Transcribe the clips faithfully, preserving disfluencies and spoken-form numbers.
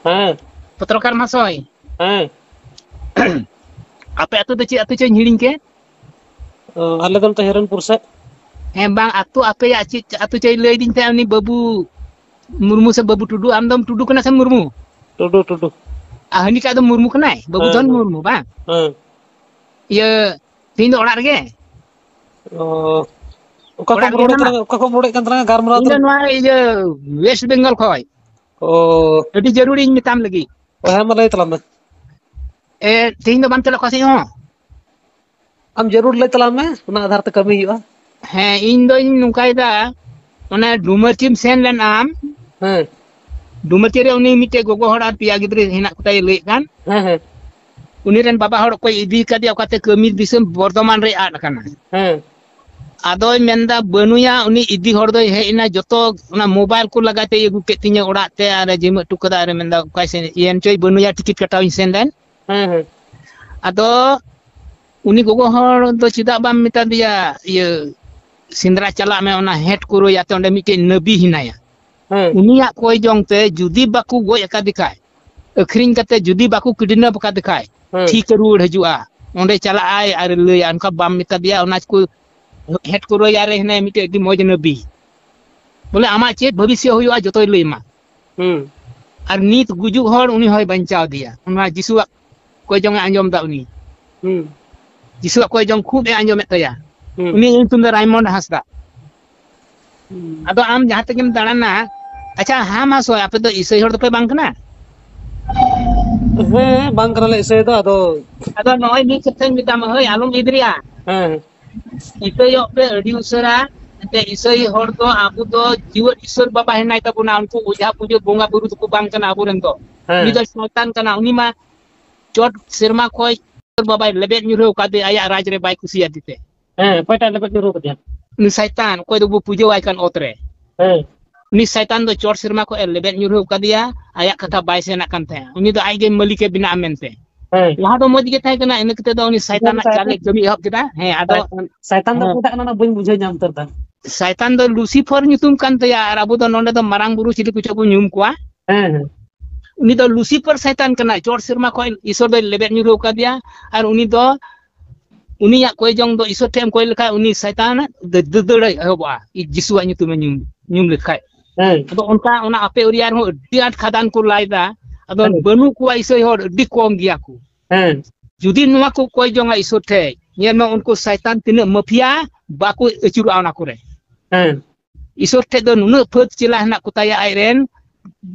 ᱦᱮᱸ᱾ ᱯᱚᱛᱨᱚᱠᱟᱨ ᱢᱟᱦᱟᱥᱚᱭ᱾ ᱦᱮᱸ᱾ ᱟᱯᱮ ᱟᱹᱛᱩ ᱫᱚ ᱪᱮᱫ ᱟᱹᱛᱩ ᱪᱚᱧ ᱦᱤᱲᱤᱧ ᱠᱮᱫ? ᱚ, ᱟᱞᱮ ᱫᱚ ᱱᱚᱛᱮ ᱦᱤᱨᱚᱱᱯᱩᱨ ᱥᱮᱫ᱾ ᱦᱮᱸ, ᱵᱟᱝ, ᱟᱹᱛᱩ ᱟᱯᱮᱭᱟᱜ ᱪᱮᱫ ᱟᱹᱛᱩ ᱪᱚᱭ ᱞᱟᱹᱭᱫᱤᱧ ᱛᱟᱦᱮᱸᱫ ᱩᱱᱤ ᱵᱟᱹᱵᱩ ᱢᱩᱨᱢᱩ ᱥᱮ ᱵᱟᱹᱵᱩ ᱴᱩᱰᱩ? ᱟᱢ ᱫᱚᱢ ᱴᱩᱰᱩ ᱠᱟᱱᱟ ᱥᱮ ᱢᱩᱨᱢᱩ? ᱴᱩᱰᱩ, ᱴᱩᱰᱩ᱾ ᱟᱨ ᱦᱟᱹᱱᱤᱴᱟᱜ ᱫᱚ ᱢᱩᱨᱢᱩ ᱠᱟᱱᱟᱭ, ᱵᱟᱹᱵᱩ ᱦᱮᱸ, ᱫᱷᱚᱱ ᱦᱮᱸ᱾ ᱢᱩᱨᱢᱩ, ᱵᱟᱝ? ᱦᱮᱸ᱾ ᱤᱭᱟᱹ, ᱛᱮᱦᱮᱧ ᱫᱚ ᱚᱲᱟᱜ ᱨᱮᱜᱮ? ᱚ, ᱚᱠᱟ ᱚᱲᱟᱜ ᱠᱷᱚᱱ ᱨᱮᱜᱮ ᱨᱚᱲᱮᱫ ᱢᱮᱱᱟᱢᱟ? ᱛᱟᱞᱟᱝ, ᱚᱠᱟ ᱠᱷᱚᱱ ᱨᱚᱲᱮᱫ ᱠᱟᱱ ᱛᱟᱞᱟᱝᱟ ᱜᱟᱞᱢᱟᱨᱟᱣ ᱤᱧ ᱫᱚ ᱫᱚ? ᱱᱚᱣᱟ ᱤᱭᱟᱹ, ᱣᱮᱥᱴ ᱵᱮᱝᱜᱚᱞ ᱠᱷᱚᱱ᱾ ᱚ᱾ ᱟᱹᱰᱤ ᱡᱟᱹᱨᱩᱲᱤᱧ ᱢᱮᱛᱟᱢ ᱞᱟᱹᱜᱤᱫ᱾ ᱚ, ᱦᱮᱸ, ᱢᱟ ᱞᱟᱹᱭ ᱛᱟᱞᱟᱝ ᱢᱮ᱾ ᱮ, ᱛᱮᱦᱮᱧ ᱫᱚ ᱵᱟᱢ ᱪᱟᱞᱟᱜ ᱚᱠᱟ ᱥᱮᱫ ᱦᱚᱸ? ᱟᱢ ᱡᱟᱹᱨᱩᱲ ᱞᱟᱹᱭ ᱛᱟᱞᱟᱝ ᱢᱮ, ᱚᱱᱟ ᱟᱫᱷᱟᱨ ᱛᱮ ᱠᱟᱹᱢᱤ ᱦᱩᱭᱩᱜᱼᱟ᱾ ᱦᱮᱸ, ᱤᱧ ᱫᱚᱧ ᱱᱚᱝᱠᱟᱭᱮᱫᱟ, ᱚᱱᱮ ᱰᱩᱢᱟᱹᱨᱪᱤᱢ ᱥᱮᱱ ᱞᱮᱱ ᱟᱢ, ᱦᱮᱸ᱾ ᱰᱩᱢᱟᱹᱨᱪᱤ ᱨᱮ ᱩᱱᱤ ᱢᱤᱫᱴᱮᱡ ᱜᱚᱜᱚ ᱦᱚᱲ ᱟᱨ ᱯᱮᱭᱟ ᱜᱤᱫᱽᱨᱟᱹ ᱦᱮᱱᱟᱜ ᱠᱚᱛᱟᱭ ᱞᱟᱹᱭᱮᱫ ᱠᱟᱱ, ᱦᱮᱸ, ᱦᱮᱸ᱾ ᱩᱱᱤ ᱨᱮᱱ ᱵᱟᱵᱟ ᱦᱚᱲ ᱚᱠᱚᱭ ᱤᱫᱤ ᱠᱟᱫᱮᱭᱟ ᱚᱠᱟᱛᱮ ᱠᱟᱹᱢᱤ ᱫᱤᱥᱚᱢ ᱵᱚᱨᱫᱷᱚᱢᱟᱱ ᱨᱮᱭ ᱟᱫ ᱟᱠᱟᱱᱟ᱾ ᱦᱮᱸ᱾ ᱟᱫᱚᱭ ᱢᱮᱱᱫᱟ, "ᱵᱟᱹᱱᱩᱭᱟ, ᱩᱱᱤ ᱤᱫᱤ ᱦᱚᱲ ᱫᱚᱭ ᱦᱮᱡ ᱮᱱᱟ, ᱡᱚᱛᱚ ᱚᱱᱟ ᱢᱳᱵᱟᱭᱤᱞ ᱠᱚ ᱞᱟᱜᱟ ᱛᱮᱭ ᱟᱹᱜᱩ ᱠᱮᱫ ᱛᱤᱧᱟᱹ ᱚᱲᱟᱜ ᱛᱮ ᱟᱨᱮ ᱡᱤᱢᱟᱹ ᱦᱚᱴᱚ ᱠᱟᱫᱟ", ᱟᱨᱮ ᱢᱮᱱᱫᱟ, "ᱚᱠᱟᱭ ᱥᱮᱱ ᱮᱱ ᱪᱚᱭ ᱵᱟᱹᱱᱩᱭᱟ, ᱴᱤᱠᱤᱴ ᱠᱟᱴᱟᱣ ᱤᱧ ᱥᱮᱱ ᱞᱮᱱ᱾" ᱦᱮᱸ, ᱦᱮᱸ᱾ ᱟᱫᱚ ᱩᱱᱤ ᱜᱚᱜᱚ ᱦᱚᱲ ᱫᱚ ᱪᱮᱫᱟᱜ ᱵᱟᱢ ᱢᱮᱛᱟ ᱫᱮᱭᱟ, ᱤᱭᱟᱹ, ᱥᱮᱸᱫᱽᱨᱟ ᱪᱟᱞᱟᱜ ᱢᱮ, ᱚᱱᱟ ᱦᱮᱸᱴ ᱠᱚᱨᱚᱭ ᱟᱛᱮ ᱚᱸᱰᱮ ᱢᱤᱫᱴᱮᱡ ᱱᱟᱹᱵᱤ ᱦᱮᱱᱟᱭᱟ᱾ ᱦᱮᱸ᱾ ᱩᱱᱤᱭᱟᱜ ᱠᱚᱭ ᱡᱚᱝ ᱛᱮ ᱡᱩᱫᱤ ᱵᱟᱠᱚ ᱜᱚᱡ ᱟᱠᱟᱫᱮ ᱠᱷᱟᱡ, ᱟᱹᱠᱷᱨᱤᱧ ᱠᱟᱛᱮ ᱡᱩᱫᱤ ᱵᱟᱠᱚ ᱠᱤᱰᱱᱮᱯ ᱟᱠᱟᱫᱮ ᱠᱷᱟᱡ, ᱦᱮᱸ᱾ ᱴᱷᱤᱠ ᱨᱩᱣᱟᱹᱲ ᱦᱤᱡᱩᱜᱼᱟ᱾ ᱚᱸᱰᱮ ᱪᱟᱞᱟᱜ ᱟᱭ ᱟᱨ ᱞᱟᱹᱭᱟ, ᱚᱱᱠᱟ ᱵᱟᱢ ᱢᱮᱛᱟ ᱫᱮᱭᱟ, ᱚᱱᱟ ᱠᱚ ᱦᱮᱸᱴ ᱠᱚᱨᱚᱭ ᱟᱨᱮ ᱦᱮᱱᱟᱭᱟ ᱢᱤᱫᱴᱮᱡ ᱟᱹᱰᱤ ᱢᱚᱡᱽ ᱱᱟᱹᱵᱤ᱾ ᱵᱚᱞᱮ ᱟᱢᱟᱜ ᱪᱮᱫ ᱵᱷᱚᱵᱤᱥᱥᱚ ᱦᱩᱭᱩᱜᱼᱟ ᱡᱚᱛᱚᱭ ᱞᱟᱹᱭ ᱟᱢᱟ᱾ ᱦᱩᱸ᱾ ᱟᱨ ᱱᱤᱛ ᱜᱩᱡᱩᱜ ᱦᱚᱲ ᱩᱱᱤ ᱦᱚᱸᱭ ᱵᱟᱧᱪᱟᱣ ᱮᱫᱮᱭᱟ᱾ ᱚᱱᱟ ᱡᱤᱥᱩᱣᱟᱜ ᱠᱚᱭ ᱡᱚᱝ ᱮ ᱟᱸᱡᱚᱢ ᱮᱫᱟ ᱩᱱᱤ᱾ ᱦᱩᱸ᱾ ᱡᱤᱥᱩᱣᱟᱜ ᱠᱚᱭ ᱡᱚᱝ ᱠᱷᱩᱵ ᱮ ᱟᱸᱡᱚᱢᱮᱫ ᱛᱟᱭᱟ᱾ ᱦᱩᱸ᱾ ᱩᱱᱤᱭᱟᱜ ᱧᱩᱛᱩᱢ ᱫᱚ ᱨᱟᱭᱢᱚᱱᱰ ᱦᱟᱸᱥᱫᱟ᱾ ᱦᱩᱸ᱾ ᱟᱫᱚ ᱟᱢ ᱡᱟᱦᱟᱸ ᱛᱮᱜᱮᱢ ᱫᱟᱬᱟᱱᱟ, ᱟᱪᱪᱷᱟ, ᱦᱮᱸ ᱢᱟ ᱥᱚᱭ, ᱟᱯᱮ ᱫᱚ ᱤᱥᱟᱹᱭ ᱦᱚᱲ ᱫᱚᱯᱮ ᱵᱟᱝ ᱠᱟᱱᱟ? ᱦᱮᱸ, ᱵᱟᱝ ᱠᱟᱱᱟᱞᱮ ᱤᱥᱟᱹᱭ ᱫᱚ, ᱟᱫᱚ ᱟᱫᱚ ᱱᱚᱜᱼᱚᱭ ᱢᱤᱫ ᱠᱟᱛᱷᱟᱧ ᱢᱮᱛᱟᱢᱟ, ᱦᱳᱭ, ᱟᱞᱚᱢ ᱤᱫᱨᱤᱜᱼᱟ᱾ ᱦᱮᱸ᱾ ᱤᱥᱟᱹᱭᱚᱜ ᱯᱮ ᱟᱹᱰᱤ ᱩᱥᱟᱹᱨᱟ᱾ ᱮᱱᱛᱮ ᱤᱥᱟᱹᱭ ᱦᱚᱲ ᱫᱚ ᱟᱵᱚ ᱫᱚ ᱡᱤᱣᱮᱫ ᱤᱥᱚᱨ ᱵᱟᱵᱟ ᱦᱮᱱᱟᱭ ᱛᱟᱵᱚᱱᱟ, ᱩᱱᱠᱩ ᱚᱡᱷᱟ ᱯᱩᱡᱟᱹ ᱵᱚᱸᱜᱟ ᱵᱩᱨᱩ ᱫᱚᱠᱚ ᱵᱟᱝ ᱠᱟᱱᱟ ᱟᱵᱚᱨᱮᱱ ᱫᱚ᱾ ᱦᱮᱸ᱾ ᱩᱱᱤ ᱫᱚ ᱥᱚᱭᱛᱟᱱ ᱠᱟᱱᱟ, ᱩᱱᱤ ᱢᱟ ᱪᱚᱴ ᱥᱮᱨᱢᱟ ᱠᱷᱚᱡ ᱵᱟᱵᱟᱭ ᱞᱮᱵᱮᱫ ᱧᱩᱨᱦᱟᱹᱣ ᱠᱟᱫᱮ ᱟᱭᱟᱜ ᱨᱟᱡᱽ ᱨᱮ ᱵᱟᱭ ᱠᱩᱥᱤᱭᱟᱫᱮ ᱛᱮ᱾ ᱦᱮᱸ, ᱚᱠᱚᱭᱴᱟᱜ ᱞᱮᱵᱮᱫ ᱧᱩᱨᱦᱟᱹᱣ ᱠᱟᱫᱮᱭᱟ? ᱩᱱᱤ ᱥᱟᱭᱛᱟᱱ, ᱚᱠᱚᱭ ᱫᱚᱵᱚ ᱯᱩᱡᱟᱹᱣᱟᱭ ᱠᱟᱱ ᱚᱛ ᱨᱮ᱾ ᱦᱮᱸ᱾ ᱩᱱᱤ ᱥᱟᱭᱛᱟᱱ ᱫᱚ ᱪᱚᱴ ᱥᱮᱨᱢᱟ ᱠᱷᱚᱡ ᱮ ᱞᱮᱵᱮᱫ ᱧᱩᱨᱦᱟᱹᱣ ᱠᱟᱫᱮᱭᱟ, ᱟᱭᱟᱜ ᱠᱟᱛᱷᱟ ᱵᱟᱭ ᱥᱮᱱᱟᱜ ᱠᱟᱱ ᱛᱟᱭᱟ᱾ ᱩᱱᱤ ᱫᱚ ᱟᱡ ᱜᱮ ᱢᱟᱹᱞᱤᱠ ᱮ ᱵᱮᱱᱟᱜᱼᱟ ᱢᱮᱱᱛᱮ᱾ ᱦᱮᱸ᱾ ᱞᱟᱦᱟ ᱫᱚ ᱢᱚᱡᱽ ᱜᱮ ᱛᱟᱦᱮᱸ ᱠᱟᱱᱟ, ᱤᱱᱟᱹ ᱠᱟᱛᱮ ᱫᱚ ᱩᱱᱤ ᱥᱟᱭᱛᱟᱱᱟᱜ ᱪᱟᱞ ᱮ ᱠᱟᱹᱢᱤ ᱮᱦᱚᱵ ᱠᱮᱫᱟ᱾ ᱦᱮᱸ, ᱟᱫᱚ ᱥᱟᱭᱛᱟᱱ, ᱥᱟᱭᱛᱟᱱ ᱫᱚ ᱦᱮᱸ᱾ ᱚᱠᱚᱭᱴᱟᱜ ᱠᱟᱱᱟ ᱚᱱᱟ ᱵᱟᱹᱧ ᱵᱩᱡᱷᱟᱹᱣ ᱧᱟᱢ ᱩᱛᱟᱹᱨ ᱫᱟ᱾ ᱥᱟᱭᱛᱟᱱ ᱫᱚ ᱞᱩᱥᱤᱯᱷᱚᱨ ᱧᱩᱛᱩᱢ ᱠᱟᱱ ᱛᱟᱭᱟ, ᱟᱨ ᱟᱵᱚ ᱫᱚ ᱱᱚᱰᱮ ᱫᱚ ᱢᱟᱨᱟᱝ ᱵᱩᱨᱩ ᱪᱤᱞᱤ ᱠᱚᱪᱚ ᱵᱚ ᱧᱩᱢ ᱠᱚᱣᱟ᱾ ᱦᱮᱸ, ᱦᱮᱸ᱾ ᱩᱱᱤ ᱫᱚ ᱞᱩᱥᱤᱯᱷᱟᱨ ᱥᱟᱭᱛᱟᱱ ᱠᱟᱱᱟᱭ᱾ ᱪᱚᱴ ᱥᱮᱨᱢᱟ ᱠᱷᱚᱱ ᱤᱥᱚᱨ ᱫᱚᱭ ᱞᱮᱵᱮᱫ ᱧᱩᱨᱦᱩ ᱟᱠᱟᱫᱮᱭᱟ᱾ ᱟᱨ ᱩᱱᱤ ᱫᱚ, ᱩᱱᱤᱭᱟᱜ ᱠᱚᱭ ᱡᱚᱝ ᱫᱚ ᱤᱥᱚᱨ ᱴᱷᱮᱱ ᱮᱢ ᱠᱚᱭ ᱞᱮᱠᱷᱟᱱ ᱩᱱᱤ ᱥᱟᱭᱛᱟᱱ ᱫᱟᱹ-, ᱫᱟᱹᱫᱟᱹᱲ ᱮᱦᱚᱵᱚᱜᱼᱟ, ᱡᱤᱥᱩᱣᱟᱜ ᱧᱩᱛᱩᱢᱮ ᱧᱩᱢ, ᱧᱩᱢ ᱞᱮᱠᱷᱟᱡ᱾ ᱦᱮᱸ᱾ ᱟᱫᱚ ᱚᱱᱠᱟ ᱚᱱᱟ ᱟᱯᱮ area ᱨᱮᱦᱚᱸ ᱟᱹᱰᱤ ᱟᱸᱴ ᱠᱷᱟᱫᱟᱱ ᱠᱚ ᱞᱟᱭ ᱮᱫᱟ᱾ ᱟᱫᱚ ᱦᱮᱸ᱾ ᱵᱟᱹᱱᱩᱜ ᱠᱚᱣᱟ ᱤᱥᱟᱹᱭ ᱦᱚᱲ, ᱟᱹᱰᱤ ᱠᱚᱢ ᱜᱮᱭᱟ ᱠᱚ᱾ ᱦᱮᱸ᱾ ᱡᱩᱫᱤ ᱱᱚᱣᱟ ᱠᱚ ᱠᱚᱭ ᱡᱚᱝᱟ ᱤᱥᱚᱨ ᱴᱷᱮᱡ, ᱧᱮᱞ ᱢᱮ ᱩᱱᱠᱩ ᱥᱟᱭᱛᱟᱱ ᱛᱤᱱᱟᱹᱜ ᱢᱟᱯᱷᱤᱭᱟ ᱵᱟᱠᱚ ᱟᱹᱪᱩᱨᱚᱜᱼᱟ ᱚᱱᱟ ᱠᱚᱨᱮ᱾ ᱦᱮᱸ᱾ ᱤᱥᱚᱨ ᱴᱷᱮᱡ ᱫᱚ ᱱᱩᱱᱟᱹᱜ ᱯᱷᱟᱹᱫ ᱪᱮᱞᱟ ᱦᱮᱱᱟᱜ ᱠᱚ ᱛᱟᱭᱟ, ᱟᱡ ᱨᱮᱱ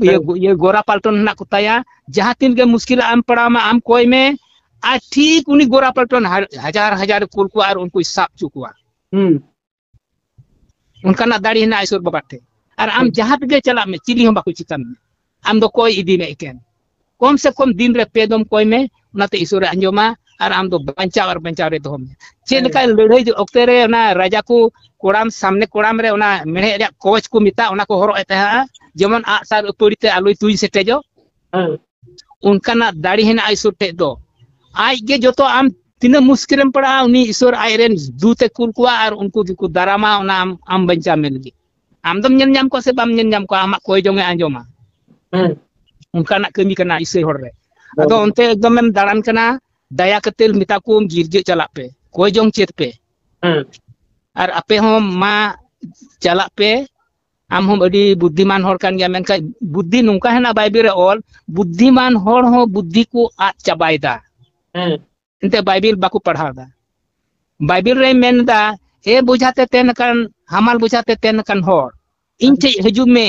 ᱤᱭᱟᱹ, ᱦᱮᱸ᱾ ᱤᱭᱟᱹ ᱜᱳᱨᱟ ᱯᱟᱞᱴᱚᱱ ᱦᱮᱱᱟᱜ ᱠᱚ ᱛᱟᱭᱟ᱾ ᱡᱟᱦᱟᱸ ᱛᱤᱱ ᱜᱮ ᱢᱩᱥᱠᱤᱞ ᱟᱜ ᱮᱢ ᱯᱟᱲᱟᱣ ᱢᱟ, ᱟᱢ ᱠᱚᱭ ᱢᱮ, ᱟᱨ ᱴᱷᱤᱠ ᱩᱱᱤ ᱜᱳᱨᱟ ᱯᱟᱞᱴᱚᱱ ᱦᱟ-, ᱦᱟᱡᱟᱨ ᱦᱟᱡᱟᱨ ᱠᱩᱞ ᱠᱚᱣᱟ ᱟᱨ ᱩᱱᱠᱩᱭ ᱥᱟᱵ ᱦᱚᱪᱚ ᱠᱚᱣᱟ᱾ ᱦᱩᱸ᱾ ᱚᱱᱠᱟᱱᱟᱜ ᱫᱟᱲᱮ ᱦᱮᱱᱟᱜᱼᱟ ᱤᱥᱚᱨ ᱵᱟᱵᱟ ᱴᱷᱮᱡ᱾ ᱟᱨ ᱟᱢ ᱦᱩᱸ᱾ ᱡᱟᱦᱟᱸ ᱛᱮᱜᱮ ᱪᱟᱞᱟᱜ ᱢᱮ, ᱪᱤᱞᱤ ᱦᱚᱸ ᱵᱟᱠᱚ ᱪᱤᱠᱟ ᱢᱮᱭᱟ᱾ ᱟᱢ ᱫᱚ ᱠᱚᱭ ᱤᱫᱤ ᱢᱮ ᱮᱠᱮᱱ᱾ ᱠᱚᱢ ᱥᱮ ᱠᱚᱢ ᱫᱤᱱ ᱨᱮ ᱯᱮ ᱫᱚᱢ ᱠᱚᱭ ᱢᱮ, ᱚᱱᱟᱛᱮ ᱤᱥᱚᱨᱮ ᱟᱸᱡᱚᱢᱟ ᱟᱨ ᱟᱢ ᱫᱚ ᱵᱟᱧᱪᱟᱣ ᱟᱨ ᱵᱟᱧᱪᱟᱣ ᱨᱮ ᱫᱚᱦᱚ ᱢᱮᱭᱟ᱾ ᱪᱮᱫ ᱦᱮᱸ᱾ ᱞᱮᱠᱟ ᱞᱟᱹᱲᱦᱟᱹᱭ ᱚᱠᱛᱮ ᱨᱮ ᱚᱱᱟ ᱨᱟᱡᱟ ᱠᱚ ᱠᱚᱲᱟᱢ, ᱥᱟᱢᱱᱮ ᱠᱚᱲᱟᱢ ᱨᱮ ᱚᱱᱟ ᱢᱮᱲᱦᱮᱫ ᱨᱮᱭᱟᱜ ᱠᱚᱣᱪ ᱠᱚ ᱢᱮᱛᱟᱜ, ᱚᱱᱟ ᱠᱚ ᱦᱚᱨᱚᱜ ᱮᱫ ᱛᱟᱦᱮᱸᱜᱼᱟ, ᱡᱮᱢᱚᱱ ᱟᱜᱼᱥᱟᱨ ᱟᱹᱯᱟᱹᱲᱤ ᱛᱮ ᱟᱞᱚᱭ ᱛᱩᱧ ᱥᱮᱴᱮᱡᱚᱜ᱾ ᱦᱮᱸ᱾ ᱚᱱᱠᱟᱱᱟᱜ ᱫᱟᱲᱮ ᱦᱮᱱᱟᱜᱼᱟ ᱤᱥᱚᱨ ᱴᱷᱮᱡ ᱫᱚ᱾ ᱟᱡ ᱜᱮ ᱡᱚᱛᱚ, ᱟᱢ ᱛᱤᱱᱟᱹᱜ ᱢᱩᱥᱠᱤᱞᱮᱢ ᱯᱟᱲᱟᱜᱼᱟ, ᱩᱱᱤ ᱤᱥᱚᱨ ᱟᱡ ᱨᱮᱱ ᱫᱩᱛ ᱮ ᱠᱩᱞ ᱠᱚᱣᱟ ᱟᱨ ᱩᱱᱠᱩ ᱜᱮᱠᱚ ᱫᱟᱨᱟᱢᱟ ᱚᱱᱟ ᱟᱢ, ᱟᱢ ᱵᱟᱧᱪᱟᱣ ᱢᱮ ᱞᱟᱹᱜᱤᱫ᱾ ᱟᱢ ᱫᱚᱢ ᱧᱮᱞ ᱧᱟᱢ ᱠᱚᱣᱟ ᱥᱮ ᱵᱟᱢ ᱧᱮᱞ ᱧᱟᱢ ᱠᱚᱣᱟ, ᱟᱢᱟᱜ ᱠᱚᱭ ᱡᱚᱝ ᱮ ᱟᱸᱡᱚᱢᱟ᱾ ᱦᱮᱸ᱾ ᱚᱱᱠᱟᱱᱟᱜ ᱠᱟᱹᱢᱤ ᱠᱟᱱᱟ ᱤᱥᱟᱹᱭ ᱦᱚᱲ ᱨᱮ᱾ ᱟᱫᱚ ᱦᱮᱸ᱾ ᱚᱱᱛᱮ ᱮᱠᱫᱚᱢᱮᱢ ᱫᱟᱬᱟᱱ ᱠᱟᱱᱟ, ᱫᱟᱭᱟ ᱠᱟᱛᱮ ᱢᱮᱛᱟ ᱠᱚᱢ, ᱜᱤᱨᱡᱟᱹ ᱪᱟᱞᱟᱜ ᱯᱮ, ᱠᱚᱭ ᱡᱚᱝ ᱪᱮᱫ ᱯᱮ᱾ ᱦᱮᱸ᱾ ᱟᱨ ᱟᱯᱮ ᱦᱚᱸ ᱢᱟ ᱪᱟᱞᱟᱜ ᱯᱮ, ᱟᱢ ᱦᱚᱸᱢ ᱟᱹᱰᱤ ᱵᱩᱫᱽᱫᱷᱤᱢᱟᱱ ᱦᱚᱲ ᱠᱟᱱ ᱜᱮᱭᱟ, ᱢᱮᱱᱠᱷᱟᱱ ᱵᱩᱫᱽᱫᱷᱤ ᱱᱚᱝᱠᱟ ᱦᱮᱱᱟᱜ ᱵᱟᱭᱵᱮᱞ ᱨᱮ ᱚᱞ, ᱵᱩᱫᱽᱫᱷᱤᱢᱟᱱ ᱦᱚᱲ ᱦᱚᱸ ᱵᱩᱫᱽᱫᱷᱤ ᱠᱚ ᱟᱫ ᱪᱟᱵᱟᱭᱮᱫᱟ᱾ ᱦᱮᱸ᱾ ᱮᱱᱛᱮ ᱵᱟᱭᱵᱮᱞ ᱵᱟᱠᱚ ᱯᱟᱲᱦᱟᱣ ᱮᱫᱟ᱾ ᱵᱟᱭᱵᱮᱞ ᱨᱮ ᱢᱮᱱ ᱮᱫᱟ, "ᱮ ᱵᱚᱡᱷᱟ ᱛᱮ ᱛᱮᱱ ᱟᱠᱟᱱ, ᱦᱟᱢᱟᱞ ᱵᱚᱡᱷᱟ ᱛᱮ ᱛᱮᱱ ᱟᱠᱟᱱ ᱦᱚᱲ, ᱤᱧ ᱦᱮᱸ᱾ ᱴᱷᱮᱡ ᱦᱤᱡᱩᱜ ᱢᱮ,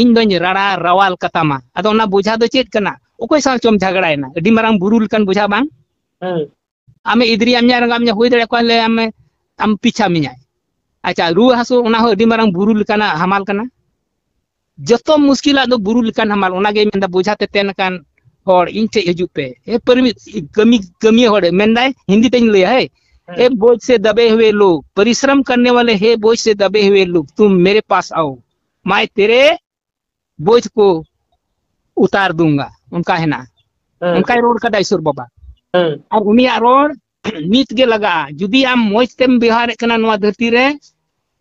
ᱤᱧ ᱫᱚᱧ ᱨᱟᱲᱟ ᱨᱟᱣᱟᱞ ᱠᱟᱛᱟᱢᱟ᱾" ᱟᱫᱚ ᱚᱱᱟ ᱵᱚᱡᱷᱟ ᱫᱚ ᱪᱮᱫ ᱠᱟᱱᱟ? ᱚᱠᱚᱭ ᱥᱟᱶ ᱪᱚᱢ ᱡᱷᱟᱜᱽᱲᱟᱭᱮᱱᱟ? ᱟᱹᱰᱤ ᱢᱟᱨᱟᱝ ᱵᱩᱨᱩ ᱞᱮᱠᱟᱱ ᱵᱚᱡᱷᱟ ᱵᱟᱝ? ᱦᱮᱸ᱾ ᱟᱢᱮ ᱤᱫᱨᱤᱭᱟᱢ ᱧᱟ, ᱨᱟᱸᱜᱟᱣ ᱧᱟ ᱦᱩᱭ ᱫᱟᱲᱮᱭᱟᱜ ᱠᱚᱣᱟ, ᱞᱟᱹᱭ ᱟᱢᱮ, ᱟᱢ ᱯᱤᱪᱷᱟ ᱢᱮᱧᱟᱭ᱾ ᱟᱪᱪᱷᱟ, ᱨᱩᱣᱟᱹ ᱦᱟᱹᱥᱩ, ᱚᱱᱟ ᱦᱚᱸ ᱟᱹᱰᱤ ᱢᱟᱨᱟᱝ ᱵᱩᱨᱩ ᱞᱮᱠᱟᱱᱟᱜ ᱦᱟᱢᱟᱞ ᱠᱟᱱᱟ᱾ ᱡᱚᱛᱚ ᱢᱩᱥᱠᱤᱞᱟᱜ ᱫᱚ ᱵᱩᱨᱩ ᱞᱮᱠᱟᱱ ᱦᱟᱢᱟᱞ᱾ ᱚᱱᱟᱜᱮ ᱢᱮᱱᱫᱟ, ᱵᱚᱡᱷᱟ ᱛᱮ ᱛᱮᱱ ᱟᱠᱟᱱ ᱦᱚᱲ, ᱤᱧ ᱴᱷᱮᱡ ᱦᱤᱡᱩᱜ ᱯᱮ᱾ ᱮ ᱯᱟᱹᱨᱢᱤ-, ᱠᱟᱹᱢᱤ, ᱠᱟᱹᱢᱤᱭᱟᱹ ᱦᱚᱲ, ᱢᱮᱱᱫᱟᱭ, ᱦᱤᱱᱫᱤ ᱛᱮᱧ ᱞᱟᱹᱭᱟ, ᱦᱮ, ᱦᱮᱸ᱾ "ए बोझ से दबे हुए लोग, परिश्रम करने वाले हे बोझ से दबे हुए लोग, तुम मेरे पास आओ, मैं तेरे बोझ को उतार दूंगा", ᱚᱱᱠᱟ ᱦᱮᱱᱟᱜᱼᱟ᱾ ᱦᱮᱸ᱾ ᱚᱱᱠᱟᱭ ᱨᱚᱲ ᱠᱟᱫᱟ ᱤᱥᱚᱨ ᱵᱟᱵᱟ᱾ ᱦᱮᱸ᱾ ᱟᱨ ᱩᱱᱤᱭᱟᱜ ᱨᱚᱲ ᱱᱤᱛ ᱜᱮ ᱞᱟᱜᱟᱜᱼᱟ᱾ ᱡᱩᱫᱤ ᱟᱢ ᱢᱚᱡᱽ ᱛᱮᱢ ᱵᱮᱣᱦᱟᱨᱮᱫ ᱠᱟᱱᱟ ᱱᱚᱣᱟ ᱫᱷᱟᱹᱨᱛᱤ ᱨᱮ,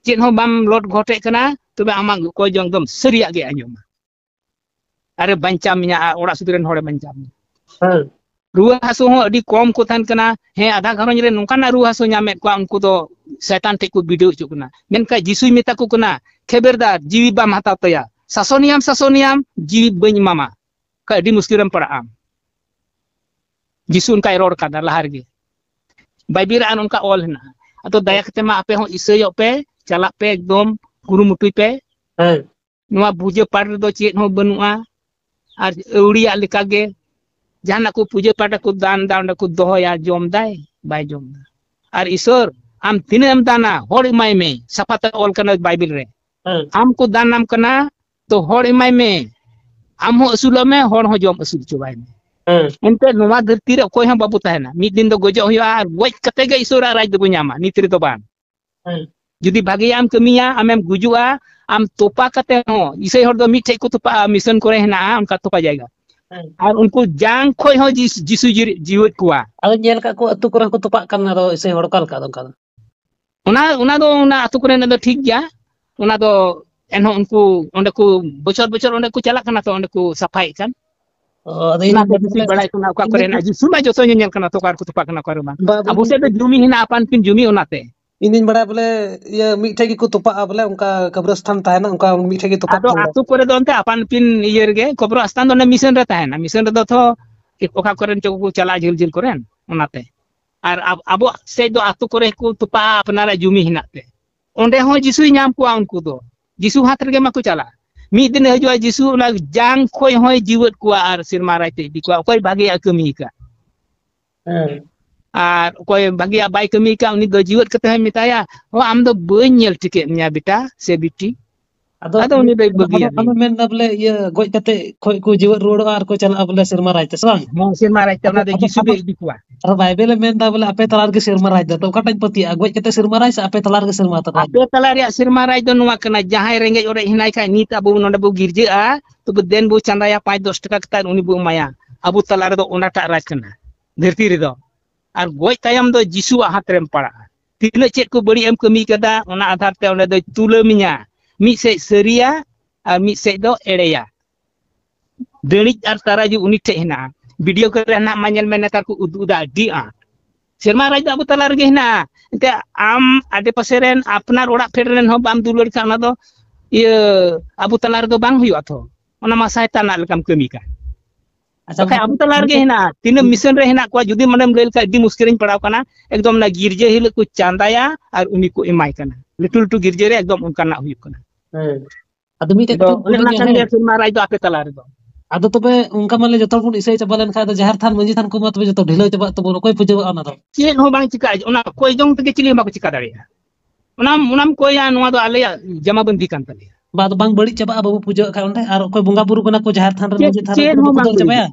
ᱪᱮᱫ ᱦᱚᱸ ᱵᱟᱢ ᱞᱚᱴ ᱜᱷᱚᱴᱮᱫ ᱠᱟᱱᱟ, ᱛᱚᱵᱮ ᱟᱢᱟᱜ ᱠᱚᱭ ᱡᱚᱝ ᱫᱚᱢ ᱥᱟᱹᱨᱤᱭᱟᱜ ᱜᱮ ᱟᱸᱡᱚᱢᱟ᱾ ᱟᱨᱮ ᱵᱟᱧᱪᱟᱣ ᱢᱮᱭᱟ, ᱟᱨ ᱚᱲᱟᱜ ᱥᱩᱫᱷᱟᱹ ᱨᱮᱱ ᱦᱚᱲᱮ ᱵᱟᱧᱪᱟᱣ ᱢᱮᱭᱟ᱾ ᱦᱮᱸ᱾ ᱨᱩᱣᱟᱹ ᱦᱟᱹᱥᱩ ᱦᱚᱸ ᱟᱹᱰᱤ ᱠᱚᱢ ᱠᱚ ᱛᱟᱦᱮᱱ ᱠᱟᱱᱟ᱾ ᱦᱮᱸ, ᱟᱫᱷᱟ ᱜᱷᱟᱨᱚᱸᱡᱽ ᱨᱮ ᱱᱚᱝᱠᱟᱱᱟᱜ ᱨᱩᱣᱟᱹ ᱦᱟᱹᱥᱩ ᱧᱟᱢᱮᱫ ᱠᱚᱣᱟ, ᱩᱱᱠᱩ ᱫᱚ ᱥᱚᱭᱛᱟᱱ ᱴᱷᱮᱡ ᱠᱚ ᱵᱤᱰᱟᱹᱣ ᱦᱚᱪᱚᱜ ᱠᱟᱱᱟ᱾ ᱢᱮᱱᱠᱷᱟᱱ ᱡᱤᱥᱩᱭ ᱢᱮᱛᱟ ᱠᱚ ᱠᱟᱱᱟ, "ᱠᱷᱮᱵᱮᱨᱫᱟᱨ, ᱡᱤᱣᱤ ᱵᱟᱢ ᱦᱟᱛᱟᱣ ᱛᱟᱭᱟ, ᱥᱟᱥᱚᱱᱮᱭᱟᱢ, ᱥᱟᱥᱚᱱᱮᱭᱟᱢ, ᱡᱤᱣᱤ ᱵᱟᱹᱧ ᱮᱢᱟᱢᱟ᱾" ᱠᱷᱟᱡ ᱟᱹᱰᱤ ᱢᱩᱥᱠᱤᱞ ᱨᱮᱢ ᱯᱟᱲᱟᱜᱼᱟ᱾ ᱡᱤᱥᱩ ᱚᱱᱠᱟᱭ ᱨᱚᱲ ᱠᱟᱫᱟ ᱞᱟᱦᱟ ᱨᱮᱜᱮ᱾ ᱵᱟᱭᱵᱮᱞ ᱨᱮ ᱟᱨ ᱚᱱᱠᱟ ᱚᱞ ᱦᱮᱱᱟᱜᱼᱟ᱾ ᱟᱫᱚ ᱫᱟᱭᱟ ᱠᱟᱛᱮ ᱢᱟ ᱟᱯᱮ ᱦᱚᱸ ᱤᱥᱟᱹᱭᱚᱜ ᱯᱮ, ᱪᱟᱞᱟᱜ ᱯᱮ, ᱮᱠᱫᱚᱢ ᱠᱩᱨᱩᱢᱩᱴᱩᱭ ᱯᱮ᱾ ᱦᱮᱸ᱾ ᱱᱚᱣᱟ ᱯᱩᱡᱟᱹ ᱯᱟᱴ ᱨᱮᱫᱚ ᱪᱮᱫ ᱦᱚᱸ ᱵᱟᱹᱱᱩᱜᱼᱟ᱾ ᱟᱨ ᱟᱹᱣᱲᱤᱭᱟᱜ ᱞᱮᱠᱟᱜᱮ ᱡᱟᱦᱟᱱᱟᱜ ᱠᱚ ᱯᱩᱡᱟᱹ ᱯᱟᱴ ᱨᱮᱠᱚ ᱫᱟᱱ ᱫᱟ, ᱚᱸᱰᱮ ᱠᱚ ᱫᱚᱦᱚᱭᱟ, ᱡᱚᱢ ᱫᱟᱭ, ᱵᱟᱭ ᱡᱚᱢ ᱫᱟ᱾ ᱟᱨ ᱤᱥᱚᱨ, ᱟᱢ ᱛᱤᱱᱟᱹᱜ ᱮᱢ ᱫᱟᱱᱟ, ᱦᱚᱲ ᱮᱢᱟᱭ ᱢᱮ, ᱥᱟᱯᱷᱟ ᱛᱮ ᱚᱞ ᱠᱟᱱᱟ ᱵᱟᱭᱵᱮᱞ ᱨᱮ᱾ ᱦᱮᱸ᱾ ᱟᱢ ᱠᱚ ᱫᱟᱱ ᱟᱢ ᱠᱟᱱᱟ, ᱛᱚ ᱦᱚᱲ ᱮᱢᱟᱭ ᱢᱮ, ᱟᱢ ᱦᱚᱸ ᱟᱹᱥᱩᱞᱚᱜ ᱢᱮ, ᱦᱚᱲ ᱦᱚᱸ ᱡᱚᱢ ᱟᱹᱥᱩᱞ ᱦᱚᱪᱚ ᱵᱟᱭ ᱢᱮ᱾ ᱦᱮᱸ᱾ ᱮᱱᱛᱮ ᱱᱚᱣᱟ ᱫᱷᱟᱹᱨᱛᱤ ᱨᱮ ᱚᱠᱚᱭ ᱦᱚᱸ ᱵᱟᱵᱚ ᱛᱟᱦᱮᱱᱟ, ᱢᱤᱫ ᱫᱤᱱ ᱫᱚ ᱜᱚᱡᱚᱜ ᱦᱩᱭᱩᱜᱼᱟ, ᱟᱨ ᱜᱚᱡ ᱠᱟᱛᱮ ᱜᱮ ᱤᱥᱚᱨᱟᱜ ᱨᱟᱡᱽ ᱫᱚᱵᱚ ᱧᱟᱢᱟ, ᱱᱤᱛ ᱨᱮᱫᱚ ᱵᱟᱝ᱾ ᱦᱮᱸ᱾ ᱡᱩᱫᱤ ᱵᱷᱟᱜᱮᱭᱟᱜ ᱮᱢ ᱠᱟᱹᱢᱤᱭᱟ, ᱟᱢᱮᱢ ᱜᱩᱡᱩᱜᱼᱟ, ᱟᱢ ᱛᱚᱯᱟ ᱠᱟᱛᱮ ᱦᱚᱸ, ᱤᱥᱟᱹᱭ ᱦᱚᱲ ᱫᱚ ᱢᱤᱫ ᱴᱷᱮᱡ ᱠᱚ ᱛᱚᱯᱟᱜᱼᱟ, ᱢᱤᱥᱚᱱ ᱠᱚᱨᱮ ᱦᱮᱱᱟᱜᱼᱟ ᱚᱱᱠᱟ ᱛᱚᱯᱟ ᱡᱟᱭᱜᱟ᱾ ᱦᱮᱸ᱾ ᱟᱨ ᱩᱱᱠᱩ ᱡᱟᱝ ᱠᱷᱚᱡ ᱦᱚᱸ ᱡᱤᱥ-, ᱡᱤᱥᱩ ᱡᱤᱨ-, ᱡᱤᱣᱮᱫ ᱠᱚᱣᱟ᱾ ᱟᱫᱚ ᱧᱮᱞ ᱠᱟᱜ ᱠᱚ ᱟᱹᱛᱩ ᱠᱚᱨᱮ ᱦᱚᱸᱠᱚ ᱛᱚᱯᱟᱜ ᱠᱟᱱᱟ, ᱟᱫᱚ ᱤᱥᱟᱹᱭ ᱦᱚᱲ ᱚᱠᱟ ᱞᱮᱠᱟ ᱟᱫᱚ ᱚᱱᱠᱟ ᱫᱚ? ᱚᱱᱟ, ᱚᱱᱟ ᱫᱚ ᱚᱱᱟ ᱟᱹᱛᱩ ᱠᱚᱨᱮᱱᱟᱜ ᱫᱚ ᱴᱷᱤᱠ ᱜᱮᱭᱟ, ᱚᱱᱟ ᱫᱚ ᱮᱱᱦᱚᱸ ᱩᱱᱠᱩ ᱚᱸᱰᱮ ᱠᱚ ᱵᱚᱪᱷᱚᱨ ᱵᱚᱪᱷᱚᱨ ᱚᱸᱰᱮ ᱠᱚ ᱪᱟᱞᱟᱜ ᱠᱟᱱᱟ, ᱛᱚ ᱚᱸᱰᱮ ᱠᱚ ᱥᱟᱯᱷᱟᱭᱮᱫ ᱠᱟᱱ᱾ ᱚ, ᱟᱫᱚ ᱤᱧ ᱚᱱᱟ ᱫᱚ ᱢᱮᱱᱫᱟ ᱵᱮᱥᱤ ᱵᱚᱞᱮ, ᱵᱟᱲᱟᱭ ᱠᱟᱱᱟ, ᱚᱠᱟ ᱤᱧ ᱠᱚᱨᱮ ᱫᱚ ᱦᱮᱱᱟᱜᱼᱟ, ᱡᱤᱥᱩ ᱢᱟ ᱡᱚᱛᱚ ᱧᱮᱧᱮᱞ ᱠᱟᱱᱟ, ᱛᱚ ᱚᱠᱟ ᱨᱮᱠᱚ ᱛᱚᱯᱟᱜ ᱠᱟᱱᱟ, ᱚᱠᱟ ᱨᱮ ᱵᱟᱝ᱾ ᱵᱟ, ᱟᱵᱚ ᱤᱧ ᱥᱮᱫ ᱫᱚ ᱡᱩᱢᱤ ᱦᱮᱱᱟᱜᱼᱟ, ᱟᱯᱟᱱ ᱟᱹᱯᱤᱱ ᱡᱩᱢᱤ, ᱚᱱᱟᱛᱮ᱾ ᱤᱧ ᱫᱩᱧ ᱵᱟᱲᱟᱭᱟ ᱵᱚᱞᱮ, ᱤᱭᱟᱹ, ᱢᱤᱫ ᱴᱷᱮᱡ ᱜᱮᱠᱚ ᱛᱚᱯᱟᱜᱼᱟ, ᱵᱚᱞᱮ ᱚᱱᱠᱟ ᱠᱚᱵᱨᱚᱥᱛᱷᱟᱱ ᱛᱟᱦᱮᱱᱟ, ᱚᱱᱠᱟ ᱢᱤᱫ ᱴᱷᱮᱡ ᱜᱮ ᱛᱚᱯᱟᱜ ᱟᱫᱚ ᱠᱚ ᱦᱩᱭᱩᱜᱼᱟ᱾ ᱟᱹᱛᱩ ᱠᱚᱨᱮ ᱫᱚ ᱚᱱᱛᱮ ᱟᱯᱟᱱ ᱟᱹᱯᱤᱱ ᱤᱭᱟᱹ ᱨᱮᱜᱮ, ᱠᱚᱵᱨᱚᱥᱛᱷᱟᱱ ᱫᱚ ᱚᱱᱮ ᱢᱤᱥᱚᱱ ᱨᱮ ᱛᱟᱦᱮᱱᱟ, ᱢᱤᱥᱚᱱ ᱨᱮᱫᱚ ᱛᱚ ᱚᱠᱟ ᱠᱚᱨᱮᱱ ᱪᱚ ᱠᱚ ᱪᱟᱞᱟᱜᱼᱟ, ᱡᱷᱟᱹᱞ ᱡᱷᱟᱹᱞ ᱠᱚᱨᱮᱱ, ᱚᱱᱟᱛᱮ᱾ ᱟᱨ ᱟᱵ-, ᱟᱵᱚᱣᱟᱜ ᱥᱮᱫ ᱫᱚ ᱟᱹᱛᱩ ᱠᱚᱨᱮ ᱠᱚ ᱛᱚᱯᱟᱜᱼᱟ, ᱟᱯᱱᱟᱨᱟᱜ ᱡᱩᱢᱤ ᱦᱮᱱᱟᱜ ᱛᱮ᱾ ᱚᱸᱰᱮ ᱦᱚᱸ ᱡᱤᱥᱩᱭ ᱧᱟᱢ ᱠᱚᱣᱟ ᱩᱱᱠᱩ ᱫᱚ᱾ ᱡᱤᱥᱩ ᱦᱟᱛ ᱨᱮᱜᱮ ᱢᱟᱠᱚ ᱪᱟᱞᱟᱜ᱾ ᱢᱤᱫ ᱫᱤᱱᱮ ᱦᱤᱡᱩᱜᱼᱟ ᱡᱤᱥᱩ, ᱚᱱᱟ ᱡᱟᱝ ᱠᱷᱚᱡ ᱦᱚᱸᱭ ᱡᱤᱣᱮᱫ ᱠᱚᱣᱟ ᱟᱨ ᱥᱮᱨᱢᱟ ᱨᱟᱡᱽ ᱛᱮ ᱤᱫᱤ ᱠᱚᱣᱟ, ᱚᱠᱚᱭ ᱵᱷᱟᱜᱮᱭᱟᱜ ᱠᱟᱹᱢᱤ ᱟᱠᱟᱫ᱾ ᱦᱮᱸ᱾ ᱟᱨ ᱚᱠᱚᱭ ᱵᱷᱟᱜᱮᱭᱟᱜ ᱵᱟᱭ ᱠᱟᱹᱢᱤ ᱟᱠᱟᱫ, ᱩᱱᱤ ᱫᱚ ᱡᱤᱣᱮᱫ ᱠᱟᱛᱮ ᱦᱚᱸᱭ ᱢᱮᱛᱟᱭᱟ, "ᱦᱚ, ᱟᱢ ᱫᱚ ᱵᱟᱹᱧ ᱧᱮᱞ ᱴᱷᱤᱠᱮᱫ ᱢᱮᱭᱟ ᱵᱮᱴᱟ ᱥᱮ ᱵᱤᱴᱤ᱾" ᱟᱫᱚ ᱟᱫᱚ ᱩᱱᱤ ᱫᱚᱭ ᱟᱢ ᱵᱟᱹᱜᱤᱭᱟᱫ ᱟᱢᱮᱢ ᱢᱮᱭᱟ᱾ ᱢᱮᱱᱫᱟ ᱵᱚᱞᱮ ᱤᱭᱟᱹ ᱜᱚᱡ ᱠᱟᱛᱮ ᱠᱷᱚᱡ ᱠᱚ ᱡᱤᱣᱮᱫ ᱨᱩᱣᱟᱹᱲᱚᱜᱼᱟ ᱟᱨ ᱠᱚ ᱪᱟᱞᱟᱜᱼᱟ ᱵᱚᱞᱮ ᱥᱮᱨᱢᱟ ᱨᱟᱡᱽ ᱛᱮ, ᱥᱮ ᱵᱟᱝ? ᱦᱮᱸ, ᱥᱮᱨᱢᱟ ᱨᱟᱡᱽ ᱛᱮ ᱟᱫᱚ, ᱚᱱᱟ ᱫᱚ ᱟᱫᱚ, ᱡᱤᱥᱩ ᱟᱫᱚ, ᱜᱮ ᱤᱫᱤ ᱠᱚᱣᱟ᱾ ᱟᱨ ᱵᱟᱭᱵᱮᱞ ᱮ ᱢᱮᱱᱫᱟ ᱵᱚᱞᱮ ᱟᱯᱮ ᱛᱟᱞᱟ ᱨᱮᱜᱮ ᱥᱮᱨᱢᱟ ᱨᱟᱡᱽ ᱫᱚ, ᱛᱚ ᱚᱠᱟᱴᱟᱜ ᱤᱧ ᱯᱟᱹᱛᱭᱟᱹᱜᱼᱟ, ᱜᱚᱡ ᱠᱟᱛᱮ ᱥᱮᱨᱢᱟ ᱨᱟᱡᱽ ᱥᱮ ᱟᱯᱮ ᱛᱟᱞᱟ ᱨᱮᱜᱮ ᱥᱮᱨᱢᱟ ᱨᱟᱡᱽ? ᱟᱯᱮ ᱛᱟᱞᱟ ᱨᱮᱭᱟᱜ ᱥᱮᱨᱢᱟ ᱨᱟᱡᱽ ᱫᱚ ᱱᱚᱣᱟ ᱠᱟᱱᱟ, ᱡᱟᱦᱟᱸᱭ ᱨᱮᱸᱜᱮᱡ ᱚᱨᱮᱡ ᱦᱮᱱᱟᱭ ᱠᱷᱟᱡ, ᱱᱤᱛ ᱟᱵᱚ ᱱᱚᱰᱮ ᱵᱚ ᱜᱤᱨᱡᱟᱹᱜᱼᱟ, ᱛᱚᱵᱮ ᱫᱮᱱ ᱵᱚ ᱪᱟᱸᱫᱟᱭᱟ ᱯᱟᱸᱪ ᱫᱚᱥ ᱴᱟᱠᱟ ᱠᱟᱛᱮ ᱟᱨ ᱩᱱᱤ ᱵᱚ ᱮᱢᱟᱭᱟ᱾ ᱟᱵᱚ ᱛᱟᱞᱟ ᱨᱮᱫᱚ ᱚᱱᱟᱴᱟᱜ ᱨᱟᱡᱽ ᱠᱟᱱᱟ ᱫᱷᱟᱹᱨᱛᱤ ᱨᱮᱫᱚ᱾ ᱟᱨ ᱜᱚᱡ ᱛᱟᱭᱚᱢ ᱫᱚ ᱡᱤᱥᱩᱣᱟᱜ ᱦᱟᱛ ᱨᱮᱢ ᱯᱟᱲᱟᱜᱼᱟ᱾ ᱛᱤᱱᱟᱹᱜ ᱪᱮᱫ ᱠᱚ ᱵᱟᱹᱲᱤᱡ ᱮᱢ ᱠᱟᱹᱢᱤ ᱠᱟᱫᱟ, ᱚᱱᱟ ᱟᱫᱷᱟᱨ ᱛᱮ ᱚᱸᱰᱮ ᱫᱚᱭ ᱛᱩᱞᱟᱹᱢᱤᱧᱟ, ᱢᱤᱫ ᱥᱮᱫ ᱥᱟᱹᱨᱤᱭᱟ ᱟᱨ ᱢᱤᱫ ᱥᱮᱫ ᱫᱚ ᱮᱲᱮᱭᱟ᱾ ᱫᱟᱹᱲᱤᱡ ᱟᱨ ᱛᱟᱨᱟᱡᱩ ᱩᱱᱤ ᱴᱷᱮᱡ ᱦᱮᱱᱟᱜᱼᱟ᱾ ᱵᱷᱤᱰᱤᱭᱳ ᱠᱚᱨᱮ ᱦᱮᱱᱟᱜ ᱢᱟ, ᱧᱮᱞ ᱢᱮ, ᱱᱮᱛᱟᱨ ᱠᱚ ᱩᱫᱩᱜ ᱮᱫᱟ ᱟᱹᱰᱤ ᱟᱸᱴ᱾ ᱥᱮᱨᱢᱟ ᱨᱟᱡᱽ ᱫᱚ ᱟᱵᱚ ᱛᱟᱞᱟ ᱨᱮᱜᱮ ᱦᱮᱱᱟᱜᱼᱟ᱾ ᱮᱱᱛᱮ ᱟᱢ ᱟᱰᱮ ᱯᱟᱥᱮ ᱨᱮᱱ, ᱟᱯᱱᱟᱨ ᱚᱲᱟᱜ ᱯᱷᱮᱰ ᱨᱮᱱ ᱦᱚᱸ ᱵᱟᱢ ᱫᱩᱞᱟᱹᱲ ᱠᱷᱟᱱ, ᱚᱱᱟ ᱫᱚ ᱤᱭᱟᱹ ᱟᱵᱚ ᱛᱟᱞᱟ ᱨᱮᱫᱚ ᱵᱟᱝ ᱦᱩᱭᱩᱜᱼᱟ ᱛᱚ᱾ ᱚᱱᱟ ᱢᱟ ᱥᱟᱭᱛᱟᱱᱟᱜ ᱞᱮᱠᱟᱢ ᱠᱟᱹᱢᱤ ᱠᱟᱱ᱾ ᱟᱪᱪᱷᱟ, ᱵᱟᱠᱷᱟᱡ ᱟᱵᱚ ᱛᱟᱞᱟ ᱨᱮᱜᱮ ᱦᱮᱱᱟᱜᱼᱟ᱾ ᱛᱤᱱᱟᱹᱜ ᱢᱤᱥᱚᱱ ᱨᱮ ᱦᱮᱱᱟᱜ ᱠᱚᱣᱟ, ᱡᱩᱫᱤ ᱢᱟᱱᱮᱢ ᱞᱟᱹᱭ ᱞᱮᱠᱷᱟᱡ, ᱟᱹᱰᱤ ᱢᱩᱥᱠᱤᱞ ᱨᱤᱧ ᱯᱟᱲᱟᱣ ᱠᱟᱱᱟ᱾ ᱮᱠᱫᱚᱢ ᱚᱱᱟ ᱜᱤᱨᱡᱟᱹ ᱦᱤᱞᱳᱜ ᱠᱚ ᱪᱟᱸᱫᱟᱭᱟ ᱟᱨ ᱩᱱᱤ ᱠᱚ ᱮᱢᱟᱭ ᱠᱟᱱᱟ᱾ ᱞᱟᱹᱴᱩ ᱞᱟᱹᱴᱩ ᱜᱤᱨᱡᱟᱹ ᱨᱮ ᱮᱠᱫᱚᱢ ᱚᱱᱠᱟᱱᱟᱜ ᱦᱩᱭᱩᱜ ᱠᱟᱱᱟ᱾ ᱦᱮᱸ᱾ ᱟᱫᱚ ᱢᱤᱫᱴᱮᱡ ᱟᱫᱚ ᱠᱟᱛᱷᱟ ᱚᱱᱮ ᱠᱩᱞᱤ ᱚᱱᱟ ᱢᱮᱭᱟ, ᱠᱟᱱ ᱦᱮᱸ? ᱜᱮᱭᱟ ᱥᱮᱨᱢᱟ ᱨᱟᱡᱽ ᱫᱚ ᱟᱯᱮ ᱛᱟᱞᱟ ᱨᱮᱫᱚ᱾ ᱟᱫᱚ ᱛᱚᱵᱮ ᱚᱱᱠᱟ ᱢᱟᱞᱮ ᱡᱚᱛᱚ ᱦᱚᱲ ᱵᱚᱱ ᱤᱥᱟᱹᱭ ᱪᱟᱵᱟ ᱞᱮᱱᱠᱷᱟᱡ, ᱟᱫᱚ ᱡᱟᱦᱮᱨ ᱛᱷᱟᱱ, ᱢᱟᱹᱡᱷᱤ ᱛᱷᱟᱱ ᱠᱚᱢᱟ ᱛᱚᱵᱮ ᱡᱚᱛᱚ ᱰᱷᱤᱞᱟᱹᱣ ᱪᱟᱵᱟᱜ ᱛᱟᱵᱚᱱ, ᱚᱠᱚᱭ ᱯᱩᱡᱟᱹᱣᱟᱜᱼᱟ ᱚᱱᱟ ᱫᱚ? ᱪᱮᱫ ᱦᱚᱸ ᱵᱟᱝ ᱪᱤᱠᱟᱹᱜᱼᱟ, ᱚᱱᱟ ᱠᱚᱭ ᱡᱚᱝ ᱛᱮᱜᱮ ᱪᱤᱞᱤ ᱦᱚᱸ ᱵᱟᱠᱚ ᱪᱤᱠᱟ ᱫᱟᱲᱮᱭᱟᱜᱼᱟ᱾ ᱚᱱᱟᱢ, ᱚᱱᱟᱢ ᱠᱚᱭᱟ, ᱱᱚᱣᱟ ᱫᱚ ᱟᱞᱮᱭᱟᱜ ᱡᱟᱢᱟᱵᱚᱱᱫᱤ ᱠᱟᱱ ᱛᱟᱞᱮᱭᱟ᱾ ᱵᱟ, ᱟᱫᱚ ᱵᱟᱝ ᱵᱟᱹᱲᱤᱡ ᱪᱟᱵᱟᱜᱼᱟ, ᱵᱟᱵᱚ ᱯᱩᱡᱟᱹᱣᱟᱜ ᱠᱷᱟᱡ ᱚᱸᱰᱮ? ᱟᱨ ᱚᱠᱚᱭ ᱵᱚᱸᱜᱟ ᱵᱩᱨᱩ ᱠᱟᱱᱟ ᱠᱚ ᱡᱟᱦᱮᱨ ᱛᱷᱟᱱ ᱨᱮ, ᱪᱮᱫ, ᱢᱟᱹᱡᱷᱤ ᱛᱷᱟᱱ ᱨᱮ, ᱪᱮᱫ ᱩᱱᱠᱩ ᱦᱚᱸ ᱫᱚᱠᱚ ᱵᱟᱝ ᱫᱟᱹᱲ ᱵᱟᱹᱲᱤᱡᱼᱟ᱾ ᱪᱟᱵᱟᱭᱟ?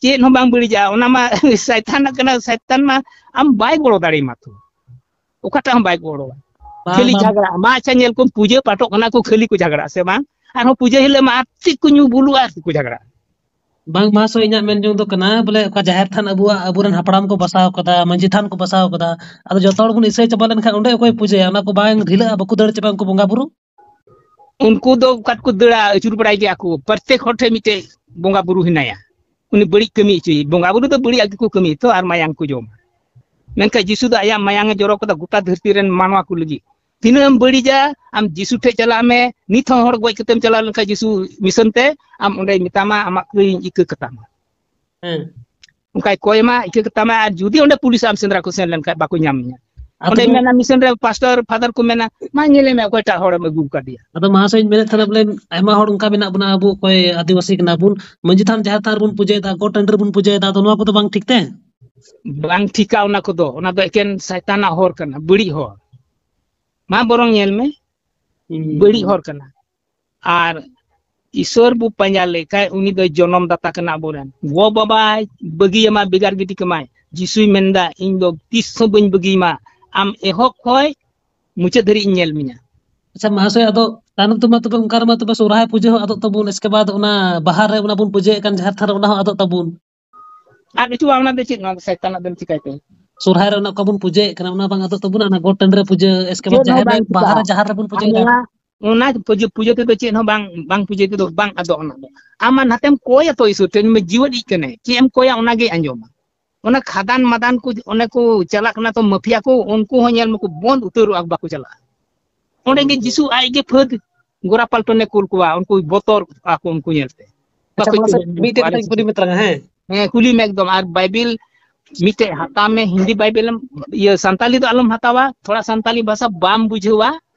ᱪᱮᱫ ᱦᱚᱸ ᱵᱟᱝ ᱵᱟᱹᱲᱤᱡᱟ, ᱚᱱᱟ ᱢᱟ ᱥᱟᱭᱛᱟᱱᱟᱜ ᱠᱟᱱᱟ᱾ ᱥᱟᱭᱛᱟᱱ ᱢᱟ ᱟᱢ ᱵᱟᱭ ᱜᱚᱲᱚ ᱫᱟᱲᱮᱭᱟᱢᱟ ᱛᱚ, ᱚᱠᱟᱴᱟᱜ ᱦᱚᱸ ᱵᱟᱭ ᱜᱚᱲᱚᱣᱟ᱾ ᱵᱟᱝ, ᱠᱷᱟᱹᱞᱤ ᱵᱟᱝ᱾ ᱡᱷᱟᱜᱽᱲᱟ᱾ ᱢᱟ ᱟᱪᱪᱷᱟ, ᱧᱮᱞ ᱠᱚᱢ, ᱯᱩᱡᱟᱹ ᱯᱟᱴᱚᱜ ᱠᱟᱱᱟ ᱠᱚ, ᱠᱷᱟᱹᱞᱤ ᱠᱚ ᱡᱷᱟᱜᱽᱲᱟᱜᱼᱟ ᱥᱮ ᱵᱟᱝ? ᱟᱨᱦᱚᱸ ᱯᱩᱡᱟᱹ ᱦᱤᱞᱳᱜ ᱢᱟ ᱟᱨ ᱪᱮᱫ ᱠᱚ ᱧᱩ ᱵᱩᱞᱩᱜᱼᱟ, ᱟᱨ ᱪᱮᱫ ᱠᱚ ᱡᱷᱟᱜᱽᱲᱟᱜᱼᱟ᱾ ᱵᱟᱝ, ᱢᱟᱦᱟᱥᱚᱭ, ᱤᱧᱟᱹᱜ ᱢᱮᱱ ᱡᱚᱝ ᱫᱚ ᱠᱟᱱᱟ, ᱵᱚᱞᱮ, ᱚᱠᱟ ᱡᱟᱦᱮᱨ ᱛᱷᱟᱱ ᱟᱵᱚᱣᱟᱜ, ᱟᱵᱚᱨᱮᱱ ᱦᱟᱯᱲᱟᱢ ᱠᱚ ᱵᱟᱥᱟᱣ ᱠᱟᱫᱟ, ᱢᱟᱹᱡᱷᱤ ᱛᱷᱟᱱ ᱠᱚ ᱵᱟᱥᱟᱣ ᱠᱟᱫᱟ, ᱟᱫᱚ ᱡᱚᱛᱚ ᱦᱚᱲ ᱵᱚᱱ ᱤᱥᱟᱹᱭ ᱪᱟᱵᱟ ᱞᱮᱱᱠᱷᱟᱱ, ᱚᱸᱰᱮ ᱚᱠᱚᱭ ᱯᱩᱡᱟᱹᱭᱟ? ᱚᱱᱟ ᱠᱚ ᱵᱟᱝ ᱰᱷᱤᱞᱟᱹᱜᱼᱟ, ᱵᱟᱠᱚ ᱫᱟᱹᱲ ᱪᱟᱵᱟᱜᱼᱟ ᱩᱱᱠᱩ ᱵᱚᱸᱜᱟ ᱵᱩᱨᱩ? ᱩᱱᱠᱩ ᱫᱚ ᱚᱠᱟ ᱛᱮᱠᱚ ᱫᱟᱹᱲᱟ, ᱟᱹᱪᱩᱨ ᱵᱟᱲᱟᱭ ᱜᱮᱭᱟ ᱠᱚ᱾ ᱯᱨᱚᱛᱮᱠ ᱦᱚᱲ ᱴᱷᱮᱱ ᱢᱤᱫᱴᱮᱡ ᱵᱚᱸᱜᱟ ᱵᱩᱨᱩ ᱦᱮᱱᱟᱭᱟ, ᱩᱱᱤ ᱵᱟᱹᱲᱤᱡ ᱠᱟᱹᱢᱤ ᱦᱚᱪᱚᱭᱮ᱾ ᱵᱚᱸᱜᱟ ᱵᱩᱨᱩ ᱫᱚ ᱵᱟᱹᱲᱤᱡ ᱟᱜ ᱜᱮᱠᱚ ᱠᱟᱹᱢᱤᱭᱟ ᱛᱚ, ᱟᱨ ᱢᱟᱭᱟᱝ ᱠᱚ ᱡᱚᱢᱟ᱾ ᱢᱮᱱᱠᱷᱟᱱ ᱡᱤᱥᱩ ᱫᱚ ᱟᱭᱟᱜ ᱢᱟᱭᱟᱝ ᱮ ᱡᱚᱨᱚ ᱠᱟᱫᱟ ᱜᱚᱴᱟ ᱫᱷᱟᱹᱨᱛᱤ ᱨᱮᱱ ᱢᱟᱱᱣᱟ ᱠᱚ ᱞᱟᱹᱜᱤᱫ᱾ ᱛᱤᱱᱟᱹᱜ ᱮᱢ ᱵᱟᱹᱲᱤᱡᱟ, ᱟᱢ ᱡᱤᱥᱩ ᱴᱷᱮᱡ ᱪᱟᱞᱟᱜ ᱢᱮ᱾ ᱱᱤᱛ ᱦᱚᱸ ᱦᱚᱲ ᱜᱚᱡ ᱠᱟᱛᱮᱢ ᱪᱟᱞᱟᱣ ᱞᱮᱱᱠᱷᱟᱱ ᱡᱤᱥᱩ ᱢᱤᱥᱚᱱ ᱛᱮ, ᱟᱢ ᱚᱸᱰᱮᱭ ᱢᱮᱛᱟᱢᱟ, ᱟᱢᱟᱜ ᱠᱟᱹᱭ ᱤᱧ ᱤᱠᱟᱹ ᱠᱟᱛᱟᱢᱟ᱾ ᱦᱮᱸ᱾ ᱚᱱᱠᱟᱭ ᱠᱚᱭ ᱢᱟ, ᱤᱠᱟᱹ ᱠᱟᱛᱟᱢᱟ, ᱟᱨ ᱡᱩᱫᱤ ᱚᱸᱰᱮ ᱯᱩᱞᱤᱥ ᱟᱢ ᱥᱮᱸᱫᱽᱨᱟ ᱠᱚ ᱥᱮᱱ ᱞᱮᱱᱠᱷᱟᱱ ᱵᱟᱠᱚ ᱧᱟᱢ ᱢᱮᱭᱟ᱾ ᱟᱫᱚ ᱚᱸᱰᱮ ᱢᱮᱱᱟ, ᱢᱤᱥᱚᱱ ᱨᱮ ᱯᱟᱥᱴᱚᱨ, ᱯᱷᱟᱫᱟᱨ ᱠᱚ ᱢᱮᱱᱟ, "ᱢᱟ ᱧᱮᱞᱮ ᱢᱮ, ᱚᱠᱚᱭᱴᱟᱜ ᱦᱚᱲᱮᱢ ᱟᱹᱜᱩ ᱟᱠᱟᱫᱮᱭᱟ?" ᱟᱫᱚ ᱢᱟᱦᱟᱥᱚᱭ ᱤᱧ ᱢᱮᱱᱮᱫ ᱛᱟᱦᱮᱱᱟ, ᱵᱚᱞᱮ, ᱟᱭᱢᱟ ᱦᱚᱲ ᱚᱱᱠᱟ ᱢᱮᱱᱟᱜ ᱵᱚᱱᱟ, ᱟᱵᱚ ᱚᱠᱚᱭ ᱟᱹᱫᱤᱵᱟᱹᱥᱤ ᱠᱟᱱᱟ ᱵᱚᱱ, ᱢᱟᱹᱡᱷᱤ ᱛᱷᱟᱱ, ᱡᱟᱦᱮᱨ ᱛᱷᱟᱱ ᱨᱮᱵᱚᱱ ᱯᱩᱡᱟᱹᱭᱮᱫᱟ, ᱜᱚᱴ ᱴᱟᱺᱰᱤ ᱨᱮᱵᱚᱱ ᱯᱩᱡᱟᱹᱭᱮᱫᱟ, ᱟᱫᱚ ᱱᱚᱣᱟ ᱠᱚᱫᱚ ᱵᱟᱝ ᱴᱷᱤᱠ ᱛᱮ? ᱵᱟᱝ ᱴᱷᱤᱠᱟ ᱚᱱᱟ ᱠᱚᱫᱚ, ᱚᱱᱟ ᱫᱚ ᱮᱠᱮᱱ ᱥᱟᱭᱛᱟᱱᱟᱜ ᱦᱚᱨ ᱠᱟᱱᱟ, ᱵᱟᱹᱲᱤᱡ ᱦᱚᱨ᱾ ᱢᱟ ᱵᱚᱨᱚᱝ ᱧᱮᱞ ᱢᱮ, ᱦᱩᱸ᱾ ᱵᱟᱹᱲᱤᱡ ᱦᱚᱨ ᱠᱟᱱᱟ᱾ ᱟᱨ ᱤᱥᱚᱨ ᱵᱚ ᱯᱟᱸᱡᱟ ᱞᱮᱠᱷᱟᱡ, ᱩᱱᱤ ᱫᱚ ᱡᱚᱱᱚᱢ ᱫᱟᱛᱟ ᱠᱟᱱᱟ ᱟᱵᱚᱨᱮᱱ᱾ ᱜᱚ ᱵᱟᱵᱟᱭ ᱵᱟᱹᱜᱤᱭᱟᱢᱟ, ᱵᱷᱮᱜᱟᱨ ᱜᱤᱰᱤ ᱠᱟᱢᱟᱭ᱾ ᱡᱤᱥᱩᱭ ᱢᱮᱱᱫᱟ, "ᱤᱧ ᱫᱚ ᱛᱤᱥ ᱦᱚᱸ ᱵᱟᱹᱧ ᱵᱟᱹᱜᱤᱭᱟᱢᱟ, ᱟᱢ ᱮᱦᱚᱵ ᱠᱷᱚᱡ ᱢᱩᱪᱟᱹᱫ ᱫᱷᱟᱹᱨᱤᱡ ᱤᱧ ᱧᱮᱞ ᱢᱮᱭᱟ᱾" ᱟᱪᱪᱷᱟ ᱢᱟᱦᱟᱥᱚᱭ, ᱟᱫᱚ ᱛᱟᱭᱱᱚᱢ ᱛᱮᱢᱟ ᱛᱚᱵᱮ ᱚᱱᱠᱟ ᱨᱮᱢᱟ ᱛᱚᱵᱮ ᱥᱚᱨᱦᱟᱭ ᱯᱩᱡᱟᱹ ᱦᱚᱸ ᱟᱫᱚᱜ ᱛᱟᱵᱚᱱ, ᱮᱥᱠᱮ ᱵᱟᱫ ᱚᱱᱟ ᱵᱟᱦᱟ ᱨᱮ ᱚᱱᱟ ᱵᱚᱱ ᱯᱩᱡᱟᱹᱭᱮᱫ ᱠᱟᱱ ᱡᱟᱦᱮᱨ ᱛᱷᱟᱱ ᱨᱮ, ᱚᱱᱟ ᱦᱚᱸ ᱟᱫᱚᱜ ᱛᱟᱵᱚᱱ᱾ ᱟᱨ ᱱᱤᱛᱚᱜ ᱚᱱᱟ ᱫᱚ ᱪᱮᱫ, ᱱᱚᱣᱟ ᱫᱚ ᱥᱟᱭᱛᱟᱱᱟᱜ ᱫᱚᱢ ᱪᱤᱠᱟᱹᱭ ᱛᱮ? ᱥᱚᱨᱦᱟᱭ ᱨᱮ ᱚᱱᱟ ᱚᱠᱟ ᱵᱚᱱ ᱯᱩᱡᱟᱹᱭᱮᱫ ᱠᱟᱱᱟ, ᱚᱱᱟ ᱵᱟᱝ ᱟᱫᱚᱜ ᱛᱟᱵᱚᱱᱟ? ᱚᱱᱟ ᱜᱚᱴ ᱴᱟᱺᱰᱤ ᱨᱮ ᱯᱩᱡᱟᱹ, ᱮᱥᱠᱮ ᱵᱟᱫ ᱪᱮᱫ ᱦᱚᱸ ᱡᱟᱦᱮᱨ ᱨᱮ, ᱵᱟᱝ ᱵᱟᱦᱟ ᱪᱤᱠᱟᱹᱜᱼᱟ᱾ ᱨᱮ, ᱡᱟᱦᱮᱨ ᱨᱮᱵᱚᱱ ᱟᱨ ᱯᱩᱡᱟᱹᱭᱮᱫᱟ᱾ ᱱᱚᱣᱟ ᱚᱱᱟ ᱯᱩᱡᱟᱹ, ᱯᱩᱡᱟᱹ ᱛᱮᱫᱚ ᱪᱮᱫ ᱦᱚᱸ ᱵᱟᱝ, ᱵᱟᱝ ᱯᱩᱡᱟᱹ ᱛᱮᱫᱚ ᱵᱟᱝ ᱟᱫᱚᱜ ᱚᱱᱟ ᱫᱚ᱾ ᱟᱢ ᱢᱟ ᱱᱟᱛᱮᱢ ᱠᱚᱭᱟ ᱛᱚ ᱤᱥᱚᱨ ᱴᱷᱮᱱ, ᱡᱤᱣᱮᱫ ᱤᱡ ᱠᱟᱱᱟᱭ, ᱪᱮᱫ ᱮᱢ ᱠᱚᱭᱟ ᱚᱱᱟᱜᱮ ᱟᱸᱡᱚᱢᱟ᱾ ᱚᱱᱟ ᱠᱷᱟᱫᱟᱱ ᱢᱟᱫᱟᱱ ᱠᱚ ᱚᱱᱮ ᱠᱚ ᱪᱟᱞᱟᱜ ᱠᱟᱱᱟ ᱛᱚ ᱢᱟᱯᱷᱤᱭᱟ ᱠᱚ, ᱩᱱᱠᱩ ᱦᱚᱸ ᱧᱮᱞ ᱢᱟᱠᱚ ᱵᱚᱱᱫ ᱩᱛᱟᱹᱨᱚᱜᱼᱟ, ᱵᱟᱠᱚ ᱪᱟᱞᱟᱜᱼᱟ᱾ ᱚᱸᱰᱮ ᱜᱮ ᱡᱤᱥᱩ ᱟᱡ ᱜᱮ ᱯᱷᱟᱹᱫ ᱜᱳᱨᱟ ᱯᱟᱞᱴᱚᱱᱮ ᱠᱩᱞ ᱠᱚᱣᱟ, ᱩᱱᱠᱩ ᱵᱚᱛᱚᱨ ᱟᱠᱚ ᱩᱱᱠᱩ ᱧᱮᱞᱛᱮ᱾ ᱟᱪᱪᱷᱟ, ᱵᱟᱠᱚ ᱢᱟᱥᱮ ᱪᱟᱞᱟᱜᱼᱟ ᱩᱱᱠᱩ ᱢᱤᱫᱴᱮᱡ ᱟᱞᱮ ᱠᱟᱛᱷᱟᱧ ᱥᱮᱫ ᱠᱩᱞᱤ ᱫᱚ᱾ ᱢᱮ ᱛᱟᱞᱟᱝᱟ, ᱦᱮᱸ? ᱦᱮᱸ, ᱠᱩᱞᱤ ᱢᱮ ᱮᱠᱫᱚᱢ᱾ ᱟᱨ ᱵᱟᱭᱵᱮᱞ ᱢᱤᱫᱴᱮᱡ ᱦᱟᱛᱟᱣ ᱢᱮ, ᱦᱤᱱᱫᱤ ᱵᱟᱭᱵᱮᱞ ᱮᱢ, ᱤᱭᱟᱹ, ᱥᱟᱱᱛᱟᱞᱤ ᱫᱚ ᱟᱞᱚᱢ ᱦᱟᱛᱟᱣᱟ, ᱛᱷᱚᱲᱟ ᱥᱟᱱᱛᱟᱞᱤ ᱵᱷᱟᱥᱟ ᱵᱟᱢ ᱵᱩᱡᱷᱟᱹᱣᱟ,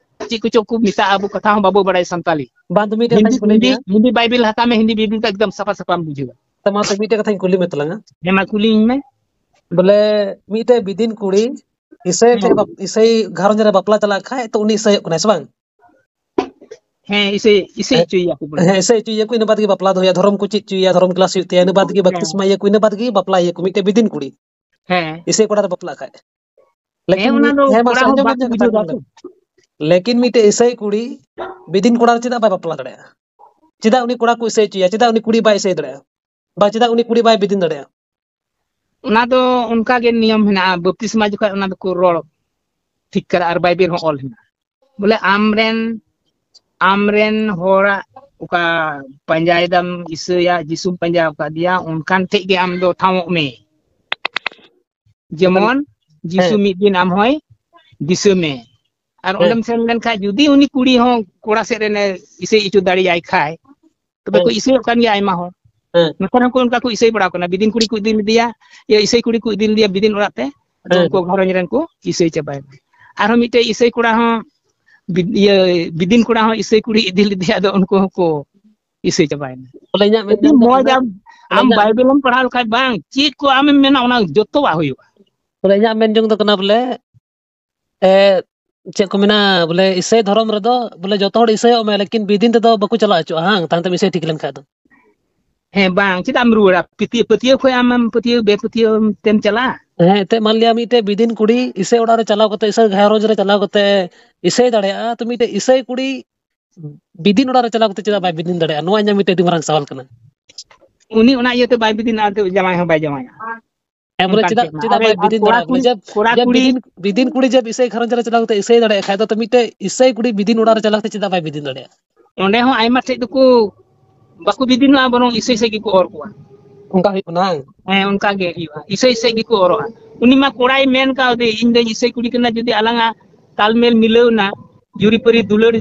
ᱪᱮᱫ ᱠᱚᱪᱚ ᱠᱚ ᱢᱮᱛᱟᱜᱼᱟ, ᱟᱵᱚ ᱠᱟᱛᱷᱟ ᱦᱚᱸ ᱵᱟᱵᱚ ᱵᱟᱲᱟᱭᱟ ᱥᱟᱱᱛᱟᱞᱤ᱾ ᱵᱟᱝ, ᱛᱚ ᱢᱤᱫᱴᱮᱡ ᱦᱤᱱᱫᱤ, ᱠᱟᱛᱷᱟᱧ ᱠᱩᱞᱤ ᱦᱤᱱᱫᱤ, ᱢᱮᱭᱟ᱾ ᱦᱤᱱᱫᱤ ᱵᱟᱭᱵᱮᱞ ᱦᱟᱛᱟᱣ ᱢᱮ, ᱦᱤᱱᱫᱤ ᱵᱟᱭᱵᱮᱞ ᱫᱚ ᱮᱠᱫᱚᱢ ᱥᱟᱯᱷᱟ ᱥᱟᱯᱷᱟᱢ ᱵᱩᱡᱷᱟᱹᱣᱟ᱾ ᱛᱚ ᱢᱟ, ᱛᱚ ᱢᱤᱫᱴᱮᱡ ᱠᱟᱛᱷᱟᱧ ᱠᱩᱞᱤ ᱢᱮ ᱛᱟᱞᱟᱝᱟ᱾ ᱦᱮᱸ, ᱢᱟ ᱠᱩᱞᱤᱧ ᱢᱮ᱾ ᱵᱚᱞᱮ, ᱢᱤᱫᱴᱮᱡ ᱵᱤᱫᱤᱱ ᱠᱩᱲᱤ ᱤᱥᱟᱹᱭ ᱦᱮᱸ᱾ ᱴᱷᱮᱡ ᱵᱟᱯ-, ᱤᱥᱟᱹᱭ ᱜᱷᱟᱨᱚᱸᱡᱽ ᱨᱮ ᱵᱟᱯᱞᱟ ᱪᱟᱞᱟᱜ ᱠᱷᱟᱡ, ᱛᱚ ᱩᱱᱤ ᱤᱥᱟᱹᱭᱚᱜ ᱠᱟᱱᱟᱭ, ᱥᱮ ᱵᱟᱝ? ᱦᱮᱸ, ᱤᱥᱟᱹᱭ, ᱤᱥᱟᱹᱭ ᱦᱮᱸ᱾ ᱦᱚᱪᱚᱭᱮᱭᱟ ᱠᱚ ᱵᱚᱞᱮ᱾ ᱦᱮᱸ, ᱤᱥᱟᱹᱭ ᱦᱚᱪᱚᱭᱮᱭᱟ ᱠᱚ, ᱤᱱᱟᱹ ᱵᱟᱫ ᱜᱮ ᱵᱟᱯᱞᱟ ᱫᱚ ᱦᱩᱭᱩᱜᱼᱟ, ᱫᱷᱚᱨᱚᱢ ᱠᱚ ᱪᱮᱫ ᱦᱚᱪᱚᱭᱮᱭᱟ, ᱫᱷᱚᱨᱚᱢ ᱠᱞᱟᱥ ᱦᱩᱭᱩᱜ ᱛᱟᱭᱟ, ᱤᱱᱟᱹ ᱵᱟᱫ ᱜᱮ ᱦᱮᱸ᱾ ᱵᱟᱯᱛᱤᱥᱢᱟᱭᱮᱭᱟ ᱠᱚ, ᱤᱱᱟᱹ ᱵᱟᱫ ᱜᱮ ᱵᱟᱯᱞᱟᱭᱮᱭᱟ ᱠᱚ, ᱢᱤᱫᱴᱮᱡ ᱵᱤᱫᱤᱱ ᱠᱩᱲᱤ᱾ ᱦᱮᱸ᱾ ᱤᱥᱟᱹᱭ ᱠᱚᱲᱟ ᱨᱮ ᱵᱟᱯᱞᱟᱜ ᱠᱷᱟᱡ᱾ ᱦᱮᱸ, ᱞᱮᱠᱤᱱ ᱚᱱᱟ ᱢᱤᱫ-, ᱫᱚ ᱦᱮᱸ, ᱢᱟᱥᱮ ᱠᱚᱲᱟ ᱦᱚᱸ ᱟᱸᱡᱚᱢ ᱵᱟᱠᱚ ᱵᱮᱱ, ᱵᱩᱡᱷᱟᱹᱣ ᱟᱸᱡᱚᱢ ᱫᱟ ᱵᱮᱱ᱾ ᱛᱚ᱾ ᱞᱮᱠᱤᱱ ᱢᱤᱫᱴᱮᱡ ᱤᱥᱟᱹᱭ ᱠᱩᱲᱤ ᱵᱤᱫᱤᱱ ᱠᱚᱲᱟ ᱨᱮ ᱪᱮᱫᱟᱜ ᱵᱟᱭ ᱵᱟᱯᱞᱟ ᱫᱟᱲᱮᱭᱟᱜᱼᱟ? ᱪᱮᱫᱟᱜ ᱩᱱᱤ ᱠᱚᱲᱟ ᱠᱚ ᱤᱥᱟᱹᱭ ᱦᱚᱪᱚᱭᱟ? ᱪᱮᱫᱟᱜ ᱩᱱᱤ ᱠᱩᱲᱤ ᱵᱟᱭ ᱤᱥᱟᱹᱭ ᱫᱟᱲᱮᱭᱟᱜᱼᱟ? ᱵᱟ, ᱪᱮᱫᱟᱜ ᱩᱱᱤ ᱠᱩᱲᱤ ᱵᱟᱭ ᱵᱤᱫᱤᱱ ᱫᱟᱲᱮᱭᱟᱜᱼᱟ? ᱚᱱᱟ ᱫᱚ ᱚᱱᱠᱟ ᱜᱮ ᱱᱤᱭᱚᱢ ᱦᱮᱱᱟᱜᱼᱟ, ᱵᱟᱯᱛᱤᱥᱢᱟ ᱡᱚᱠᱷᱚᱱ ᱚᱱᱟ ᱫᱚᱠᱚ ᱨᱚᱲ ᱴᱷᱤᱠ ᱠᱟᱫᱟ ᱟᱨ ᱵᱟᱭᱵᱮᱞ ᱦᱚᱸ ᱚᱞ ᱦᱮᱱᱟᱜᱼᱟ᱾ ᱵᱚᱞᱮ ᱟᱢᱨᱮᱱ, ᱟᱢᱨᱮᱱ ᱦᱚᱲᱟᱜ ᱚᱠᱟ ᱯᱟᱸᱡᱟᱭ ᱫᱟᱢ ᱤᱥᱟᱹᱭᱟ, ᱡᱤᱥᱩᱢ ᱯᱟᱸᱡᱟ ᱟᱠᱟᱫᱮᱭᱟ, ᱚᱱᱠᱟᱱ ᱴᱷᱮᱡ ᱜᱮ ᱟᱢ ᱫᱚ ᱴᱷᱟᱶᱚᱜ ᱢᱮ᱾ ᱡᱮᱢᱚᱱ ᱡᱤᱥᱩ ᱦᱮᱸ᱾ ᱢᱤᱫ ᱫᱤᱱ ᱟᱢ ᱦᱚᱸᱭ ᱫᱤᱥᱟᱹ ᱢᱮ᱾ ᱟᱨ ᱦᱮᱸ᱾ ᱚᱸᱰᱮᱢ ᱥᱮᱱ ᱞᱮᱱᱠᱷᱟᱡ ᱡᱩᱫᱤ ᱩᱱᱤ ᱠᱩᱲᱤ ᱦᱚᱸ ᱠᱚᱲᱟ ᱥᱮᱫ ᱨᱮᱱᱮ ᱤᱥᱟᱹᱭ ᱦᱚᱪᱚ ᱫᱟᱲᱮᱭᱟᱭ ᱠᱷᱟᱡ, ᱛᱚᱵᱮ ᱠᱚ ᱦᱮᱸ᱾ ᱤᱥᱟᱹᱭᱚᱜ ᱠᱟᱱ ᱜᱮᱭᱟ ᱟᱭᱢᱟ ᱦᱚᱲ᱾ ᱦᱮᱸ᱾ ᱱᱮᱛᱟᱨ ᱦᱚᱸᱠᱚ ᱚᱱᱠᱟ ᱠᱚ ᱤᱥᱟᱹᱭ ᱵᱟᱲᱟ ᱠᱟᱱᱟ᱾ ᱵᱤᱫᱤᱱ ᱠᱩᱲᱤ ᱠᱚ ᱤᱫᱤ ᱞᱮᱫᱮᱭᱟ, ᱤᱭᱟᱹ, ᱤᱥᱟᱹᱭ ᱠᱩᱲᱤ ᱠᱚ ᱤᱫᱤ ᱞᱮᱫᱮᱭᱟ ᱵᱤᱫᱤᱱ ᱚᱲᱟᱜ ᱛᱮ᱾ ᱟᱫᱚ ᱦᱮᱸ᱾ ᱩᱱᱠᱩ ᱜᱷᱟᱨᱚᱸᱡᱽ ᱨᱮᱱ ᱠᱚ ᱤᱥᱟᱹᱭ ᱪᱟᱵᱟᱭᱮᱱᱟ᱾ ᱟᱨᱦᱚᱸ ᱢᱤᱫᱴᱮᱡ ᱤᱥᱟᱹᱭ ᱠᱚᱲᱟ ᱦᱚᱸ ᱵᱤᱫ-, ᱤᱭᱟᱹ, ᱵᱤᱫᱤᱱ ᱠᱚᱲᱟ ᱦᱚᱸ ᱤᱥᱟᱹᱭ ᱠᱩᱲᱤ ᱤᱫᱤ ᱞᱮᱫᱮᱭᱟ, ᱟᱫᱚ ᱩᱱᱠᱩ ᱦᱚᱸᱠᱚ ᱤᱥᱟᱹᱭ ᱪᱟᱵᱟᱭᱮᱱᱟ᱾ ᱵᱚᱞᱮ ᱤᱧᱟᱹᱜ ᱢᱮᱱ ᱟᱹᱰᱤ ᱡᱚᱝ ᱫᱚ ᱢᱚᱡᱽ ᱠᱟᱱᱟ, ᱟᱢ, ᱵᱚᱞᱮ ᱟᱢ ᱤᱧᱟᱹᱜ ᱵᱟᱭᱵᱮᱞ ᱮᱢ ᱯᱟᱲᱦᱟᱣ ᱞᱮᱠᱷᱟᱡ ᱵᱟᱝ, ᱪᱮᱫ ᱠᱚ ᱟᱢᱮᱢ ᱢᱮᱱᱟ ᱚᱱᱟ ᱡᱚᱛᱚᱣᱟᱜ ᱦᱩᱭᱩᱜᱼᱟ᱾ ᱵᱚᱞᱮ ᱤᱧᱟᱹᱜ ᱢᱮᱱ ᱡᱚᱝ ᱫᱚ ᱠᱟᱱᱟ ᱵᱚᱞᱮ, ᱮ, ᱪᱮᱫ ᱠᱚ ᱢᱮᱱᱟ, ᱵᱚᱞᱮ ᱤᱥᱟᱹᱭ ᱫᱷᱚᱨᱚᱢ ᱨᱮᱫᱚ ᱵᱚᱞᱮ ᱡᱚᱛᱚ ᱦᱚᱲ ᱤᱥᱟᱹᱭᱚᱜ ᱢᱮ, ᱞᱮᱠᱤᱱ ᱵᱤᱫᱤᱱ ᱛᱮᱫᱚ ᱵᱟᱠᱚ ᱪᱟᱞᱟᱣ ᱦᱚᱪᱚᱜᱼᱟ, ᱦᱟᱝ? ᱛᱟᱭᱚᱢ ᱛᱮᱢ ᱤᱥᱟᱹᱭ ᱴᱷᱤᱠ ᱞᱮᱱᱠᱷᱟᱡ ᱫᱚ᱾ ᱦᱮᱸ, ᱵᱟᱝ, ᱪᱮᱫᱟᱜ ᱮᱢ ᱨᱩᱣᱟᱹᱲᱟ? ᱯᱟᱹᱛᱭᱟᱹᱣ, ᱯᱟᱹᱛᱭᱟᱹᱣ ᱵᱮᱯᱟᱹᱛᱭᱟᱹᱣ ᱛᱮᱢ ᱪᱟᱞᱟᱜᱼᱟ? ᱦᱮᱸ, ᱮᱱᱛᱮᱫ ᱢᱟᱱ ᱞᱤᱭᱟ ᱢᱤᱫᱴᱮᱡ ᱵᱤᱫᱤᱱ ᱠᱩᱲᱤ ᱤᱥᱟᱹᱭ ᱚᱲᱟᱜ ᱨᱮ ᱪᱟᱞᱟᱣ ᱠᱟᱛᱮ, ᱤᱥᱟᱹᱭ ᱜᱷᱟᱨᱚᱸᱡᱽ ᱨᱮ ᱪᱟᱞᱟᱣ ᱠᱟᱛᱮ ᱤᱥᱟᱹᱭ ᱫᱟᱲᱮᱭᱟᱜᱼᱟ, ᱛᱚ ᱢᱤᱫᱴᱮᱡ ᱤᱥᱟᱹᱭ ᱠᱩᱲᱤ ᱵᱤᱫᱤᱱ ᱚᱲᱟᱜ ᱨᱮ ᱪᱟᱞᱟᱣ ᱠᱟᱛᱮ ᱪᱮᱫᱟᱜ ᱵᱟᱭ ᱵᱤᱫᱤᱱ ᱫᱟᱲᱮᱭᱟᱜᱼᱟ? ᱱᱚᱣᱟ ᱤᱧᱟᱹᱜ ᱢᱤᱫᱴᱮᱡ ᱟᱹᱰᱤ ᱢᱟᱨᱟᱝ ᱥᱟᱣᱟᱞ ᱠᱟᱱᱟ᱾ ᱩᱱᱤ ᱚᱱᱟ ᱤᱭᱟᱹᱛᱮ ᱵᱟᱭ ᱵᱤᱫᱤᱱᱟ, ᱮᱱᱛᱮᱫ ᱡᱟᱶᱟᱭ ᱦᱚᱸ ᱵᱟᱭ ᱡᱟᱶᱟᱭᱟ᱾ ᱦᱮᱸ, ᱵᱚᱞᱮ ᱚᱱᱠᱟᱱ ᱪᱮᱫᱟᱜ, ᱴᱷᱮᱱ᱾ ᱪᱮᱫᱟᱜ ᱟᱨ, ᱵᱟᱭ ᱟᱨ ᱵᱤᱫᱤᱱ ᱠᱚᱲᱟ ᱫᱟᱲᱮᱭᱟᱜᱼᱟ? ᱠᱩᱲᱤ, ᱵᱚᱞᱮ ᱡᱮ, ᱠᱚᱲᱟ ᱡᱮ ᱠᱩᱲᱤ ᱵᱤᱫᱤᱱ, ᱵᱤᱫᱤᱱ ᱠᱩᱲᱤ ᱡᱮ ᱤᱥᱟᱹᱭ ᱜᱷᱟᱨᱚᱸᱡᱽ ᱨᱮ ᱪᱟᱞᱟᱣ ᱠᱟᱛᱮ ᱤᱥᱟᱹᱭ ᱫᱟᱲᱮᱭᱟᱜ ᱠᱷᱟᱡ ᱫᱚ, ᱛᱚ ᱢᱤᱫᱴᱮᱡ ᱤᱥᱟᱹᱭ ᱠᱩᱲᱤ ᱵᱤᱫᱤᱱ ᱚᱲᱟᱜ ᱨᱮ ᱪᱟᱞᱟᱣ ᱠᱟᱛᱮ ᱪᱮᱫᱟᱜ ᱵᱟᱭ ᱵᱤᱫᱤᱱ ᱫᱟᱲᱮᱭᱟᱜᱼᱟ? ᱚᱸᱰᱮ ᱦᱚᱸ ᱟᱭᱢᱟ ᱴᱷᱮᱡ ᱫᱚᱠᱚ ᱵᱟᱠᱚ ᱵᱤᱫᱤᱱᱚᱜᱼᱟ, ᱵᱚᱨᱚᱝ ᱤᱥᱟᱹᱭ ᱥᱮᱫ ᱜᱮᱠᱚ ᱚᱨ ᱠᱚᱣᱟ᱾ ᱚᱱᱠᱟ ᱦᱩᱭᱩᱜ ᱠᱟᱱᱟ, ᱦᱟᱝ? ᱦᱮᱸ, ᱚᱱᱠᱟ ᱜᱮ ᱦᱩᱭᱩᱜᱼᱟ, ᱤᱥᱟᱹᱭ ᱥᱮᱫ ᱜᱮᱠᱚ ᱚᱨᱚᱜᱼᱟ᱾ ᱩᱱᱤ ᱢᱟ ᱠᱚᱲᱟᱭ ᱢᱮᱱ ᱠᱟᱣᱫᱮ, "ᱤᱧ ᱫᱚᱧ ᱤᱥᱟᱹᱭ ᱠᱩᱲᱤ ᱠᱟᱱᱟ, ᱡᱩᱫᱤ ᱟᱞᱟᱝᱟᱜ ᱛᱟᱞᱢᱮᱞ ᱢᱤᱞᱟᱹᱣ ᱮᱱᱟ, ᱡᱩᱨᱤᱯᱟᱹᱨᱤ ᱫᱩᱞᱟᱹᱲ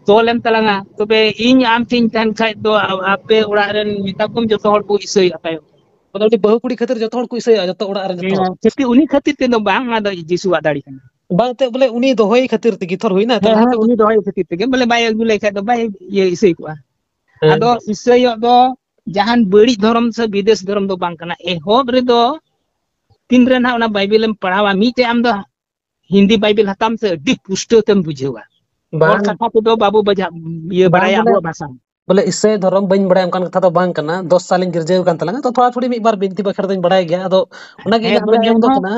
ᱛᱚᱞ ᱮᱱ ᱛᱟᱞᱟᱝᱟ, ᱛᱚᱵᱮ ᱤᱧ ᱟᱢ ᱴᱷᱮᱱ ᱛᱟᱦᱮᱱ ᱠᱷᱟᱡ ᱫᱚ ᱟ-, ᱟᱯᱮ ᱚᱲᱟᱜ ᱨᱮᱱ ᱢᱮᱛᱟ ᱠᱚᱢ ᱡᱚᱛᱚ ᱦᱚᱲ ᱠᱚ ᱤᱥᱟᱹᱭᱚᱜᱼᱟ ᱛᱟᱭᱚᱢ᱾ ᱢᱟᱱᱮ ᱩᱱᱤ ᱵᱟᱹᱦᱩ ᱠᱩᱲᱤ ᱠᱷᱟᱹᱛᱤᱨ ᱡᱚᱛᱚ ᱦᱚᱲ ᱠᱚ ᱤᱥᱟᱹᱭᱚᱜᱼᱟ, ᱡᱚᱛᱚ ᱚᱲᱟᱜ ᱨᱮᱱ ᱡᱚᱛᱚ ᱦᱚᱲ᱾ ᱦᱮᱸ, ᱠᱷᱟᱹᱛᱤᱨ, ᱩᱱᱤ ᱠᱷᱟᱹᱛᱤᱨ ᱛᱮᱫᱚ ᱵᱟᱝ, ᱚᱱᱟ ᱫᱚ ᱡᱤᱥᱩᱣᱟᱜ ᱫᱟᱲᱮ ᱠᱟᱱᱟ᱾ ᱵᱟᱝ ᱮᱱᱛᱮᱫ, ᱵᱚᱞᱮ ᱩᱱᱤ ᱫᱚᱦᱚᱭᱮ ᱠᱷᱟᱹᱛᱤᱨ ᱛᱮᱜᱮ ᱛᱷᱚᱨ ᱦᱩᱭᱱᱟ, ᱦᱮᱸ, ᱛᱷᱚᱨ ᱦᱮᱸ, ᱩᱱᱤ ᱫᱚᱦᱚᱭᱮ ᱠᱷᱟᱹᱛᱤᱨ ᱛᱮᱜᱮ, ᱵᱚᱞᱮ ᱵᱟᱭ ᱟᱹᱜᱩ ᱞᱮᱠᱷᱟᱡ ᱫᱚ ᱵᱟᱭ ᱤᱭᱟᱹ ᱤᱥᱟᱹᱭ ᱠᱚᱜᱼᱟ᱾ ᱦᱮᱸ᱾ ᱟᱫᱚ ᱤᱥᱟᱹᱭᱚᱜ ᱫᱚ ᱡᱟᱦᱟᱱ ᱵᱟᱹᱲᱤᱡ ᱫᱷᱚᱨᱚᱢ ᱥᱮ ᱵᱤᱫᱮᱥ ᱫᱷᱚᱨᱚᱢ ᱫᱚ ᱵᱟᱝ ᱠᱟᱱᱟ᱾ ᱮᱦᱚᱵ ᱨᱮᱫᱚ ᱛᱤᱱ ᱨᱮ ᱱᱟᱦᱟᱜ ᱚᱱᱟ ᱵᱟᱭᱵᱮᱞ ᱮᱢ ᱯᱟᱲᱦᱟᱣᱟ, ᱢᱤᱫᱴᱮᱡ ᱟᱢ ᱫᱚ ᱦᱤᱱᱫᱤ ᱵᱟᱭᱵᱮᱞ ᱦᱟᱛᱟᱣ ᱢᱮᱥᱮ, ᱟᱹᱰᱤ ᱯᱩᱥᱴᱟᱹᱣ ᱛᱮᱢ ᱵᱩᱡᱷᱟᱹᱣᱟ᱾ ᱦᱚᱲ ᱵᱟᱝ, ᱠᱟᱛᱷᱟ ᱛᱮᱫᱚ ᱵᱟᱵᱚ ᱵᱟᱡᱷᱟᱣ, ᱤᱭᱟᱹ ᱵᱟᱝ ᱵᱟᱲᱟᱭᱟ ᱵᱚᱞᱮ, ᱟᱵᱚᱣᱟᱜ ᱵᱷᱟᱥᱟ᱾ ᱵᱚᱞᱮ ᱤᱥᱟᱹᱭ ᱫᱷᱚᱨᱚᱢ ᱵᱟᱹᱧ ᱵᱟᱲᱟᱭᱟ ᱚᱱᱠᱟᱱ ᱠᱟᱛᱷᱟ ᱫᱚ ᱵᱟᱝ ᱠᱟᱱᱟ᱾ ᱫᱚᱥ ᱥᱟᱞᱤᱧ ᱜᱤᱨᱡᱟᱹ ᱟᱠᱟᱱ ᱛᱟᱞᱟᱝᱟ, ᱛᱚ ᱛᱷᱚᱲᱟ ᱛᱷᱩᱲᱤ ᱢᱤᱫ ᱵᱟᱨ ᱵᱤᱱᱛᱤ ᱵᱟᱠᱷᱮᱲ ᱫᱚᱧ ᱵᱟᱲᱟᱭ ᱜᱮᱭᱟ᱾ ᱟᱫᱚ ᱚᱱᱟᱜᱮ ᱦᱮᱸ, ᱤᱧᱟᱹᱜ ᱵᱚᱞᱮ ᱢᱮᱱ ᱡᱚᱝ ᱫᱚ ᱮᱱᱦᱚᱸ ᱠᱟᱱᱟ,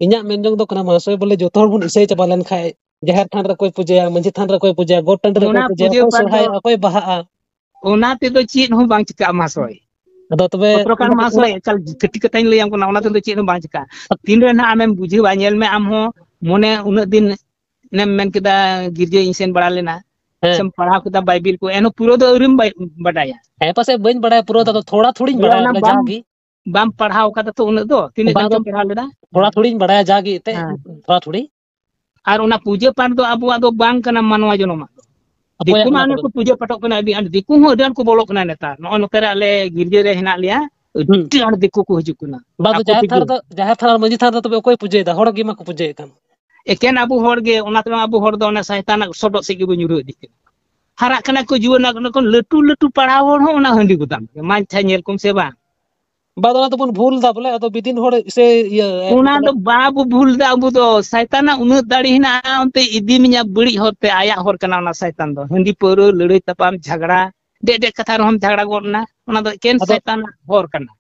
ᱤᱧᱟᱹᱜ ᱢᱮᱱ ᱡᱚᱝ ᱫᱚ ᱠᱟᱱᱟ, ᱢᱟᱦᱟᱥᱚᱭ, ᱵᱚᱞᱮ ᱡᱚᱛᱚ ᱦᱚᱲ ᱵᱚᱱ ᱤᱥᱟᱹᱭ ᱪᱟᱵᱟ ᱞᱮᱱᱠᱷᱟᱡ, ᱡᱟᱦᱮᱨ ᱛᱷᱟᱱ ᱨᱮ ᱚᱠᱚᱭ ᱯᱩᱡᱟᱹᱭᱟ, ᱢᱟᱹᱡᱷᱤ ᱛᱷᱟᱱ ᱨᱮ ᱚᱠᱚᱭ ᱯᱩᱡᱟᱹᱭᱟ, ᱜᱚᱴ ᱴᱟᱺᱰᱤ ᱨᱮ ᱚᱱᱟ ᱚᱠᱚᱭ ᱯᱩᱡᱟᱹᱭᱟ, ᱯᱩᱡᱟᱹ ᱚᱠᱚᱭ ᱯᱟᱴ ᱫᱚ ᱥᱚᱨᱦᱟᱭᱚᱜᱼᱟ, ᱚᱠᱚᱭ ᱵᱟᱦᱟᱜᱼᱟ, ᱚᱱᱟ ᱛᱮᱫᱚ ᱪᱮᱫ ᱦᱚᱸ ᱵᱟᱝ ᱪᱤᱠᱟᱹᱜᱼᱟ, ᱢᱟᱦᱟᱥᱚᱭ᱾ ᱟᱫᱚ ᱛᱚᱵᱮ ᱯᱚᱛᱨᱚᱠᱟᱨ ᱚᱱᱟ, ᱢᱟᱦᱟᱥᱚᱭ, ᱚᱱᱟ ᱮᱠᱟᱞ ᱠᱟᱹᱴᱤᱡ ᱠᱟᱛᱷᱟᱧ ᱞᱟᱹᱭᱟᱢ ᱠᱟᱱᱟ, ᱚᱱᱟ ᱛᱮᱫᱚ ᱪᱮᱫ ᱦᱚᱸ ᱵᱟᱝ ᱪᱤᱠᱟᱹᱜᱼᱟ᱾ ᱛᱤᱱ ᱨᱮ ᱱᱟᱦᱟᱜ ᱟᱢᱮᱢ ᱵᱩᱡᱷᱟᱹᱣᱟ, ᱧᱮᱞ ᱢᱮ, ᱟᱢ ᱦᱚᱸ ᱢᱚᱱᱮ ᱩᱱᱟᱹᱜ ᱫᱤᱱ ᱮᱢ ᱢᱮᱱ ᱠᱮᱫᱟ, ᱜᱤᱨᱡᱟᱹᱧ ᱥᱮᱱ ᱵᱟᱲᱟ ᱞᱮᱱᱟ, ᱦᱮᱸ᱾ ᱥᱮᱢ ᱯᱟᱲᱦᱟᱣ ᱠᱮᱫᱟ ᱵᱟᱭᱵᱮᱞ ᱠᱚ, ᱮᱱᱦᱚᱸ ᱯᱩᱨᱟᱹ ᱫᱚ ᱟᱹᱣᱨᱤᱢ ᱵᱟᱭ-, ᱵᱟᱰᱟᱭᱟ᱾ ᱦᱮᱸ, ᱯᱟᱥᱮᱡ ᱵᱟᱹᱧ ᱵᱟᱲᱟᱭᱟ ᱯᱩᱨᱟᱹ ᱫᱚ, ᱦᱮᱸ᱾ ᱟᱫᱚ ᱛᱷᱚᱲᱟ ᱛᱷᱩᱲᱤᱧ ᱵᱚᱞᱮ ᱵᱟᱲᱟᱭᱟ, ᱚᱱᱟ ᱵᱚᱞᱮ ᱵᱟᱢ, ᱡᱟᱜᱮ᱾ ᱵᱟᱢ ᱯᱟᱲᱦᱟᱣ ᱠᱟᱫᱟ ᱛᱚ ᱩᱱᱟᱹᱜ ᱫᱚ, ᱛᱤᱱᱟᱹᱜ ᱵᱟᱝ, ᱜᱟᱱ ᱟᱫᱚ ᱪᱚᱢ ᱯᱟᱲᱦᱟᱣ ᱞᱮᱫᱟ? ᱛᱷᱚᱲᱟ ᱦᱮᱸ᱾ ᱛᱷᱩᱲᱤᱧ ᱵᱟᱲᱟᱭᱟ, ᱡᱟᱜᱮ ᱮᱱᱛᱮᱫ, ᱦᱮᱸ᱾ ᱛᱷᱚᱲᱟ ᱛᱷᱩᱲᱤ᱾ ᱟᱨ ᱚᱱᱟ ᱯᱩᱡᱟᱹ ᱯᱟᱴ ᱫᱚ ᱟᱵᱚᱣᱟᱜ ᱫᱚ ᱵᱟᱝ ᱠᱟᱱᱟ ᱢᱟᱱᱣᱟ ᱡᱚᱱᱚᱢᱟᱜ ᱫᱚ᱾ ᱚᱠᱚᱭᱟᱜ ᱫᱤᱠᱩ ᱢᱟ ᱠᱟᱱᱟ ᱚᱱᱮ ᱛᱚᱵᱮ? ᱠᱚ ᱯᱩᱡᱟᱹ ᱯᱟᱴᱚᱜ ᱠᱟᱱᱟ, ᱟᱹᱰᱤ ᱟᱸᱴ ᱫᱤᱠᱩ ᱦᱚᱸ ᱟᱹᱰᱤ ᱟᱸᱴ ᱠᱚ ᱵᱚᱞᱚᱜ ᱠᱟᱱᱟ ᱱᱮᱛᱟᱨ᱾ ᱱᱚᱜᱼᱚᱭ ᱱᱚᱛᱮ ᱨᱮ ᱟᱞᱮ ᱜᱤᱨᱡᱟᱹ ᱨᱮ ᱦᱮᱱᱟᱜ ᱞᱮᱭᱟ, ᱦᱩᱸ᱾ ᱟᱹᱰᱤ ᱟᱸᱴ ᱫᱤᱠᱩ ᱠᱚ ᱦᱤᱡᱩᱜ ᱠᱟᱱᱟ᱾ ᱵᱟᱝ ᱫᱚ ᱟᱠᱚ ᱡᱟᱦᱮᱨ ᱛᱮᱜᱮ᱾ ᱛᱷᱟᱱ ᱨᱮᱫᱚ, ᱡᱟᱦᱮᱨ ᱛᱷᱟᱱ ᱟᱨ ᱢᱟᱹᱡᱷᱤ ᱛᱷᱟᱱ ᱨᱮ ᱛᱚᱵᱮ ᱚᱠᱚᱭ ᱯᱩᱡᱟᱹᱭᱮᱫᱟ? ᱦᱚᱲ ᱜᱮ ᱢᱟᱠᱚ ᱯᱩᱡᱟᱹᱭᱮᱫ ᱠᱟᱱ᱾ ᱮᱠᱮᱱ ᱟᱵᱚ ᱦᱚᱲ ᱜᱮ, ᱚᱱᱟ ᱛᱮᱢᱟ ᱟᱵᱚ ᱦᱚᱲ ᱫᱚ ᱚᱱᱟ ᱥᱟᱭᱛᱟᱱᱟᱜ ᱥᱚᱰᱚᱜ ᱥᱮᱫ ᱜᱮᱵᱚᱱ ᱧᱩᱨᱦᱟᱹ ᱤᱫᱤᱜ ᱠᱟᱱᱟ᱾ ᱦᱟᱨᱟᱜ ᱠᱟᱱᱟ ᱠᱚ ᱡᱩᱣᱟᱹᱱ, ᱚᱱᱟ ᱠᱚ ᱞᱟᱹᱴᱩ ᱞᱟᱹᱴᱩ ᱯᱟᱲᱦᱟᱣ ᱦᱚᱲ ᱦᱚᱸ ᱚᱱᱟ ᱦᱟᱺᱰᱤ ᱜᱚᱫᱟᱢ ᱨᱮ᱾ ᱢᱟ ᱟᱪᱪᱷᱟ, ᱧᱮᱞ ᱠᱚᱢ ᱥᱮ ᱵᱟᱝ? ᱵᱟᱝ, ᱚᱱᱟ ᱫᱚᱵᱚᱱ ᱵᱷᱩᱞ ᱫᱟ ᱵᱚᱞᱮ, ᱟᱫᱚ ᱵᱤᱫᱤᱱ ᱦᱚᱲ ᱥᱮ ᱤᱭᱟᱹ, ᱚᱱᱟ ᱫᱚ ᱵᱟᱵᱚ ᱵᱷᱩᱞ ᱫᱟ, ᱟᱵᱚ ᱫᱚ ᱥᱟᱭᱛᱟᱱᱟᱜ ᱩᱱᱟᱹᱜ ᱫᱟᱲᱮ ᱦᱮᱱᱟᱜᱼᱟ, ᱚᱱᱛᱮ ᱤᱫᱤ ᱢᱮᱭᱟ ᱵᱟᱹᱲᱤᱡ ᱦᱚᱨ ᱛᱮ, ᱟᱭᱟᱜ ᱦᱚᱨ ᱠᱟᱱᱟ ᱚᱱᱟ ᱥᱟᱭᱛᱟᱱ ᱫᱚ᱾ ᱦᱟᱺᱰᱤ ᱯᱟᱹᱣᱨᱟᱹ, ᱞᱟᱹᱲᱦᱟᱹᱭ ᱛᱟᱯᱟᱢ, ᱡᱷᱟᱜᱽᱲᱟ, ᱰᱮᱡ ᱰᱮᱡ ᱠᱟᱛᱷᱟ ᱨᱮᱦᱚᱸᱢ ᱡᱷᱟᱜᱽᱲᱟ ᱜᱚᱫ ᱮᱱᱟ, ᱚᱱᱟ ᱫᱚ ᱮᱠᱮᱱ ᱟᱫᱚ, ᱥᱟᱭᱛᱟᱱᱟᱜ ᱦᱚᱨ ᱠᱟᱱᱟ᱾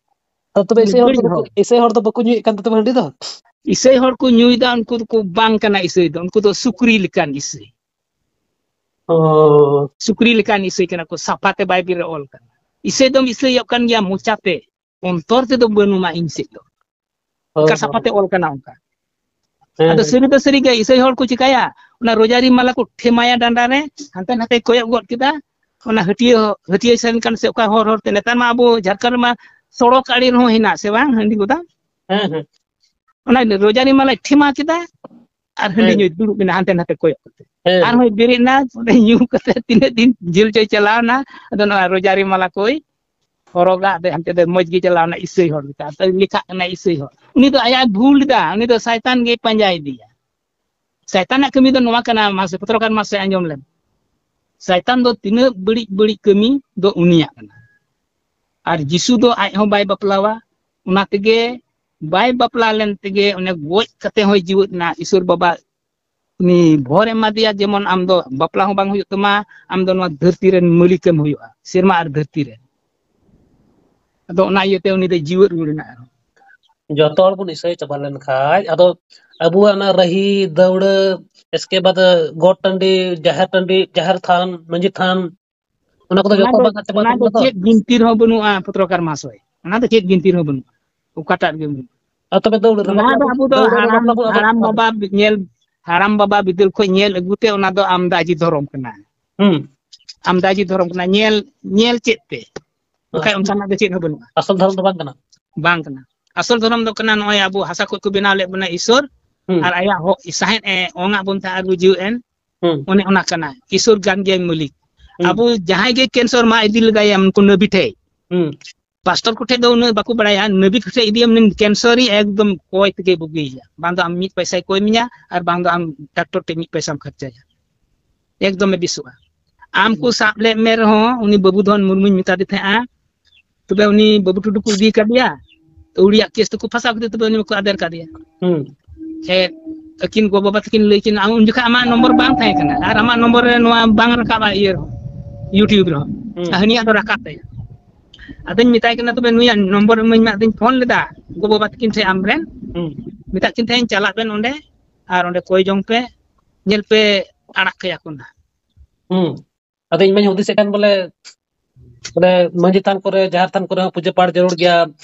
ᱟᱫᱚ ᱛᱚᱵᱮ ᱩᱱᱤ ᱤᱥᱟᱹᱭ ᱦᱚᱲ ᱫᱚ ᱵᱟᱹᱲᱤᱡ ᱵᱟᱠᱚ, ᱦᱚᱨ᱾ ᱤᱥᱟᱹᱭ ᱦᱚᱲ ᱫᱚ ᱵᱟᱠᱚ ᱧᱩᱭᱮᱫ ᱠᱟᱱ ᱛᱮ ᱛᱚᱵᱮ ᱦᱟᱺᱰᱤ ᱫᱚ? ᱤᱥᱟᱹᱭ ᱦᱚᱲ ᱠᱚ ᱧᱩᱭᱮᱫᱟ, ᱩᱱᱠᱩ ᱫᱚᱠᱚ ᱵᱟᱝ ᱠᱟᱱᱟ ᱤᱥᱟᱹᱭ ᱫᱚ, ᱩᱱᱠᱩ ᱫᱚ ᱥᱩᱠᱨᱤ ᱞᱮᱠᱟᱱ ᱤᱥᱟᱹᱭ᱾ ᱚ᱾ ᱥᱩᱠᱨᱤ ᱞᱮᱠᱟᱱ ᱤᱥᱟᱹᱭ ᱠᱟᱱᱟ ᱠᱚ, ᱥᱟᱯᱷᱟ ᱛᱮ ᱵᱟᱭᱵᱮᱞ ᱨᱮ ᱚᱞ ᱠᱟᱱᱟ᱾ ᱤᱥᱟᱹᱭ ᱫᱚᱢ ᱤᱥᱟᱹᱭᱚᱜ ᱠᱟᱱ ᱜᱮᱭᱟ ᱢᱚᱪᱟ ᱛᱮ, ᱚᱱᱛᱚᱨ ᱛᱮᱫᱚ ᱵᱟᱹᱱᱩᱢᱟ ᱤᱧ ᱥᱮᱫ ᱫᱚ᱾ ᱦᱳᱭ, ᱠᱟᱥᱟ ᱦᱳᱭ᱾ ᱯᱟᱛᱮ ᱚᱞ ᱠᱟᱱᱟ ᱚᱱᱠᱟ᱾ ᱦᱮᱸ, ᱟᱫᱚ ᱦᱮᱸ᱾ ᱥᱟᱹᱨᱤ ᱫᱚ ᱥᱟᱹᱨᱤ ᱜᱮ, ᱤᱥᱟᱹᱭ ᱦᱚᱲ ᱠᱚ ᱪᱤᱠᱟᱹᱭᱟ, ᱚᱱᱟ ᱨᱳᱡᱟᱨᱤ ᱢᱟᱞᱟ ᱠᱚ ᱴᱷᱮᱢᱟᱭᱟ ᱰᱟᱸᱰᱟ ᱨᱮ, ᱦᱟᱱᱛᱮ ᱱᱟᱛᱮ ᱠᱚᱭᱚᱜ ᱜᱚᱫ ᱠᱮᱫᱟ, ᱚᱱᱟ ᱦᱟᱹᱴᱭᱟᱹ, ᱦᱟᱹᱴᱭᱟᱹ ᱥᱮᱱ ᱠᱟᱱ ᱥᱮ ᱚᱠᱟ ᱦᱚᱨ ᱦᱚᱨ ᱛᱮ, ᱱᱮᱛᱟᱨ ᱢᱟ ᱟᱵᱚ ᱡᱷᱟᱲᱠᱷᱚᱸᱰ ᱨᱮᱢᱟ ᱥᱚᱲᱚᱠ ᱟᱲᱮ ᱨᱮᱦᱚᱸ ᱦᱮᱱᱟᱜ ᱥᱮ ᱵᱟᱝ ᱦᱟᱺᱰᱤ ᱜᱚᱫᱟᱢ? ᱦᱮᱸ, ᱦᱮᱸ᱾ ᱚᱱᱟ ᱨᱳᱡᱟᱨᱤ ᱢᱟᱞᱟᱭ ᱴᱷᱮᱢᱟ ᱠᱮᱫᱟ ᱟᱨ ᱦᱟᱺᱰᱤ ᱦᱮᱸ᱾ ᱧᱩᱭ ᱫᱩᱲᱩᱵ ᱮᱱᱟ ᱦᱟᱱᱛᱮ ᱱᱟᱛᱮ ᱠᱚᱭᱚᱜ ᱠᱟᱛᱮ᱾ ᱦᱮᱸ᱾ ᱟᱨᱦᱚᱸᱭ ᱵᱮᱨᱮᱫ ᱮᱱᱟ, ᱚᱸᱰᱮ ᱧᱩ ᱠᱟᱛᱮ ᱛᱤᱱᱟᱹᱜ ᱫᱤᱱ ᱡᱮᱞ ᱪᱚᱭ ᱪᱟᱞᱟᱣ ᱮᱱᱟ, ᱟᱫᱚ ᱱᱚᱣᱟ ᱨᱳᱡᱟᱨᱤ ᱢᱟᱞᱟ ᱠᱚᱭ ᱦᱚᱨᱚᱜᱟ, ᱟᱫᱚ ᱦᱟᱱᱛᱮ ᱫᱚ ᱢᱚᱡᱽ ᱜᱮ ᱪᱟᱞᱟᱣ ᱮᱱᱟ ᱤᱥᱟᱹᱭ ᱦᱚᱲ ᱞᱮᱠᱟ, ᱟᱫᱚ ᱞᱮᱠᱷᱟᱜ ᱠᱟᱱᱟ ᱤᱥᱟᱹᱭ ᱦᱚᱲ᱾ ᱩᱱᱤ ᱫᱚ ᱟᱭᱟᱜ ᱵᱷᱩᱞ ᱮᱫᱟ, ᱩᱱᱤ ᱫᱚ ᱥᱟᱭᱛᱟᱱ ᱜᱮ ᱯᱟᱸᱡᱟᱭᱮᱫᱮᱭᱟ᱾ ᱥᱟᱭᱛᱟᱱᱟᱜ ᱠᱟᱹᱢᱤ ᱫᱚ ᱱᱚᱣᱟ ᱠᱟᱱᱟ, ᱢᱟᱥᱮ ᱯᱟᱛᱨᱚᱠᱟᱨ ᱢᱟᱥᱮ ᱟᱸᱡᱚᱢ ᱞᱮᱢ᱾ ᱥᱟᱭᱛᱟᱱ ᱫᱚ ᱛᱤᱱᱟᱹᱜ ᱵᱟᱹᱲᱤᱡ ᱵᱟᱹᱲᱤᱡ ᱠᱟᱹᱢᱤ ᱫᱚ ᱩᱱᱤᱭᱟᱜ ᱠᱟᱱᱟ᱾ ᱟᱨ ᱡᱤᱥᱩ ᱫᱚ ᱟᱡ ᱦᱚᱸ ᱵᱟᱭ ᱵᱟᱯᱞᱟᱣᱟ, ᱚᱱᱟ ᱛᱮᱜᱮ ᱵᱟᱭ ᱵᱟᱯᱞᱟ ᱞᱮᱱ ᱛᱮᱜᱮ ᱚᱱᱮ ᱜᱚᱡ ᱠᱟᱛᱮ ᱦᱚᱸᱭ ᱡᱤᱣᱮᱫ ᱮᱱᱟ᱾ ᱤᱥᱚᱨ ᱵᱟᱵᱟ ᱩᱱᱤ ᱵᱷᱚᱨ ᱮᱢᱟ ᱫᱮᱭᱟ, ᱡᱮᱢᱚᱱ ᱟᱢ ᱫᱚ ᱵᱟᱯᱞᱟ ᱦᱚᱸ ᱵᱟᱝ ᱦᱩᱭᱩᱜ ᱛᱟᱢᱟ, ᱟᱢ ᱫᱚ ᱱᱚᱣᱟ ᱫᱷᱟᱹᱨᱛᱤ ᱨᱮᱱ ᱢᱟᱹᱞᱤᱠ ᱮᱢ ᱦᱩᱭᱩᱜᱼᱟ, ᱥᱮᱨᱢᱟ ᱟᱨ ᱫᱷᱟᱹᱨᱛᱤ ᱨᱮ᱾ ᱟᱫᱚ ᱚᱱᱟ ᱤᱭᱟᱹᱛᱮ ᱩᱱᱤ ᱫᱚ ᱡᱤᱣᱮᱫ ᱨᱩᱣᱟᱹᱲ ᱮᱱᱟ ᱟᱨᱦᱚᱸ᱾ ᱡᱚᱛᱚ ᱦᱚᱲ ᱵᱚᱱ ᱤᱥᱟᱹᱭ ᱪᱟᱵᱟ ᱞᱮᱱ ᱠᱷᱟᱡ, ᱟᱫᱚ ᱟᱵᱚᱣᱟᱜ ᱚᱱᱟ ᱨᱟᱹᱦᱤ ᱫᱟᱹᱣᱲᱟᱹ, ᱮᱥᱠᱮ ᱵᱟᱫ ᱜᱚᱴ ᱴᱟᱺᱰᱤ, ᱡᱟᱦᱮᱨ ᱴᱟᱺᱰᱤ, ᱡᱟᱦᱮᱨ ᱛᱷᱟᱱ, ᱢᱟᱹᱡᱷᱤ ᱛᱷᱟᱱ, ᱚᱱᱟ ᱠᱚᱫᱚ ᱚᱱᱟ ᱡᱚᱛᱚ ᱫᱚ, ᱵᱟᱝ ᱟᱫ ᱪᱟᱵᱟ ᱚᱱᱟ ᱫᱚ ᱞᱮᱱ ᱫᱚ᱾ ᱪᱮᱫ ᱜᱤᱱᱛᱤ ᱨᱮᱦᱚᱸ ᱵᱟᱹᱱᱩᱜᱼᱟ, ᱯᱚᱛᱨᱚᱠᱟᱨ ᱢᱟᱦᱟᱥᱚᱭ᱾ ᱚᱱᱟ ᱫᱚ ᱪᱮᱫ ᱜᱤᱱᱛᱤ ᱨᱮᱦᱚᱸ ᱵᱟᱹᱱᱩᱜᱼᱟ, ᱚᱠᱟᱴᱟᱜ ᱨᱮᱜᱮ ᱵᱟᱹᱱᱩᱜᱼᱟ᱾ ᱟᱨ ᱛᱚᱵᱮ ᱫᱟᱹᱣᱲᱟᱹ ᱨᱮ ᱚᱱᱟ ᱵᱟᱯᱞᱟ ᱫᱚ ᱵᱚᱱ, ᱟᱵᱚ ᱫᱚ ᱫᱟᱹᱣᱲᱟᱹ ᱨᱮ ᱦᱟᱲᱟᱢ, ᱵᱟᱯᱞᱟ ᱵᱚᱱ ᱦᱟᱲᱟᱢ ᱵᱟᱯᱞᱟ ᱵᱟᱵᱟ ᱧᱮᱞ, ᱦᱟᱲᱟᱢ ᱵᱟᱵᱟ ᱵᱤᱫᱟᱹᱞ ᱠᱷᱚᱱ ᱧᱮᱞ ᱟᱹᱜᱩ ᱛᱮ ᱚᱱᱟ ᱫᱚ ᱟᱢᱫᱟᱡᱤ ᱫᱷᱚᱨᱚᱢ ᱠᱟᱱᱟ᱾ ᱦᱩᱸ᱾ ᱟᱢᱫᱟᱡᱤ ᱫᱷᱚᱨᱚᱢ ᱠᱟᱱᱟ, ᱧᱮᱞ, ᱧᱮᱞ ᱪᱮᱫ ᱛᱮ? ᱵᱟᱠᱷᱟᱡ ᱟᱥᱚᱞ, ᱚᱱᱠᱟᱱᱟᱜ ᱫᱚ ᱪᱮᱫ ᱦᱚᱸ ᱵᱟᱹᱱᱩᱜᱼᱟ᱾ ᱟᱥᱚᱞ ᱫᱷᱚᱨᱚᱢ ᱫᱚ ᱵᱟᱝ ᱠᱟᱱᱟ᱾ ᱵᱟᱝ ᱠᱟᱱᱟ᱾ ᱟᱥᱚᱞ ᱫᱷᱚᱨᱚᱢ ᱫᱚ ᱠᱟᱱᱟ ᱱᱚᱜᱼᱚᱭ ᱟᱵᱚ ᱦᱟᱥᱟ ᱠᱷᱚᱡ ᱠᱚ ᱵᱮᱱᱟᱣ ᱞᱮᱫ ᱵᱚᱱᱟ ᱤᱥᱚᱨ, ᱦᱩᱸ᱾ ᱟᱨ ᱟᱭᱟᱜ ᱦᱚ-, ᱥᱟᱦᱮᱫ ᱮ ᱚᱝ ᱟᱜ ᱵᱚᱱ ᱛᱟᱦᱮᱸ ᱟᱨ ᱵᱚ ᱡᱤᱣᱮᱫ ᱮᱱ, ᱦᱩᱸ᱾ ᱚᱱᱮ ᱚᱱᱟ ᱠᱟᱱᱟ᱾ ᱤᱥᱚᱨ ᱜᱟᱱ ᱜᱮᱭᱟᱭ ᱢᱟᱹᱞᱤᱠ᱾ ᱦᱩᱸ᱾ ᱟᱵᱚ ᱡᱟᱦᱟᱸᱭ ᱜᱮ ᱠᱮᱱᱥᱚᱨ ᱢᱟ ᱤᱫᱤ ᱞᱮᱜᱟᱭᱟ ᱩᱱᱠᱩ ᱱᱟᱹᱵᱤ ᱴᱷᱮᱡ᱾ ᱦᱩᱸ᱾ ᱯᱟᱥᱴᱚᱨ ᱠᱚᱴᱷᱮᱡ ᱫᱚ ᱩᱱᱟᱹᱜ ᱵᱟᱠᱚ ᱵᱟᱲᱟᱭᱟ, ᱱᱟᱹᱵᱤ ᱠᱚᱴᱷᱮᱡ ᱤᱫᱤᱭᱟᱢ, ᱩᱱᱤ ᱠᱮᱱᱥᱚᱨ ᱨᱮ ᱮᱠᱫᱚᱢ ᱠᱚᱭ ᱛᱮᱜᱮ ᱵᱩᱜᱤᱭᱮᱭᱟ᱾ ᱵᱟᱝ ᱫᱚ ᱟᱢ ᱢᱤᱫ ᱯᱚᱭᱥᱟᱭ ᱠᱚᱭ ᱢᱮᱭᱟ, ᱟᱨ ᱵᱟᱝ ᱫᱚ ᱟᱢ ᱰᱟᱠᱛᱚᱨ ᱴᱷᱮᱡ ᱢᱤᱫ ᱯᱚᱭᱥᱟᱢ ᱠᱷᱚᱨᱪᱟᱭᱟ᱾ ᱮᱠᱫᱚᱢᱮ ᱵᱮᱥᱚᱜᱼᱟ᱾ ᱟᱢ ᱠᱚ ᱦᱩᱸ᱾ ᱥᱟᱵ ᱞᱮᱫ ᱢᱮ ᱨᱮᱦᱚᱸ, ᱩᱱᱤ ᱵᱟᱹᱵᱩ ᱫᱷᱚᱱ ᱢᱩᱨᱢᱩᱧ ᱢᱮᱛᱟ ᱫᱮ ᱛᱟᱦᱮᱸᱜᱼᱟ, ᱛᱚᱵᱮ ᱩᱱᱤ ᱵᱟᱹᱵᱩ ᱴᱩᱰᱩ ᱠᱚ ᱤᱫᱤ ᱠᱟᱫᱮᱭᱟ, ᱟᱹᱣᱲᱤᱭᱟᱜ ᱠᱮᱥ ᱛᱮᱠᱚ ᱯᱷᱟᱸᱥᱟᱣ ᱠᱮᱫᱮ, ᱛᱚᱵᱮ ᱩᱱᱤ ᱢᱟᱠᱚ ᱟᱫᱮᱨ ᱠᱟᱫᱮᱭᱟ᱾ ᱦᱩᱸ᱾ ᱦᱮᱸ, ᱟᱹᱠᱤᱱ ᱜᱚ ᱵᱟᱵᱟ ᱛᱟᱹᱠᱤᱱ ᱞᱟᱹᱭ ᱠᱤᱱ, ᱟᱢ ᱩᱱ ᱡᱚᱠᱷᱟᱡ ᱟᱢᱟᱜ ᱱᱚᱢᱵᱚᱨ ᱵᱟᱝ ᱛᱟᱦᱮᱸ ᱠᱟᱱᱟ, ᱟᱨ ᱟᱢᱟᱜ ᱱᱚᱢᱵᱚᱨ ᱨᱮ ᱱᱚᱣᱟ ᱵᱟᱝ ᱨᱟᱠᱟᱵᱼᱟ ᱤᱭᱟᱹ ᱨᱮᱦᱚᱸ, YouTube ᱨᱮᱦᱚᱸ᱾ ᱦᱩᱸ᱾ ᱟᱨ ᱦᱟᱹᱱᱤᱭᱟᱜ ᱫᱚ ᱨᱟᱠᱟᱵ ᱛᱟᱭᱟ᱾ ᱟᱫᱚᱧ ᱢᱮᱛᱟᱭ ᱠᱟᱱᱟ, "ᱛᱚᱵᱮ ᱱᱩᱭᱟᱜ ᱱᱚᱢᱵᱚᱨ ᱤᱢᱟᱹᱧ ᱢᱮ", ᱟᱫᱚᱧ ᱯᱷᱳᱱ ᱞᱮᱫᱟ ᱜᱚ ᱵᱟᱵᱟ ᱛᱟᱹᱠᱤᱱ ᱴᱷᱮᱡ ᱟᱢᱨᱮᱱ᱾ ᱦᱩᱸ᱾ ᱢᱮᱛᱟᱜ ᱠᱤᱱ ᱛᱟᱦᱮᱸᱧ, "ᱪᱟᱞᱟᱜ ᱵᱮᱱ ᱚᱸᱰᱮ ᱟᱨ ᱚᱸᱰᱮ ᱠᱚᱭ ᱡᱚᱝ ᱯᱮ, ᱧᱮᱞ ᱯᱮ ᱟᱲᱟᱜ ᱠᱟᱭᱟ ᱠᱚ ᱱᱟᱦᱟᱜ᱾" ᱦᱩᱸ᱾ ᱟᱫᱚ ᱤᱧ ᱢᱟᱧ ᱦᱩᱫᱤᱥᱮᱫ ᱠᱟᱱ ᱵᱚᱞᱮ ᱵᱚᱞᱮ ᱢᱟᱹᱡᱷᱤ ᱛᱷᱟᱱ ᱠᱚᱨᱮ, ᱡᱟᱦᱮᱨ ᱛᱷᱟᱱ ᱠᱚᱨᱮ ᱦᱚᱸ ᱯᱩᱡᱟᱹ ᱯᱟᱴ ᱡᱟᱹᱨᱩᱲ ᱜᱮᱭᱟ,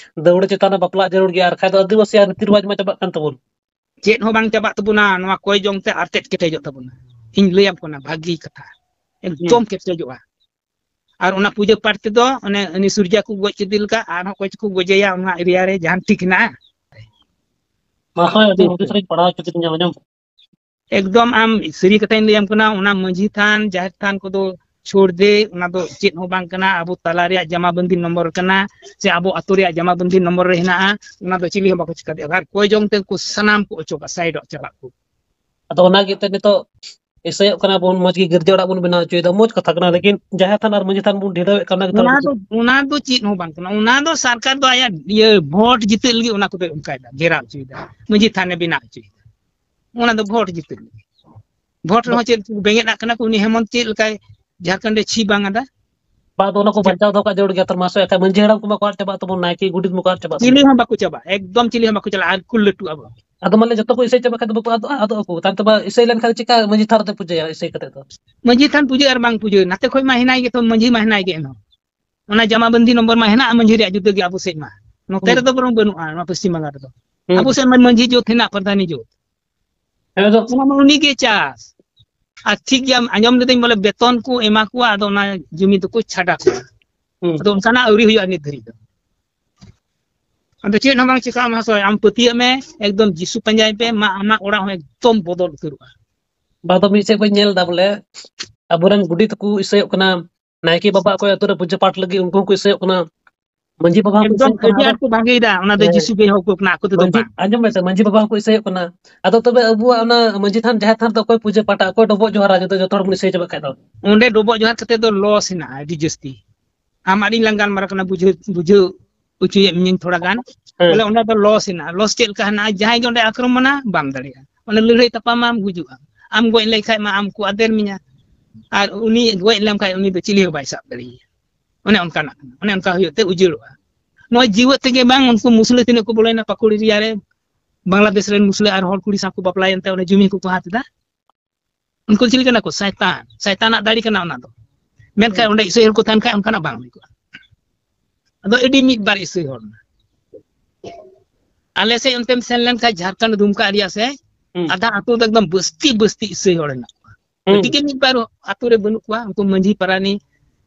ᱫᱟᱹᱣᱲᱟᱹ ᱪᱮᱛᱟᱱ ᱨᱮ ᱵᱟᱯᱞᱟᱜ ᱡᱟᱹᱨᱩᱲ ᱜᱮᱭᱟ, ᱟᱨ ᱠᱷᱟᱡ ᱫᱚ ᱟᱹᱫᱤᱵᱟᱹᱥᱤᱭᱟᱜ ᱨᱤᱛᱤ ᱨᱮᱣᱟᱡᱽ ᱢᱟ ᱪᱟᱵᱟᱜ ᱠᱟᱱ ᱛᱟᱵᱚᱱ᱾ ᱪᱮᱫ ᱦᱚᱸ ᱵᱟᱝ ᱪᱟᱵᱟᱜ ᱛᱟᱵᱚᱱᱟ, ᱱᱚᱣᱟ ᱠᱚᱭ ᱡᱚᱝ ᱛᱮ ᱟᱨ ᱛᱮᱫ ᱠᱮᱴᱮᱡᱚᱜ ᱛᱟᱵᱚᱱᱟ᱾ ᱤᱧ ᱞᱟᱹᱭᱟᱢ ᱠᱟᱱᱟ ᱵᱷᱟᱹᱜᱤ ᱠᱟᱛᱷᱟ, ᱮᱠᱫᱚᱢ ᱠᱮᱴᱮᱡᱚᱜᱼᱟ᱾ ᱟᱨ ᱚᱱᱟ ᱯᱩᱡᱟᱹ ᱯᱟᱴ ᱛᱮᱫᱚ ᱚᱱᱮ ᱩᱱᱤ ᱥᱩᱨᱡᱟ ᱠᱚ ᱜᱚᱡ ᱠᱮᱫᱮ ᱞᱮᱠᱟ ᱟᱨᱦᱚᱸ ᱚᱠᱚᱭ ᱪᱚᱠᱚ ᱜᱚᱡᱮᱭᱟ, ᱚᱱᱟ ᱮᱨᱤᱭᱟ ᱨᱮ ᱡᱟᱦᱟᱱ ᱴᱷᱤᱠ ᱦᱮᱱᱟᱜᱼᱟ? ᱢᱟ ᱦᱳᱭ, ᱟᱹᱰᱤ ᱦᱩᱫᱤᱥ ᱨᱤᱧ ᱯᱟᱲᱦᱟᱣ ᱦᱚᱪᱚ ᱠᱤᱫᱤᱧᱟ, ᱟᱸᱡᱚᱢ᱾ ᱮᱠᱫᱚᱢ ᱟᱢ ᱥᱟᱹᱨᱤ ᱠᱟᱛᱷᱟᱧ ᱞᱟᱹᱭᱟᱢ ᱠᱟᱱᱟ, ᱚᱱᱟ ᱢᱟᱹᱡᱷᱤ ᱛᱷᱟᱱ, ᱡᱟᱦᱮᱨ ᱛᱷᱟᱱ ᱠᱚᱫᱚ ᱪᱷᱳᱲ ᱫᱮ, ᱚᱱᱟ ᱫᱚ ᱪᱮᱫ ᱦᱚᱸ ᱵᱟᱝ ᱠᱟᱱᱟ᱾ ᱟᱵᱚ ᱛᱟᱞᱟ ᱨᱮᱭᱟᱜ ᱡᱟᱢᱟᱵᱚᱱᱫᱤ ᱱᱚᱢᱵᱚᱨ ᱠᱟᱱᱟ, ᱥᱮ ᱟᱵᱚ ᱟᱛᱳ ᱨᱮᱭᱟᱜ ᱡᱟᱢᱟᱵᱚᱱᱫᱤ ᱱᱚᱢᱵᱚᱨ ᱨᱮ ᱦᱮᱱᱟᱜᱼᱟ, ᱚᱱᱟ ᱫᱚ ᱪᱤᱞᱤ ᱦᱚᱸ ᱵᱟᱠᱚ ᱪᱤᱠᱟ ᱫᱟᱲᱮᱭᱟᱜᱼᱟ᱾ ᱟᱨ ᱠᱚᱭ ᱡᱚᱝ ᱛᱮ ᱩᱱᱠᱩ ᱥᱟᱱᱟᱢ ᱠᱚ ᱚᱪᱚᱜᱟ, ᱥᱟᱭᱤᱰᱚᱜ ᱪᱟᱞᱟᱜ ᱠᱚ᱾ ᱟᱫᱚ ᱚᱱᱟ ᱜᱮ ᱮᱱᱛᱮᱫ ᱱᱤᱛᱚᱜ ᱤᱥᱟᱹᱭᱚᱜ ᱠᱟᱱᱟ ᱵᱚᱱ, ᱢᱚᱡᱽ ᱜᱮ ᱜᱤᱨᱡᱟᱹ ᱚᱲᱟᱜ ᱵᱚᱱ ᱵᱮᱱᱟᱣ ᱦᱚᱪᱚᱭᱮᱫᱟ, ᱢᱚᱡᱽ ᱠᱟᱛᱷᱟ ᱠᱟᱱᱟ, ᱞᱮᱠᱤᱱ ᱡᱟᱦᱮᱨ ᱛᱷᱟᱱ ᱟᱨ ᱢᱟᱹᱡᱷᱤ ᱛᱷᱟᱱ ᱵᱚᱱ ᱰᱷᱤᱞᱟᱹᱣᱮᱫ ᱠᱟᱱᱟ, ᱚᱱᱟ ᱫᱚ, ᱚᱱᱟ ᱫᱚ ᱪᱮᱫ ᱦᱚᱸ ᱵᱟᱝ ᱠᱟᱱᱟ᱾ ᱚᱱᱟ ᱫᱚ ᱥᱚᱨᱠᱟᱨ ᱫᱚ ᱟᱭᱟᱜ ᱤᱭᱟᱹ ᱵᱷᱳᱴ ᱡᱤᱛᱟᱹᱜ ᱞᱟᱹᱜᱤᱫ ᱚᱱᱟ ᱠᱚᱫᱚᱭ ᱚᱱᱠᱟᱭᱮᱫᱟ, ᱜᱷᱮᱨᱟᱣ ᱦᱚᱪᱚᱭᱮᱫᱟ, ᱢᱟᱹᱡᱷᱤ ᱛᱷᱟᱱᱮ ᱵᱮᱱᱟᱣ ᱦᱚᱪᱚᱭᱮᱫᱟ᱾ ᱚᱱᱟ ᱫᱚ ᱵᱷᱳᱴ ᱡᱤᱛᱟᱹᱜ ᱞᱟᱹᱜᱤᱫ᱾ ᱵᱷᱳᱴ ᱨᱮᱦᱚᱸ ᱪᱮᱫ ᱵᱮᱸᱜᱮᱫ ᱟᱜ ᱠᱟᱱᱟ ᱠᱚ, ᱩᱱᱤ ᱦᱮᱢᱚᱱᱛ ᱪᱮᱫ ᱞᱮᱠᱟᱭ ᱡᱷᱟᱲᱠᱷᱚᱸᱰ ᱨᱮ ᱪᱷᱤ ᱵᱟᱝ ᱟᱫᱟ? ᱵᱟᱝ, ᱟᱫᱚ ᱚᱱᱟ ᱠᱚ ᱵᱟᱧᱪᱟᱣ ᱫᱚᱦᱚ ᱠᱟᱜ ᱡᱟᱹᱨᱩᱲ ᱜᱮᱭᱟ ᱛᱚ, ᱢᱟᱥᱮ ᱮᱠᱷᱟᱡ ᱢᱟᱹᱡᱷᱤ ᱦᱟᱲᱟᱢ ᱠᱚᱢᱟ ᱠᱚ ᱟᱫ ᱪᱟᱵᱟᱜ ᱛᱟᱵᱚᱱ, ᱱᱟᱭᱠᱮ ᱜᱚᱰᱮᱛ ᱢᱟᱠᱚ ᱟᱫ ᱪᱟᱵᱟᱜ ᱪᱤᱞᱤ ᱛᱟᱵᱚᱱ᱾ ᱦᱚᱸ ᱵᱟᱠᱚ ᱪᱟᱵᱟᱜᱼᱟ, ᱮᱠᱫᱚᱢ ᱪᱤᱞᱤ ᱦᱚᱸ ᱵᱟᱠᱚ ᱪᱟᱞᱟᱜᱼᱟ, ᱟᱨ ᱠᱚ ᱞᱟᱹᱴᱩᱜ ᱟᱵᱚ᱾ ᱟᱫᱚ ᱢᱟᱱᱮ ᱡᱚᱛᱚ ᱠᱚ ᱤᱥᱟᱹᱭ ᱪᱟᱵᱟ ᱠᱷᱟᱡ ᱫᱚ ᱵᱟᱠᱚ ᱟᱫᱚᱜᱼᱟ, ᱟᱫᱚᱜ ᱟᱠᱚ᱾ ᱛᱟᱭᱚᱢ ᱛᱮ ᱵᱟ ᱤᱥᱟᱹᱭ ᱞᱮᱱᱠᱷᱟᱱ ᱪᱮᱠᱟ ᱢᱟᱹᱡᱷᱤ ᱛᱷᱟᱱ ᱨᱮᱫᱚ ᱯᱩᱡᱟᱹᱭᱟ ᱤᱥᱟᱹᱭ ᱠᱟᱛᱮ ᱫᱚ? ᱢᱟᱹᱡᱷᱤ ᱛᱷᱟᱱ ᱯᱩᱡᱟᱹ ᱟᱨ ᱵᱟᱝ ᱯᱩᱡᱟᱹ, ᱱᱟᱛᱮ ᱠᱷᱚᱡ ᱢᱟ ᱦᱮᱱᱟᱭ ᱜᱮ ᱛᱚ, ᱢᱟᱹᱡᱷᱤ ᱢᱟ ᱦᱮᱱᱟᱭ ᱜᱮ ᱮᱱᱦᱚᱸ᱾ ᱚᱱᱟ ᱡᱟᱢᱟᱵᱚᱱᱫᱤ ᱱᱚᱢᱵᱚᱨ ᱢᱟ ᱦᱮᱱᱟᱜᱼᱟ ᱢᱟᱹᱡᱷᱤ ᱨᱮᱭᱟᱜ ᱡᱩᱫᱟᱹ ᱜᱮ ᱟᱵᱚ ᱥᱮᱫ ᱢᱟ᱾ ᱱᱚᱛᱮ ᱦᱩᱸ᱾ ᱨᱮᱫᱚ ᱵᱚᱨᱚᱝ ᱵᱟᱹᱱᱩᱜᱼᱟ, ᱱᱚᱣᱟ ᱯᱚᱥᱪᱤᱢ ᱵᱟᱝᱜᱟᱞ ᱨᱮᱫᱚ᱾ ᱦᱩᱸ᱾ ᱟᱵᱚ ᱥᱮᱫ ᱢᱟ ᱢᱟᱹᱡᱷᱤ ᱡᱩᱛ ᱦᱮᱱᱟᱜ, ᱯᱨᱚᱫᱷᱟᱱᱤ ᱡᱩᱛ᱾ ᱦᱮᱸ, ᱟᱫᱚ ᱚᱱᱟ ᱢᱟ ᱩᱱᱤ ᱜᱮ ᱪᱟᱥ᱾ ᱟᱨ ᱴᱷᱤᱠ ᱜᱮᱭᱟ, ᱟᱸᱡᱚᱢ ᱞᱤᱫᱟᱹᱧ ᱵᱚᱞᱮ ᱵᱮᱛᱚᱱ ᱠᱚ ᱮᱢᱟ ᱠᱚᱣᱟ, ᱟᱫᱚ ᱚᱱᱟ ᱡᱩᱢᱤ ᱫᱚᱠᱚ ᱪᱷᱟᱰᱟ ᱠᱚᱣᱟ᱾ ᱦᱩᱸ᱾ ᱟᱫᱚ ᱚᱱᱠᱟᱱᱟᱜ ᱟᱹᱣᱨᱤ ᱦᱩᱭᱩᱜᱼᱟ ᱱᱤᱛ ᱫᱷᱟᱹᱨᱤᱡ ᱫᱚ᱾ ᱟᱫᱚ ᱪᱮᱫ ᱦᱚᱸ ᱵᱟᱝ ᱪᱤᱠᱟᱹᱜᱼᱟ ᱢᱟᱦᱟᱥᱚᱭ, ᱟᱢ ᱯᱟᱹᱛᱭᱟᱹᱜ ᱢᱮ, ᱮᱠᱫᱚᱢ ᱡᱤᱥᱩ ᱯᱟᱸᱡᱟᱭ ᱯᱮ, ᱢᱟ ᱟᱢᱟᱜ ᱚᱲᱟᱜ ᱦᱚᱸ ᱮᱠᱫᱚᱢ ᱵᱚᱫᱚᱞ ᱩᱛᱟᱹᱨᱚᱜᱼᱟ᱾ ᱵᱟᱝ ᱫᱚ ᱢᱤᱫ ᱥᱮᱫ ᱠᱷᱚᱱ ᱧᱮᱞ ᱮᱫᱟ ᱵᱚᱞᱮ ᱟᱵᱚᱨᱮᱱ ᱜᱩᱰᱤ ᱛᱟᱠᱚ ᱤᱥᱟᱹᱭᱚᱜ ᱠᱟᱱᱟ, ᱱᱟᱭᱠᱮ ᱵᱟᱵᱟ ᱚᱠᱚᱭ ᱟᱹᱛᱩ ᱨᱮ ᱯᱩᱡᱟᱹ ᱯᱟᱴ ᱞᱟᱹᱜᱤᱫ ᱩᱱᱠᱩ ᱦᱚᱸᱠᱚ ᱤᱥᱟᱹᱭᱚᱜ ᱠᱟᱱᱟ, ᱢᱟᱹᱡᱷᱤ ᱵᱟᱵᱟ ᱦᱚᱸᱠᱚ ᱮᱠᱫᱚᱢ ᱤᱥᱟᱹᱭᱚᱜ ᱠᱟᱱᱟ᱾ ᱟᱹᱰᱤ ᱟᱫᱚ ᱟᱸᱴ ᱠᱚ ᱵᱷᱟᱜᱮᱭᱮᱫᱟ, ᱚᱱᱟ ᱫᱚ ᱦᱮᱸ, ᱡᱤᱥᱩ ᱜᱮ ᱦᱚᱦᱚ ᱟᱠᱚ ᱠᱟᱱᱟ, ᱟᱠᱚ ᱛᱮᱫᱚ ᱢᱟᱹᱡᱷᱤ, ᱵᱟᱝ᱾ ᱟᱸᱡᱚᱢ ᱢᱮᱥᱮ, ᱢᱟᱹᱡᱷᱤ ᱵᱟᱵᱟ ᱦᱚᱸᱠᱚ ᱤᱥᱟᱹᱭᱚᱜ ᱠᱟᱱᱟ᱾ ᱟᱫᱚ ᱛᱚᱵᱮ ᱟᱵᱚᱣᱟᱜ ᱚᱱᱟ ᱢᱟᱹᱡᱷᱤ ᱛᱷᱟᱱ, ᱡᱟᱦᱮᱨ ᱛᱷᱟᱱ ᱫᱚ ᱚᱠᱚᱭ ᱯᱩᱡᱟᱹ ᱯᱟᱴᱟ, ᱚᱠᱚᱭ ᱰᱚᱵᱚᱜ ᱡᱚᱦᱟᱨᱟ, ᱡᱚᱛᱚ, ᱡᱚᱛᱚ ᱦᱚᱲ ᱵᱚᱱ ᱤᱥᱟᱹᱭ ᱪᱟᱵᱟᱜ ᱠᱷᱟᱡ ᱫᱚ? ᱚᱸᱰᱮ ᱰᱚᱵᱚᱜ ᱡᱚᱦᱟᱨ ᱠᱟᱛᱮ ᱫᱚ ᱞᱚᱥ ᱦᱮᱱᱟᱜᱼᱟ ᱟᱹᱰᱤ ᱡᱟᱹᱥᱛᱤ᱾ ᱟᱢ ᱟᱨ ᱤᱧ ᱞᱟᱝ ᱜᱟᱞᱢᱟᱨᱟᱣ ᱠᱟᱱᱟ, ᱵᱩᱡᱷᱟᱹᱣ, ᱵᱩᱡᱷᱟᱹᱣ ᱦᱚᱪᱚᱭᱮᱫ ᱢᱤᱭᱟᱹᱧ ᱛᱷᱚᱲᱟ ᱜᱟᱱ᱾ ᱦᱮᱸ᱾ ᱵᱚᱞᱮ ᱚᱸᱰᱮ ᱫᱚ ᱞᱚᱥ ᱦᱮᱱᱟᱜᱼᱟ᱾ ᱞᱚᱥ ᱪᱮᱫ ᱞᱮᱠᱟ ᱦᱮᱱᱟᱜᱼᱟ? ᱡᱟᱦᱟᱸᱭ ᱜᱮ ᱚᱸᱰᱮ ᱟᱠᱨᱚᱢᱚᱱᱟ, ᱵᱟᱢ ᱫᱟᱲᱮᱭᱟᱜᱼᱟ᱾ ᱚᱸᱰᱮ ᱞᱟᱹᱲᱦᱟᱹᱭ ᱛᱟᱯᱟᱢᱟᱢ, ᱜᱩᱡᱩᱜᱼᱟᱢ᱾ ᱟᱢ ᱜᱚᱡ ᱞᱮᱱᱠᱷᱟᱡ ᱢᱟ ᱟᱢ ᱠᱚ ᱟᱫᱮᱨ ᱢᱮᱭᱟ, ᱟᱨ ᱩᱱᱤ ᱜᱚᱡ ᱞᱮᱱᱠᱷᱟᱡ ᱩᱱᱤ ᱫᱚ ᱪᱤᱞᱤ ᱦᱚᱸ ᱵᱟᱭ ᱥᱟᱵ ᱫᱟᱲᱮᱭᱟᱭᱟ᱾ ᱚᱱᱮ ᱚᱱᱠᱟᱱᱟᱜ ᱠᱟᱱᱟ, ᱚᱱᱮ ᱚᱱᱠᱟ ᱦᱩᱭᱩᱜ ᱛᱮ ᱩᱡᱟᱹᱲᱚᱜᱼᱟ᱾ ᱱᱚᱜᱼᱚᱭ ᱡᱤᱣᱮᱫ ᱛᱮᱜᱮ ᱵᱟᱝ, ᱩᱱᱠᱩ ᱢᱩᱥᱞᱟᱹ ᱛᱤᱱᱟᱹᱜ ᱠᱚ ᱵᱚᱞᱚᱭᱮᱱᱟ ᱯᱟᱹᱠᱩᱲ ᱮᱨᱤᱭᱟ ᱨᱮ, ᱵᱟᱝᱞᱟᱫᱮᱥ ᱨᱮᱱ ᱢᱩᱥᱞᱟᱹ ᱟᱨ ᱦᱚᱲ ᱠᱩᱲᱤ ᱥᱟᱶ ᱠᱚ ᱵᱟᱯᱞᱟᱭᱮᱱ ᱛᱮ ᱚᱸᱰᱮ ᱡᱩᱢᱤ ᱠᱚᱠᱚ ᱦᱟᱛ ᱮᱫᱟ᱾ ᱩᱱᱠᱩ ᱪᱮᱫ ᱞᱮᱠᱟᱱᱟ ᱠᱚ? ᱥᱟᱭᱛᱟᱱ, ᱥᱟᱭᱛᱟᱱᱟᱜ ᱫᱟᱲᱮ ᱠᱟᱱᱟ ᱚᱱᱟ ᱫᱚ᱾ ᱢᱮᱱᱠᱷᱟᱱ ᱚᱸᱰᱮ ᱤᱥᱟᱹᱭ ᱦᱚᱲ ᱠᱚ ᱛᱟᱦᱮᱱ ᱠᱷᱟᱱ ᱚᱱᱠᱟᱱᱟᱜ ᱵᱟᱝ ᱦᱩᱭ ᱠᱚᱜᱼᱟ᱾ ᱟᱫᱚ ᱟᱹᱰᱤ ᱢᱤᱫ ᱵᱟᱨ ᱤᱥᱟᱹᱭ ᱦᱚᱲ ᱟᱞᱮ ᱥᱮᱫ ᱚᱱᱛᱮᱢ ᱥᱮᱱ ᱞᱮᱱᱠᱷᱟᱱ ᱡᱷᱟᱲᱠᱷᱚᱸᱰ ᱫᱩᱢᱠᱟ ᱮᱨᱤᱭᱟ ᱥᱮ ᱟᱫᱷᱟ ᱟᱹᱛᱩ ᱫᱚ ᱮᱠᱫᱚᱢ ᱵᱟᱹᱥᱛᱤ ᱵᱟᱹᱥᱛᱤ ᱤᱥᱟᱹᱭ ᱦᱚᱲ ᱦᱮᱱᱟᱜ ᱠᱚᱣᱟ᱾ ᱟᱹᱰᱤ ᱜᱮ ᱢᱤᱫ ᱵᱟᱨ ᱟᱹᱛᱩ ᱨᱮ ᱵᱟᱹᱱᱩᱜ ᱠᱚᱣᱟ, ᱩᱱᱠᱩ ᱢᱟᱹᱡᱷᱤ ᱯᱟᱨᱟᱱᱤᱠ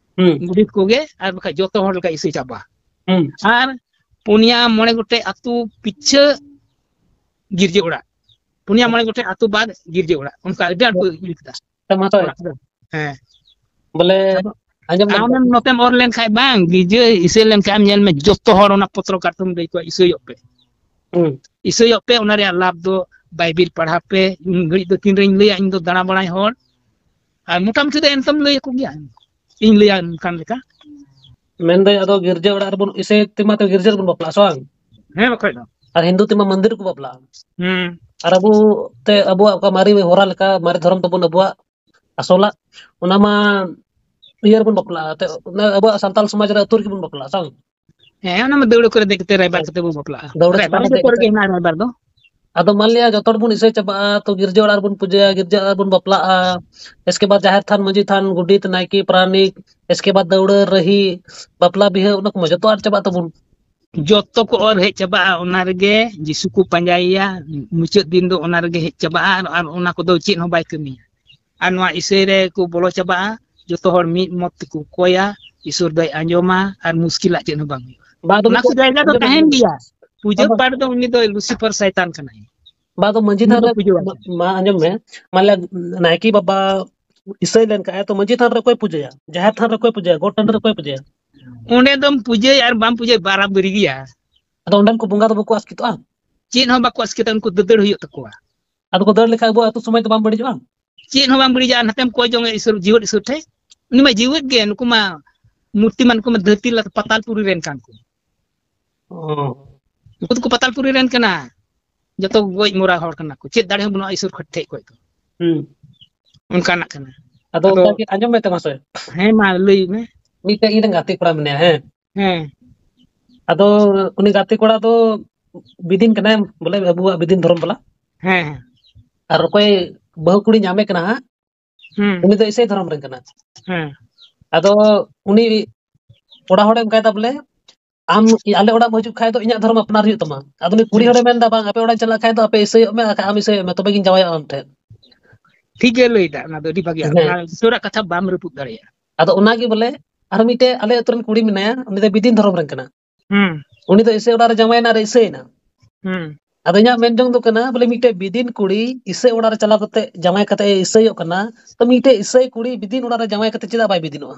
ᱜᱚᱰᱮᱛ ᱠᱚᱜᱮ, ᱟᱨ ᱵᱟᱠᱷᱟᱡ ᱡᱚᱛᱚ ᱦᱚᱲ ᱞᱮᱠᱟ ᱤᱥᱟᱹᱭ ᱪᱟᱵᱟ᱾ ᱟᱨ ᱯᱩᱱᱭᱟ ᱢᱚᱬᱮ ᱜᱚᱴᱮᱡ ᱟᱹᱛᱩ ᱯᱤᱪᱷᱟᱹ ᱜᱤᱨᱡᱟᱹ ᱚᱲᱟᱜ, ᱯᱩᱱᱭᱟ ᱢᱚᱬᱮ ᱜᱚᱴᱮᱡ ᱟᱹᱛᱩ ᱵᱟᱫ ᱜᱤᱨᱡᱟᱹ ᱚᱲᱟᱜ, ᱚᱱᱠᱟ ᱟᱹᱰᱤ ᱟᱸᱴ ᱠᱚ ᱤᱭᱟᱹ ᱠᱮᱫᱟ᱾ ᱦᱮᱸ, ᱢᱟ ᱛᱚᱵᱮ᱾ ᱚᱲᱟᱜ ᱠᱚᱫᱚ᱾ ᱦᱮᱸ᱾ ᱵᱚᱞᱮ, ᱟᱫᱚ ᱟᱸᱡᱚᱢ ᱫᱟᱢ ᱟᱢᱮᱢ ᱛᱚ? ᱱᱚᱛᱮᱢ ᱚᱨ ᱞᱮᱱᱠᱷᱟᱡ ᱵᱟᱝ, ᱜᱤᱨᱡᱟᱹ ᱤᱥᱟᱹᱭ ᱞᱮᱱᱠᱷᱟᱡ ᱮᱢ ᱧᱮᱞ ᱢᱮ, ᱡᱚᱛᱚ ᱦᱚᱲ ᱚᱱᱟ ᱯᱚᱛᱨᱚ ᱠᱟᱨᱛᱩᱢ ᱞᱟᱹᱭ ᱠᱚᱣᱟ, ᱤᱥᱟᱹᱭᱚᱜ ᱯᱮ᱾ ᱦᱩᱸ᱾ ᱤᱥᱟᱹᱭᱚᱜ ᱯᱮ, ᱚᱱᱟ ᱨᱮᱭᱟᱜ ᱞᱟᱵᱷ ᱫᱚ ᱵᱟᱭᱵᱤᱞ ᱯᱟᱲᱦᱟᱣ ᱯᱮ, ᱩᱱ ᱜᱷᱟᱹᱲᱤᱡ ᱫᱚ ᱛᱤᱱ ᱨᱮᱧ ᱞᱟᱹᱭᱟ, ᱤᱧ ᱫᱚ ᱫᱟᱬᱟ ᱵᱟᱲᱟᱭ ᱦᱚᱲ᱾ ᱟᱨ ᱢᱚᱴᱟᱢᱩᱴᱤ ᱫᱚ ᱮᱱᱛᱮᱢ ᱞᱟᱹᱭ ᱟᱠᱚ ᱜᱮᱭᱟ, ᱤᱧ ᱞᱟᱹᱭᱟ ᱚᱱᱠᱟᱱ ᱞᱮᱠᱟ᱾ ᱢᱮᱱᱫᱟᱹᱧ ᱟᱫᱚ ᱜᱤᱨᱡᱟᱹ ᱚᱲᱟᱜ ᱨᱮᱵᱚᱱ ᱤᱥᱟᱹᱭ ᱛᱮᱢᱟ ᱛᱚ ᱜᱤᱨᱡᱟᱹ ᱨᱮᱵᱚᱱ ᱵᱟᱯᱞᱟᱜᱼᱟ, ᱥᱮ ᱵᱟᱝ? ᱦᱮᱸ, ᱵᱟᱠᱷᱟᱡ ᱫᱚ᱾ ᱟᱨ ᱦᱤᱱᱫᱩ ᱛᱮᱢᱟ ᱢᱚᱱᱫᱤᱨ ᱨᱮᱠᱚ ᱵᱟᱯᱞᱟᱜᱼᱟ᱾ ᱦᱩᱸ᱾ ᱟᱨ ᱟᱵᱚ ᱛᱮ ᱟᱵᱚᱣᱟᱜ ᱚᱠᱟ ᱢᱟᱨᱮ ᱦᱚᱨᱟ ᱞᱮᱠᱟ, ᱢᱟᱨᱮ ᱫᱷᱚᱨᱚᱢ ᱛᱟᱵᱚᱱ ᱟᱵᱚᱣᱟᱜ ᱟᱥᱚᱞᱟᱜ, ᱚᱱᱟ ᱢᱟ ᱤᱭᱟᱹ ᱨᱮᱵᱚᱱ ᱵᱟᱯᱞᱟᱜᱼᱟ, ᱛᱮ ᱚᱱᱟ ᱟᱵᱚᱣᱟᱜ ᱥᱟᱱᱛᱟᱞ ᱥᱚᱢᱟᱡᱽ ᱨᱮ ᱟᱹᱛᱩ ᱨᱮᱜᱮ ᱵᱚᱱ ᱵᱟᱯᱞᱟᱜᱼᱟ, ᱥᱮ ᱵᱟᱝ? ᱦᱮᱸ, ᱚᱱᱟ ᱢᱟ ᱫᱟᱹᱣᱲᱟᱹ ᱠᱚᱨᱮ ᱫᱮᱡ ᱠᱟᱛᱮ ᱨᱟᱭᱵᱟᱨ ᱠᱟᱛᱮ ᱵᱚᱱ ᱵᱟᱯᱞᱟᱜᱼᱟ᱾ ᱫᱟᱹᱣᱲᱟᱹ ᱨᱟᱭᱵᱟᱨ ᱪᱮᱛᱟᱱ ᱨᱮ ᱫᱚ ᱫᱮᱡ ᱯᱚᱨᱮ ᱜᱮ ᱠᱟᱛᱮ᱾ ᱦᱮᱱᱟᱜᱼᱟ, ᱨᱟᱭᱵᱟᱨ ᱫᱚ᱾ ᱟᱫᱚ ᱢᱟᱱ ᱞᱤᱭᱟ ᱡᱚᱛᱚ ᱦᱚᱲ ᱵᱚᱱ ᱤᱥᱟᱹᱭ ᱪᱟᱵᱟᱜᱼᱟ, ᱛᱚ ᱜᱤᱨᱡᱟᱹ ᱚᱲᱟᱜ ᱨᱮᱵᱚᱱ ᱯᱩᱡᱟᱹᱭᱟ, ᱜᱤᱨᱡᱟᱹ ᱚᱲᱟᱜ ᱨᱮᱵᱚᱱ ᱵᱟᱯᱞᱟᱜᱼᱟ, ᱮᱥᱠᱮ ᱵᱟᱫ ᱡᱟᱦᱮᱨ ᱛᱷᱟᱱ, ᱢᱟᱹᱡᱷᱤ ᱛᱷᱟᱱ, ᱜᱚᱰᱮᱛ, ᱱᱟᱭᱠᱮ, ᱯᱟᱨᱟᱱᱤᱠ, ᱮᱥᱠᱮ ᱵᱟᱫ ᱫᱟᱹᱣᱲᱟᱹ, ᱨᱟᱹᱦᱤ, ᱵᱟᱯᱞᱟ ᱵᱤᱦᱟᱹ, ᱚᱱᱟ ᱠᱚᱢᱟ ᱡᱚᱛᱚ ᱟᱫ ᱪᱟᱵᱟᱜ ᱛᱟᱵᱚᱱ᱾ ᱡᱚᱛᱚ ᱠᱚ ᱚᱨ ᱦᱮᱡ ᱪᱟᱵᱟᱜᱼᱟ, ᱚᱱᱟ ᱨᱮᱜᱮ ᱡᱤᱥᱩ ᱠᱚ ᱯᱟᱸᱡᱟᱭᱮᱭᱟ, ᱢᱩᱪᱟᱹᱫ ᱫᱤᱱ ᱫᱚ ᱚᱱᱟ ᱨᱮᱜᱮ ᱦᱮᱡ ᱪᱟᱵᱟᱜᱼᱟ, ᱟᱨ, ᱟᱨ ᱚᱱᱟ ᱠᱚᱫᱚ ᱪᱮᱫ ᱦᱚᱸ ᱵᱟᱭ ᱠᱟᱹᱢᱤᱭᱟ᱾ ᱟᱨ ᱱᱚᱣᱟ ᱤᱥᱟᱹᱭ ᱨᱮ ᱠᱚ ᱵᱚᱞᱚ ᱪᱟᱵᱟᱜᱼᱟ, ᱡᱚᱛᱚ ᱦᱚᱲ ᱢᱤᱫ ᱢᱚᱛ ᱛᱮᱠᱚ ᱠᱚᱭᱟ, ᱤᱥᱚᱨ ᱫᱚᱭ ᱟᱸᱡᱚᱢᱟ, ᱟᱨ ᱢᱩᱥᱠᱤᱞᱟᱜ ᱪᱮᱫ ᱦᱚᱸ ᱵᱟᱝ ᱦᱩᱭᱩᱜᱼᱟ᱾ ᱵᱟ, ᱟᱫᱚ ᱚᱱᱟ ᱠᱚ ᱢᱤᱫᱴᱮᱡ ᱡᱟᱭᱜᱟ ᱫᱚ ᱟᱸᱡᱚᱢ ᱛᱟᱦᱮᱱ ᱢᱮ᱾ ᱜᱮᱭᱟ᱾ ᱯᱩᱡᱟᱹ ᱵᱟᱵᱟ᱾ ᱯᱟᱴ ᱫᱚ ᱩᱱᱤ ᱫᱚ ᱞᱩᱥᱤᱯᱷᱟᱨ ᱥᱟᱭᱛᱟᱱ ᱠᱟᱱᱟᱭ᱾ ᱵᱟ, ᱟᱫᱚ ᱢᱟᱹᱡᱷᱤ ᱩᱱᱤ ᱛᱷᱟᱱ ᱫᱚ ᱨᱮ, ᱯᱩᱡᱟᱹ ᱟᱪᱟᱨ᱾ ᱢᱟ, ᱢᱟ ᱟᱸᱡᱚᱢ ᱢᱮ, ᱢᱟᱱᱮ ᱱᱟᱭᱠᱮ ᱵᱟᱵᱟ ᱤᱥᱟᱹᱭ ᱞᱮᱱ ᱠᱷᱟᱡ ᱛᱚ ᱢᱟᱹᱡᱷᱤ ᱛᱷᱟᱱ ᱨᱮ ᱚᱠᱚᱭ ᱯᱩᱡᱟᱹᱭᱟ? ᱡᱟᱦᱮᱨ ᱛᱷᱟᱱ ᱨᱮ ᱚᱠᱚᱭ ᱯᱩᱡᱟᱹᱭᱟ? ᱜᱚᱴ ᱴᱟᱺᱰᱤ ᱨᱮ ᱚᱠᱚᱭ ᱯᱩᱡᱟᱹᱭᱟ? ᱚᱸᱰᱮ ᱫᱚᱢ ᱯᱩᱡᱟᱹᱭ ᱟᱨ ᱵᱟᱢ ᱯᱩᱡᱟᱹᱭ ᱵᱟᱨᱟᱵᱟᱹᱨᱤ ᱜᱮᱭᱟ᱾ ᱟᱫᱚ ᱚᱸᱰᱮᱱ ᱠᱚ ᱵᱚᱸᱜᱟ ᱫᱚ ᱵᱟᱠᱚ ᱟᱥᱠᱮᱛᱚᱜᱼᱟ? ᱪᱮᱫ ᱦᱚᱸ ᱵᱟᱠᱚ ᱟᱥᱠᱮᱛᱚᱜᱼᱟ, ᱩᱱᱠᱩ ᱫᱟᱹᱫᱟᱹᱲ ᱦᱩᱭᱩᱜ ᱛᱟᱠᱚᱣᱟ᱾ ᱟᱫᱚ ᱠᱚ ᱫᱟᱹᱲ ᱞᱮᱠᱷᱟᱡ ᱟᱵᱚ ᱟᱹᱛᱩ ᱥᱚᱢᱟᱡᱽ ᱫᱚ ᱵᱟᱝ ᱵᱟᱹᱲᱤᱡᱚᱜᱼᱟ? ᱪᱮᱫ ᱦᱚᱸ ᱵᱟᱝ ᱵᱟᱹᱲᱤᱡᱚᱜᱼᱟ, ᱱᱟᱛᱮᱢ ᱠᱚᱭ ᱡᱚᱝᱟ ᱤᱥᱚᱨ, ᱡᱤᱣᱮᱫ ᱤᱥᱚᱨ ᱴᱷᱮᱡ᱾ ᱩᱱᱤ ᱢᱟ ᱡᱤᱣᱮᱫ ᱜᱮ, ᱱᱩᱠᱩ ᱢᱟ ᱢᱩᱨᱛᱤ ᱢᱟ, ᱱᱩᱠᱩ ᱢᱟ ᱫᱷᱟᱹᱨᱛᱤ ᱞᱟᱛ-, ᱯᱟᱛᱟᱞᱯᱩᱨᱤ ᱨᱮᱱ ᱠᱟᱱ ᱠᱚ᱾ ᱚ᱾ ᱩᱱᱠᱩ ᱫᱚᱠᱚ ᱯᱟᱛᱟᱞᱯᱩᱨᱤ ᱨᱮᱱ ᱠᱟᱱᱟ, ᱡᱚᱛᱚ ᱜᱚᱡ ᱢᱚᱨᱟ ᱦᱚᱲ ᱠᱟᱱᱟ ᱠᱚ, ᱪᱮᱫ ᱫᱟᱲᱮ ᱦᱚᱸ ᱵᱟᱹᱱᱩᱜᱼᱟ ᱤᱥᱚᱨ ᱴᱷᱮᱡ ᱠᱷᱚᱡ ᱫᱚ᱾ ᱦᱩᱸ᱾ ᱚᱱᱠᱟᱱᱟᱜ ᱠᱟᱱᱟ᱾ ᱟᱫᱚ ᱟᱫᱚ ᱚᱱᱠᱟ ᱜᱮ, ᱟᱸᱡᱚᱢ ᱢᱮ ᱛᱟᱢᱟ ᱥᱮ᱾ ᱦᱮᱸ, ᱢᱟ ᱞᱟᱹᱭ ᱢᱮ᱾ ᱢᱤᱫᱴᱮᱡ ᱤᱧ ᱨᱮᱱ ᱜᱟᱛᱮ ᱠᱚᱲᱟ ᱢᱮᱱᱟᱭᱟ, ᱦᱮᱸ᱾ ᱦᱮᱸ᱾ ᱟᱫᱚ ᱩᱱᱤ ᱜᱟᱛᱮ ᱠᱚᱲᱟ ᱫᱚ ᱵᱤᱫᱤᱱ ᱠᱟᱱᱟᱭ, ᱵᱚᱞᱮ ᱟᱵᱚᱣᱟᱜ ᱵᱤᱫᱤᱱ ᱫᱷᱚᱨᱚᱢ ᱵᱟᱞᱟ᱾ ᱦᱮᱸ, ᱦᱮᱸ᱾ ᱟᱨ ᱚᱠᱚᱭ ᱵᱟᱹᱦᱩ ᱠᱩᱲᱤ ᱧᱟᱢᱮ ᱠᱟᱱᱟ ᱦᱟᱸᱜ, ᱦᱩᱸ᱾ ᱩᱱᱤ ᱫᱚ ᱤᱥᱟᱹᱭ ᱫᱷᱚᱨᱚᱢ ᱨᱮᱱ ᱠᱟᱱᱟ᱾ ᱦᱮᱸ᱾ ᱟᱫᱚ ᱩᱱᱤ ᱚᱲᱟᱜ ᱦᱚᱲᱮ ᱚᱱᱠᱟᱭ ᱫᱟ ᱵᱚᱞᱮ, ᱟᱢ ᱟᱞᱮ ᱚᱲᱟᱜ ᱮᱢ ᱦᱤᱡᱩᱜ ᱠᱷᱟᱡ ᱫᱚ ᱤᱧᱟᱹᱜ ᱫᱷᱚᱨᱚᱢ ᱟᱯᱱᱟᱨ ᱦᱩᱭᱩᱜ ᱛᱟᱢᱟ᱾ ᱟᱫᱚ ᱩᱱᱤ ᱠᱩᱲᱤ ᱦᱚᱲᱮ ᱢᱮᱱ ᱫᱟ, "ᱵᱟᱝ, ᱟᱯᱮ ᱚᱲᱟᱜ ᱤᱧ ᱪᱟᱞᱟᱜ ᱠᱷᱟᱡ ᱫᱚ ᱟᱯᱮ ᱤᱥᱟᱹᱭᱚᱜ ᱢᱮ, ᱟᱨ ᱟᱢ ᱤᱥᱟᱹᱭᱚᱜ ᱢᱮ, ᱛᱚᱵᱮ ᱜᱤᱧ ᱡᱟᱶᱟᱭᱚᱜᱼᱟ ᱟᱢ ᱴᱷᱮᱱ᱾" ᱴᱷᱤᱠ ᱜᱮ ᱞᱟᱹᱭ ᱫᱟ, ᱚᱱᱟ ᱫᱚ ᱟᱹᱰᱤ ᱵᱷᱟᱜᱮ᱾ ᱦᱮᱸ᱾ ᱚᱱᱟ ᱤᱥᱚᱨᱟᱜ ᱠᱟᱛᱷᱟ ᱵᱟᱢ ᱨᱟᱹᱯᱩᱫ ᱫᱟᱲᱮᱭᱟᱜᱼᱟ᱾ ᱟᱫᱚ ᱚᱱᱟᱜᱮ ᱵᱚᱞᱮ, ᱟᱨ ᱢᱤᱫᱴᱮᱡ ᱟᱞᱮ ᱟᱹᱛᱩ ᱨᱮᱱ ᱠᱩᱲᱤ ᱢᱮᱱᱟᱭᱟ, ᱩᱱᱤ ᱫᱚ ᱵᱤᱫᱤᱱ ᱫᱷᱚᱨᱚᱢ ᱨᱮᱱ ᱠᱟᱱᱟ᱾ ᱦᱩᱸ᱾ ᱩᱱᱤ ᱫᱚ ᱤᱥᱟᱹᱭ ᱚᱲᱟᱜ ᱨᱮ ᱡᱟᱶᱟᱭᱮᱱᱟ ᱟᱨ ᱤᱥᱟᱹᱭᱮᱱᱟ᱾ ᱦᱩᱸ᱾ ᱟᱫᱚ ᱤᱧᱟᱹᱜ ᱢᱮᱱ ᱡᱚᱝ ᱫᱚ ᱠᱟᱱᱟ ᱵᱚᱞᱮ, ᱢᱤᱫᱴᱮᱡ ᱵᱤᱫᱤᱱ ᱠᱩᱲᱤ ᱤᱥᱟᱹᱭ ᱚᱲᱟᱜ ᱨᱮ ᱪᱟᱞᱟᱣ ᱠᱟᱛᱮ ᱡᱟᱶᱟᱭ ᱠᱟᱛᱮ ᱮ ᱤᱥᱟᱹᱭᱚᱜ ᱠᱟᱱᱟ, ᱛᱚ ᱢᱤᱫᱴᱮᱡ ᱤᱥᱟᱹᱭ ᱠᱩᱲᱤ ᱵᱤᱫᱤᱱ ᱚᱲᱟᱜ ᱨᱮ ᱡᱟᱶᱟᱭ ᱠᱟᱛᱮ ᱪᱮᱫᱟᱜ ᱵᱟᱭ ᱵᱤᱫᱤᱱᱚᱜᱼᱟ?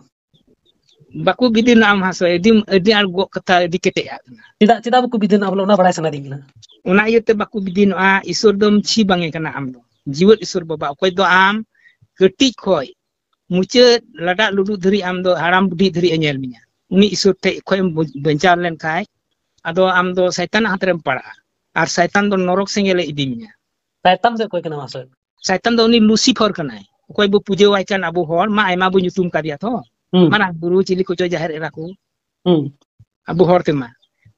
ᱵᱟᱠᱚ ᱵᱤᱫᱤᱱᱚᱜᱼᱟ ᱢᱟᱥᱮ, ᱟᱹᱰᱤ, ᱟᱹᱰᱤ ᱟᱸᱴ ᱜᱚᱜ ᱠᱟᱛᱷᱟ, ᱟᱹᱰᱤ ᱠᱮᱴᱮᱡ ᱟᱜ ᱠᱟᱱᱟ᱾ ᱪᱮᱫᱟᱜ, ᱪᱮᱫᱟᱜ ᱵᱟᱠᱚ ᱵᱤᱫᱤᱱᱚᱜᱼᱟ ᱵᱚᱞᱮ, ᱚᱱᱟ ᱵᱟᱲᱟᱭ ᱥᱟᱱᱟᱭᱤᱫᱤᱧ ᱠᱟᱱᱟ᱾ ᱚᱱᱟ ᱤᱭᱟᱹᱛᱮ ᱵᱟᱠᱚ ᱵᱤᱫᱤᱱᱚᱜᱼᱟ, ᱤᱥᱚᱨ ᱫᱚ ᱢᱟᱹᱪᱷᱤ ᱵᱟᱝᱮ ᱠᱟᱱᱟ ᱟᱢ ᱫᱚ, ᱡᱤᱣᱮᱫ ᱤᱥᱚᱨ ᱵᱟᱵᱟ, ᱚᱠᱚᱭ ᱫᱚ ᱟᱢ ᱠᱟᱹᱴᱤᱡ ᱠᱷᱚᱡ ᱢᱩᱪᱟᱹᱫ ᱞᱟᱰᱟᱜ ᱞᱩᱰᱩᱜ ᱫᱷᱟᱹᱨᱤᱡ ᱟᱢ ᱫᱚ ᱦᱟᱲᱟᱢ ᱵᱩᱰᱷᱤ ᱫᱷᱟᱹᱨᱤᱡ ᱮ ᱧᱮᱞ ᱢᱮᱭᱟ᱾ ᱩᱱᱤ ᱤᱥᱚᱨ ᱴᱷᱮᱡ ᱠᱷᱚᱡ ᱮᱢ ᱵᱟᱧᱪᱟᱣ ᱞᱮᱱᱠᱷᱟᱡ, ᱟᱫᱚ ᱟᱢ ᱫᱚ ᱥᱟᱭᱛᱟᱱᱟᱜ ᱦᱟᱛ ᱨᱮᱢ ᱯᱟᱲᱟᱜᱼᱟ, ᱟᱨ ᱥᱟᱭᱛᱟᱱ ᱫᱚ ᱱᱚᱨᱚᱠ ᱥᱮᱸᱜᱮᱞ ᱮ ᱤᱫᱤ ᱢᱮᱭᱟ᱾ ᱥᱟᱭᱛᱟᱱ ᱫᱚ ᱚᱠᱚᱭ ᱠᱟᱱᱟ ᱢᱟᱥᱮ? ᱥᱟᱭᱛᱟᱱ ᱫᱚ ᱩᱱᱤ ᱞᱩᱥᱤᱯᱷᱚᱨ ᱠᱟᱱᱟᱭ, ᱚᱠᱚᱭ ᱵᱚ ᱯᱩᱡᱟᱹᱣᱟᱭ ᱠᱟᱱ ᱟᱵᱚ ᱦᱚᱲ ᱢᱟ, ᱟᱭᱢᱟ ᱵᱚ ᱧᱩᱛᱩᱢ ᱠᱟᱫᱮᱭᱟ ᱛᱚ, ᱦᱩᱸ᱾ ᱢᱟᱨᱟᱝ ᱵᱩᱨᱩ ᱪᱤᱞᱤ ᱠᱚᱪᱚ ᱡᱟᱦᱮᱨ ᱮᱨᱟ ᱠᱚ, ᱦᱩᱸ᱾ ᱟᱵᱚ ᱦᱚᱲ ᱛᱮᱢᱟ᱾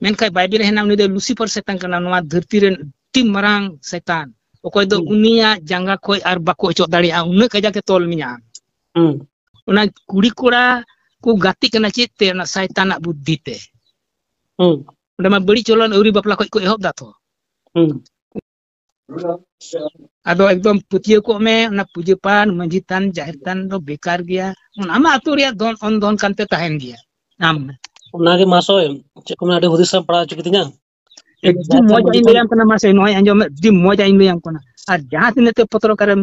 ᱢᱮᱱᱠᱷᱟᱱ ᱵᱟᱭᱵᱮᱞ ᱨᱮ ᱦᱮᱱᱟᱜ, ᱩᱱᱤ ᱫᱚ ᱞᱩᱥᱤᱯᱷᱚᱨ ᱥᱟᱭᱛᱟᱱ ᱠᱟᱱᱟ, ᱱᱚᱣᱟ ᱫᱷᱟᱹᱨᱛᱤ ᱨᱮᱱ ᱟᱹᱰᱤ ᱢᱟᱨᱟᱝ ᱥᱟᱭᱛᱟᱱ, ᱚᱠᱚᱭ ᱫᱚ ᱦᱩᱸ᱾ ᱩᱱᱤᱭᱟᱜ ᱡᱟᱸᱜᱟ ᱠᱷᱚᱡ ᱟᱨ ᱵᱟᱠᱚ ᱚᱪᱚᱜ ᱫᱟᱲᱮᱭᱟᱜᱼᱟ, ᱩᱱᱟᱹᱜ ᱠᱟᱡᱟᱠ ᱮ ᱛᱚᱞ ᱢᱮᱭᱟ᱾ ᱦᱩᱸ᱾ ᱚᱱᱟ ᱠᱩᱲᱤ ᱠᱚᱲᱟ ᱠᱚ ᱜᱟᱛᱮᱜ ᱠᱟᱱᱟ ᱪᱮᱫ ᱛᱮ? ᱚᱱᱟ ᱥᱟᱭᱛᱟᱱᱟᱜ ᱵᱩᱫᱽᱫᱷᱤ ᱛᱮ᱾ ᱦᱩᱸ᱾ ᱚᱸᱰᱮ ᱢᱟ ᱵᱟᱹᱲᱤᱡ ᱪᱚᱞᱚᱱ ᱟᱹᱣᱨᱤ ᱵᱟᱯᱞᱟ ᱠᱷᱚᱡ ᱠᱚ ᱮᱦᱚᱵ ᱫᱟ ᱛᱚ᱾ ᱦᱩᱸ᱾ ᱟᱫᱚ ᱮᱠᱫᱚᱢ ᱯᱟᱹᱛᱭᱟᱹᱣ ᱠᱚᱜ ᱢᱮ, ᱚᱱᱟ ᱯᱩᱡᱟᱹ ᱯᱟᱴ, ᱢᱟᱹᱡᱷᱤ ᱛᱷᱟᱱ, ᱡᱟᱦᱮᱨ ᱛᱷᱟᱱ ᱫᱚ ᱵᱮᱠᱟᱨ ᱜᱮᱭᱟ᱾ ᱚᱱᱟ ᱢᱟ ᱟᱹᱛᱩ ᱨᱮᱭᱟᱜ ᱫᱷᱚᱱ, ᱚᱱ ᱫᱷᱚᱱ ᱠᱟᱱᱛᱮ ᱛᱟᱦᱮᱱ ᱜᱮᱭᱟ᱾ ᱟᱢ ᱚᱱᱟᱜᱮ ᱢᱟᱥᱚᱭ, ᱪᱮᱫ ᱠᱚ ᱢᱮᱱᱟ, ᱟᱹᱰᱤ ᱦᱩᱫᱤᱥ ᱮᱢ ᱯᱟᱲᱟᱣ ᱦᱚᱪᱚ ᱠᱤᱫᱤᱧᱟ᱾ ᱟᱹᱰᱤ ᱢᱚᱡᱽ ᱤᱧ ᱞᱟᱹᱭᱟᱢ ᱠᱟᱱᱟ, ᱢᱟᱥᱮ ᱱᱚᱜᱼᱚᱭ ᱟᱸᱡᱚᱢ ᱢᱮ, ᱟᱹᱰᱤ ᱢᱚᱡᱽ ᱤᱧ ᱞᱟᱹᱭᱟᱢ ᱠᱟᱱᱟ᱾ ᱟᱨ ᱡᱟᱦᱟᱸ ᱛᱤᱱᱟᱹᱜ ᱛᱮ ᱯᱚᱛᱨᱚ ᱠᱟᱨᱮᱢ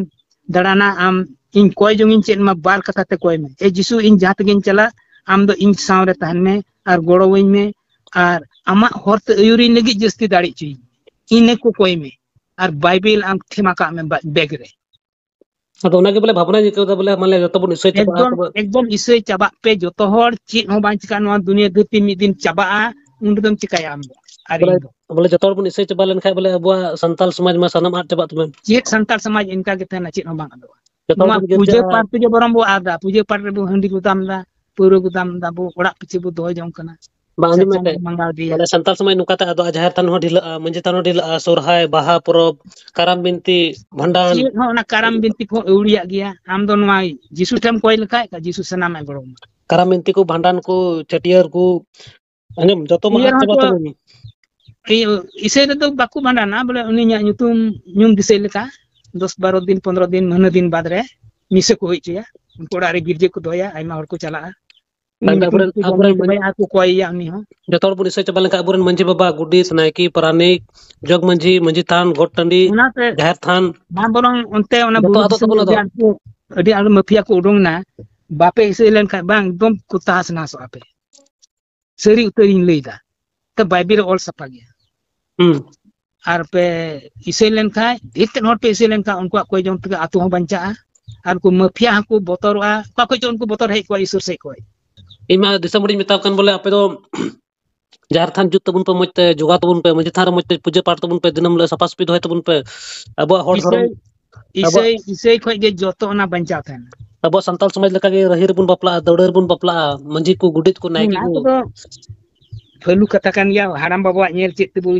ᱫᱟᱬᱟᱱᱟ, ᱟᱢ ᱤᱧ ᱠᱚᱭ ᱡᱚᱝ ᱤᱧ ᱪᱮᱫ ᱢᱟ, ᱵᱟᱨ ᱠᱟᱛᱷᱟ ᱛᱮ ᱠᱚᱭ ᱢᱮ, "ᱮ ᱡᱤᱥᱩ, ᱤᱧ ᱡᱟᱦᱟᱸ ᱛᱮᱜᱮᱧ ᱪᱟᱞᱟᱜ, ᱟᱢ ᱫᱚ ᱤᱧ ᱥᱟᱶ ᱨᱮ ᱛᱟᱦᱮᱱ ᱢᱮ ᱟᱨ ᱜᱚᱲᱚᱣᱟᱹᱧ ᱢᱮ, ᱟᱨ ᱟᱢᱟᱜ ᱦᱚᱨ ᱛᱮ ᱟᱹᱭᱩᱨᱤᱧ ᱞᱟᱹᱜᱤᱫ ᱡᱟᱹᱥᱛᱤ ᱫᱟᱲᱮ ᱦᱚᱪᱚᱭᱤᱧ ᱢᱮ᱾" ᱤᱱᱟᱹ ᱠᱚ ᱠᱚᱭ ᱢᱮ, ᱟᱨ ᱵᱟᱭᱵᱮᱞ ᱟᱢ ᱴᱷᱮᱱ ᱠᱟᱜ ᱢᱮ ᱵᱟ-, ᱵᱮᱜᱽ ᱨᱮ᱾ ᱟᱫᱚ ᱚᱱᱟᱜᱮ ᱵᱚᱞᱮ ᱵᱷᱟᱵᱽᱱᱟᱧ ᱟᱹᱭᱠᱟᱹᱣ ᱫᱟ, ᱵᱚᱞᱮ ᱢᱟᱱᱮ ᱡᱚᱛᱚ ᱵᱚᱱ ᱤᱥᱟᱹᱭ ᱪᱟᱵᱟᱜᱼᱟ, ᱮᱠᱫᱚᱢ, ᱛᱚᱵᱮ ᱮᱠᱫᱚᱢ ᱤᱥᱟᱹᱭ ᱪᱟᱵᱟᱜ ᱯᱮ ᱡᱚᱛᱚ ᱦᱚᱲ, ᱪᱮᱫ ᱦᱚᱸ ᱵᱟᱝ ᱪᱤᱠᱟᱜᱼᱟ᱾ ᱱᱚᱣᱟ ᱫᱩᱱᱤᱭᱟᱹ ᱫᱷᱟᱹᱨᱛᱤ ᱢᱤᱫ ᱫᱤᱱ ᱪᱟᱵᱟᱜᱼᱟ, ᱩᱱ ᱨᱮᱫᱚᱢ ᱪᱤᱠᱟᱭᱟ ᱟᱢ ᱫᱚ? ᱟᱨ ᱵᱚᱞᱮ, ᱤᱧ ᱫᱚ ᱵᱚᱞᱮ ᱡᱚᱛᱚ ᱦᱚᱲ ᱵᱚᱱ ᱤᱥᱟᱹᱭ ᱪᱟᱵᱟ ᱞᱮᱱᱠᱷᱟᱱ ᱵᱚᱞᱮ ᱟᱵᱚᱣᱟᱜ ᱥᱟᱱᱛᱟᱞ ᱥᱚᱢᱟᱡᱽ ᱢᱟ ᱥᱟᱱᱟᱢ ᱟᱫ ᱪᱟᱵᱟᱜ ᱛᱟᱵᱚᱱ᱾ ᱪᱮᱫ ᱥᱟᱱᱛᱟᱲ ᱥᱚᱢᱟᱡᱽ ᱤᱱᱠᱟ ᱜᱮ ᱛᱟᱦᱮᱱᱟ, ᱪᱮᱫ ᱦᱚᱸ ᱵᱟᱝ ᱟᱫᱚᱜᱼᱟ᱾ ᱡᱚᱛᱚ ᱦᱚᱲ ᱱᱚᱣᱟ ᱵᱚᱱ ᱯᱩᱡᱟᱹ ᱜᱤᱫᱽᱨᱟᱹᱜᱼᱟ᱾ ᱯᱟᱴ ᱛᱮᱜᱮ ᱵᱚᱨᱚᱝ ᱵᱚ ᱟᱫᱟ, ᱯᱩᱡᱟᱹ ᱯᱟᱴ ᱨᱮᱵᱚ ᱦᱟᱺᱰᱤ ᱵᱚ ᱫᱟᱢ ᱫᱟ, ᱯᱟᱹᱣᱨᱟᱹ ᱵᱚ ᱫᱟᱢ ᱫᱟ, ᱟᱵᱚ ᱚᱲᱟᱜ ᱯᱤᱪᱷᱟᱹ ᱵᱚ ᱫᱚᱦᱚ ᱡᱚᱝ ᱠᱟᱱᱟ᱾ ᱵᱟᱝ, ᱟᱸᱡᱚᱢ ᱢᱮᱥᱮ᱾ ᱢᱟᱱᱟᱣ ᱤᱫᱤᱭᱟ᱾ ᱢᱟᱱᱮ ᱥᱟᱱᱛᱟᱲ ᱥᱚᱢᱟᱡᱽ ᱱᱚᱝᱠᱟ ᱛᱟᱦᱮᱸ, ᱟᱫᱚ ᱡᱟᱦᱮᱨ ᱛᱷᱟᱱ ᱦᱚᱸ ᱰᱷᱤᱞᱟᱹᱜᱼᱟ, ᱢᱟᱹᱡᱷᱤ ᱛᱷᱟᱱ ᱦᱚᱸ ᱰᱷᱤᱞᱟᱹᱜᱼᱟ, ᱥᱚᱨᱦᱟᱭ, ᱵᱟᱦᱟ ᱯᱚᱨᱚᱵᱽ, ᱠᱟᱨᱟᱢ ᱵᱤᱱᱛᱤ, ᱵᱷᱟᱸᱰᱟᱱ᱾ ᱪᱮᱫ ᱦᱚᱸ ᱚᱱᱟ ᱠᱟᱨᱟᱢ ᱵᱤᱱᱛᱤ ᱠᱚ ᱟᱹᱣᱲᱤᱭᱟᱜ ᱜᱮᱭᱟ᱾ ᱟᱢ ᱫᱚ ᱱᱚᱣᱟ ᱡᱤᱥᱩ ᱴᱷᱮᱱ ᱠᱚᱭ ᱞᱮᱠᱷᱟᱡ, ᱡᱤᱥᱩ ᱥᱟᱱᱟᱢᱟᱜ ᱮ ᱜᱚᱲᱚ ᱟᱢᱟ᱾ ᱠᱟᱨᱟᱢ ᱵᱤᱱᱛᱤ ᱠᱚ, ᱵᱷᱟᱸᱰᱟᱱ ᱠᱚ, ᱪᱷᱟᱹᱴᱭᱟᱹᱨ ᱠᱚ, ᱟᱸᱡᱚᱢ, ᱡᱚᱛᱚ ᱢᱟ ᱤᱭᱟᱹ ᱟᱫ ᱪᱟᱵᱟᱜ ᱦᱚᱸᱠᱚ, ᱛᱟᱵᱚᱱ᱾ ᱤᱭᱟᱹ, ᱤᱥᱟᱹᱭ ᱨᱮᱫᱚ ᱵᱟᱠᱚ ᱵᱷᱟᱸᱰᱟᱱᱟ, ᱵᱚᱞᱮ ᱩᱱᱤᱭᱟᱜ ᱧᱩᱛᱩᱢ ᱧᱩᱢ ᱫᱤᱥᱟᱹᱭ ᱞᱮᱠᱟ, ᱫᱚᱥ ᱵᱟᱨᱚ ᱫᱤᱱ, ᱯᱚᱱᱨᱚ ᱫᱤᱱ, ᱢᱟᱹᱦᱱᱟᱹ ᱫᱤᱱ ᱵᱟᱫᱽ ᱨᱮ ᱢᱤᱥᱟᱹ ᱠᱚ ᱦᱩᱭ ᱦᱚᱪᱚᱭᱟ᱾ ᱩᱱᱠᱩ ᱚᱲᱟᱜ ᱨᱮ ᱜᱤᱨᱡᱟᱹ ᱠᱚ ᱫᱚᱦᱚᱭᱟ, ᱟᱭᱢᱟ ᱦᱚᱲ ᱠᱚ ᱪᱟᱞᱟᱜᱼᱟ᱾ ᱩᱱᱤ ᱛᱟᱭᱚᱢ ᱛᱮ ᱧᱩᱛᱩᱢ ᱟᱵᱚᱨᱮᱱ, ᱠᱚ ᱟᱵᱚᱨᱮᱱ ᱟᱨ ᱠᱚ ᱠᱚᱭᱮᱭᱟ ᱩᱱᱤ ᱦᱚᱸ᱾ ᱡᱚᱛᱚ ᱦᱚᱲ ᱵᱚᱱ ᱤᱥᱟᱹᱭ ᱪᱟᱵᱟ ᱞᱮᱱᱠᱷᱟᱱ ᱟᱵᱚᱨᱮᱱ ᱢᱟᱹᱡᱷᱤ ᱵᱟᱵᱟ, ᱜᱚᱰᱮᱛ, ᱱᱟᱭᱠᱮ, ᱯᱟᱨᱟᱱᱤᱠ, ᱡᱚᱜᱽ ᱢᱟᱹᱡᱷᱤ, ᱢᱟᱹᱡᱷᱤ ᱛᱷᱟᱱ, ᱜᱚᱴ ᱴᱟᱺᱰᱤ, ᱚᱱᱟᱛᱮ ᱡᱟᱦᱮᱨ ᱛᱷᱟᱱ, ᱢᱟ ᱵᱚᱨᱚᱝ ᱚᱱᱛᱮ ᱚᱱᱟ ᱡᱚᱛᱚ ᱵᱩᱨᱩ ᱟᱫᱚᱜ ᱫᱤᱥᱚᱢ ᱛᱟᱵᱚᱱᱟ ᱨᱮ ᱟᱫᱚ᱾ ᱟᱹᱰᱤ ᱟᱸᱴ ᱠᱚ, ᱟᱹᱰᱤ ᱟᱸᱴ ᱢᱟᱹᱯᱷᱤᱭᱟ ᱠᱚ ᱩᱰᱩᱝ ᱮᱱᱟ, ᱵᱟᱯᱮ ᱤᱥᱟᱹᱭ ᱞᱮᱱᱠᱷᱟᱱ ᱵᱟᱝ, ᱮᱠᱫᱚᱢ ᱠᱚ ᱛᱟᱦᱟᱥ ᱱᱟᱦᱟᱥᱚᱜᱼᱟ ᱯᱮ᱾ ᱥᱟᱹᱨᱤ ᱩᱛᱟᱹᱨᱤᱧ ᱞᱟᱹᱭᱫᱟ, ᱛᱚ ᱵᱟᱭᱵᱮᱞ ᱨᱮ ᱚᱞ ᱥᱟᱯᱷᱟ ᱜᱮᱭᱟ᱾ ᱦᱩᱸ᱾ ᱟᱨ ᱯᱮ ᱤᱥᱟᱹᱭ ᱞᱮᱱᱠᱷᱟᱱ, ᱰᱷᱮᱨ ᱛᱮᱫ ᱦᱚᱲ ᱯᱮ ᱤᱥᱟᱹᱭ ᱞᱮᱱᱠᱷᱟᱱ, ᱩᱱᱠᱩᱣᱟᱜ ᱠᱚᱭ ᱡᱚᱢ ᱛᱮᱜᱮ ᱟᱹᱛᱩ ᱦᱚᱸ ᱵᱟᱧᱪᱟᱜᱼᱟ᱾ ᱟᱨ ᱩᱱᱠᱩ ᱢᱟᱹᱯᱷᱤᱭᱟ ᱦᱚᱸᱠᱚ ᱵᱚᱛᱚᱨᱚᱜᱼᱟ, ᱚᱠᱟ ᱠᱷᱚᱡ ᱪᱚ ᱩᱱᱠᱩ ᱵᱚᱛᱚᱨ ᱦᱮᱡ ᱠᱚᱣᱟ ᱤᱥᱚᱨ ᱥᱮᱫ ᱠᱷᱚᱡ᱾ ᱤᱧ ᱢᱟ ᱫᱤᱥᱚᱢ ᱦᱚᱲᱤᱧ ᱢᱮᱛᱟᱣ ᱠᱟᱱ, ᱵᱚᱞᱮ ᱟᱯᱮ ᱫᱚ ᱡᱟᱦᱮᱨ ᱛᱷᱟᱱ ᱡᱩᱛ ᱛᱟᱵᱚᱱ ᱯᱮ, ᱢᱚᱡᱽ ᱛᱮ ᱡᱚᱜᱟᱣ ᱛᱟᱵᱚᱱ ᱯᱮ, ᱢᱟᱹᱡᱷᱤ ᱛᱷᱟᱱ ᱨᱮ ᱢᱚᱡᱽ ᱛᱮ ᱯᱩᱡᱟᱹ ᱯᱟᱴ ᱛᱟᱵᱚᱱ ᱯᱮ, ᱫᱤᱱᱟᱹᱢ ᱦᱤᱞᱳᱜ ᱥᱟᱯᱷᱟ ᱥᱟᱹᱯᱷᱤ ᱫᱚᱦᱚᱭ ᱛᱟᱵᱚᱱ ᱯᱮ᱾ ᱟᱵᱚᱣᱟᱜ ᱦᱚᱲ ᱫᱷᱚᱨᱚᱢ, ᱤᱥᱟᱹᱭ, ᱟᱵᱚᱣᱟᱜ ᱤᱥᱟᱹᱭ, ᱤᱥᱟᱹᱭ ᱠᱷᱚᱡ ᱜᱮ ᱡᱚᱛᱚ ᱚᱱᱟ ᱵᱟᱧᱪᱟᱣ ᱛᱟᱦᱮᱱᱟ᱾ ᱟᱵᱚᱣᱟᱜ ᱥᱟᱱᱛᱟᱲ ᱥᱚᱢᱟᱡᱽ ᱞᱮᱠᱟᱜᱮ ᱨᱟᱹᱦᱤ ᱨᱮᱵᱚᱱ ᱵᱟᱯᱞᱟᱜᱼᱟ, ᱫᱟᱹᱣᱲᱟᱹ ᱨᱮᱵᱚᱱ ᱵᱟᱯᱞᱟᱜᱼᱟ, ᱢᱟᱹᱡᱷᱤ ᱠᱚ, ᱜᱚᱰᱮᱛ ᱠᱚ, ᱱᱟᱭᱠᱮ ᱚᱱᱟ ᱠᱚ᱾ ᱠᱚᱫᱚ ᱯᱷᱟᱹᱞᱩ ᱠᱟᱛᱷᱟ ᱠᱟᱱ ᱜᱮᱭᱟ, ᱦᱟᱲᱟᱢ ᱵᱟᱵᱩᱣᱟᱜ ᱧᱮᱞ ᱪᱮᱫ ᱛᱮᱵᱚᱱ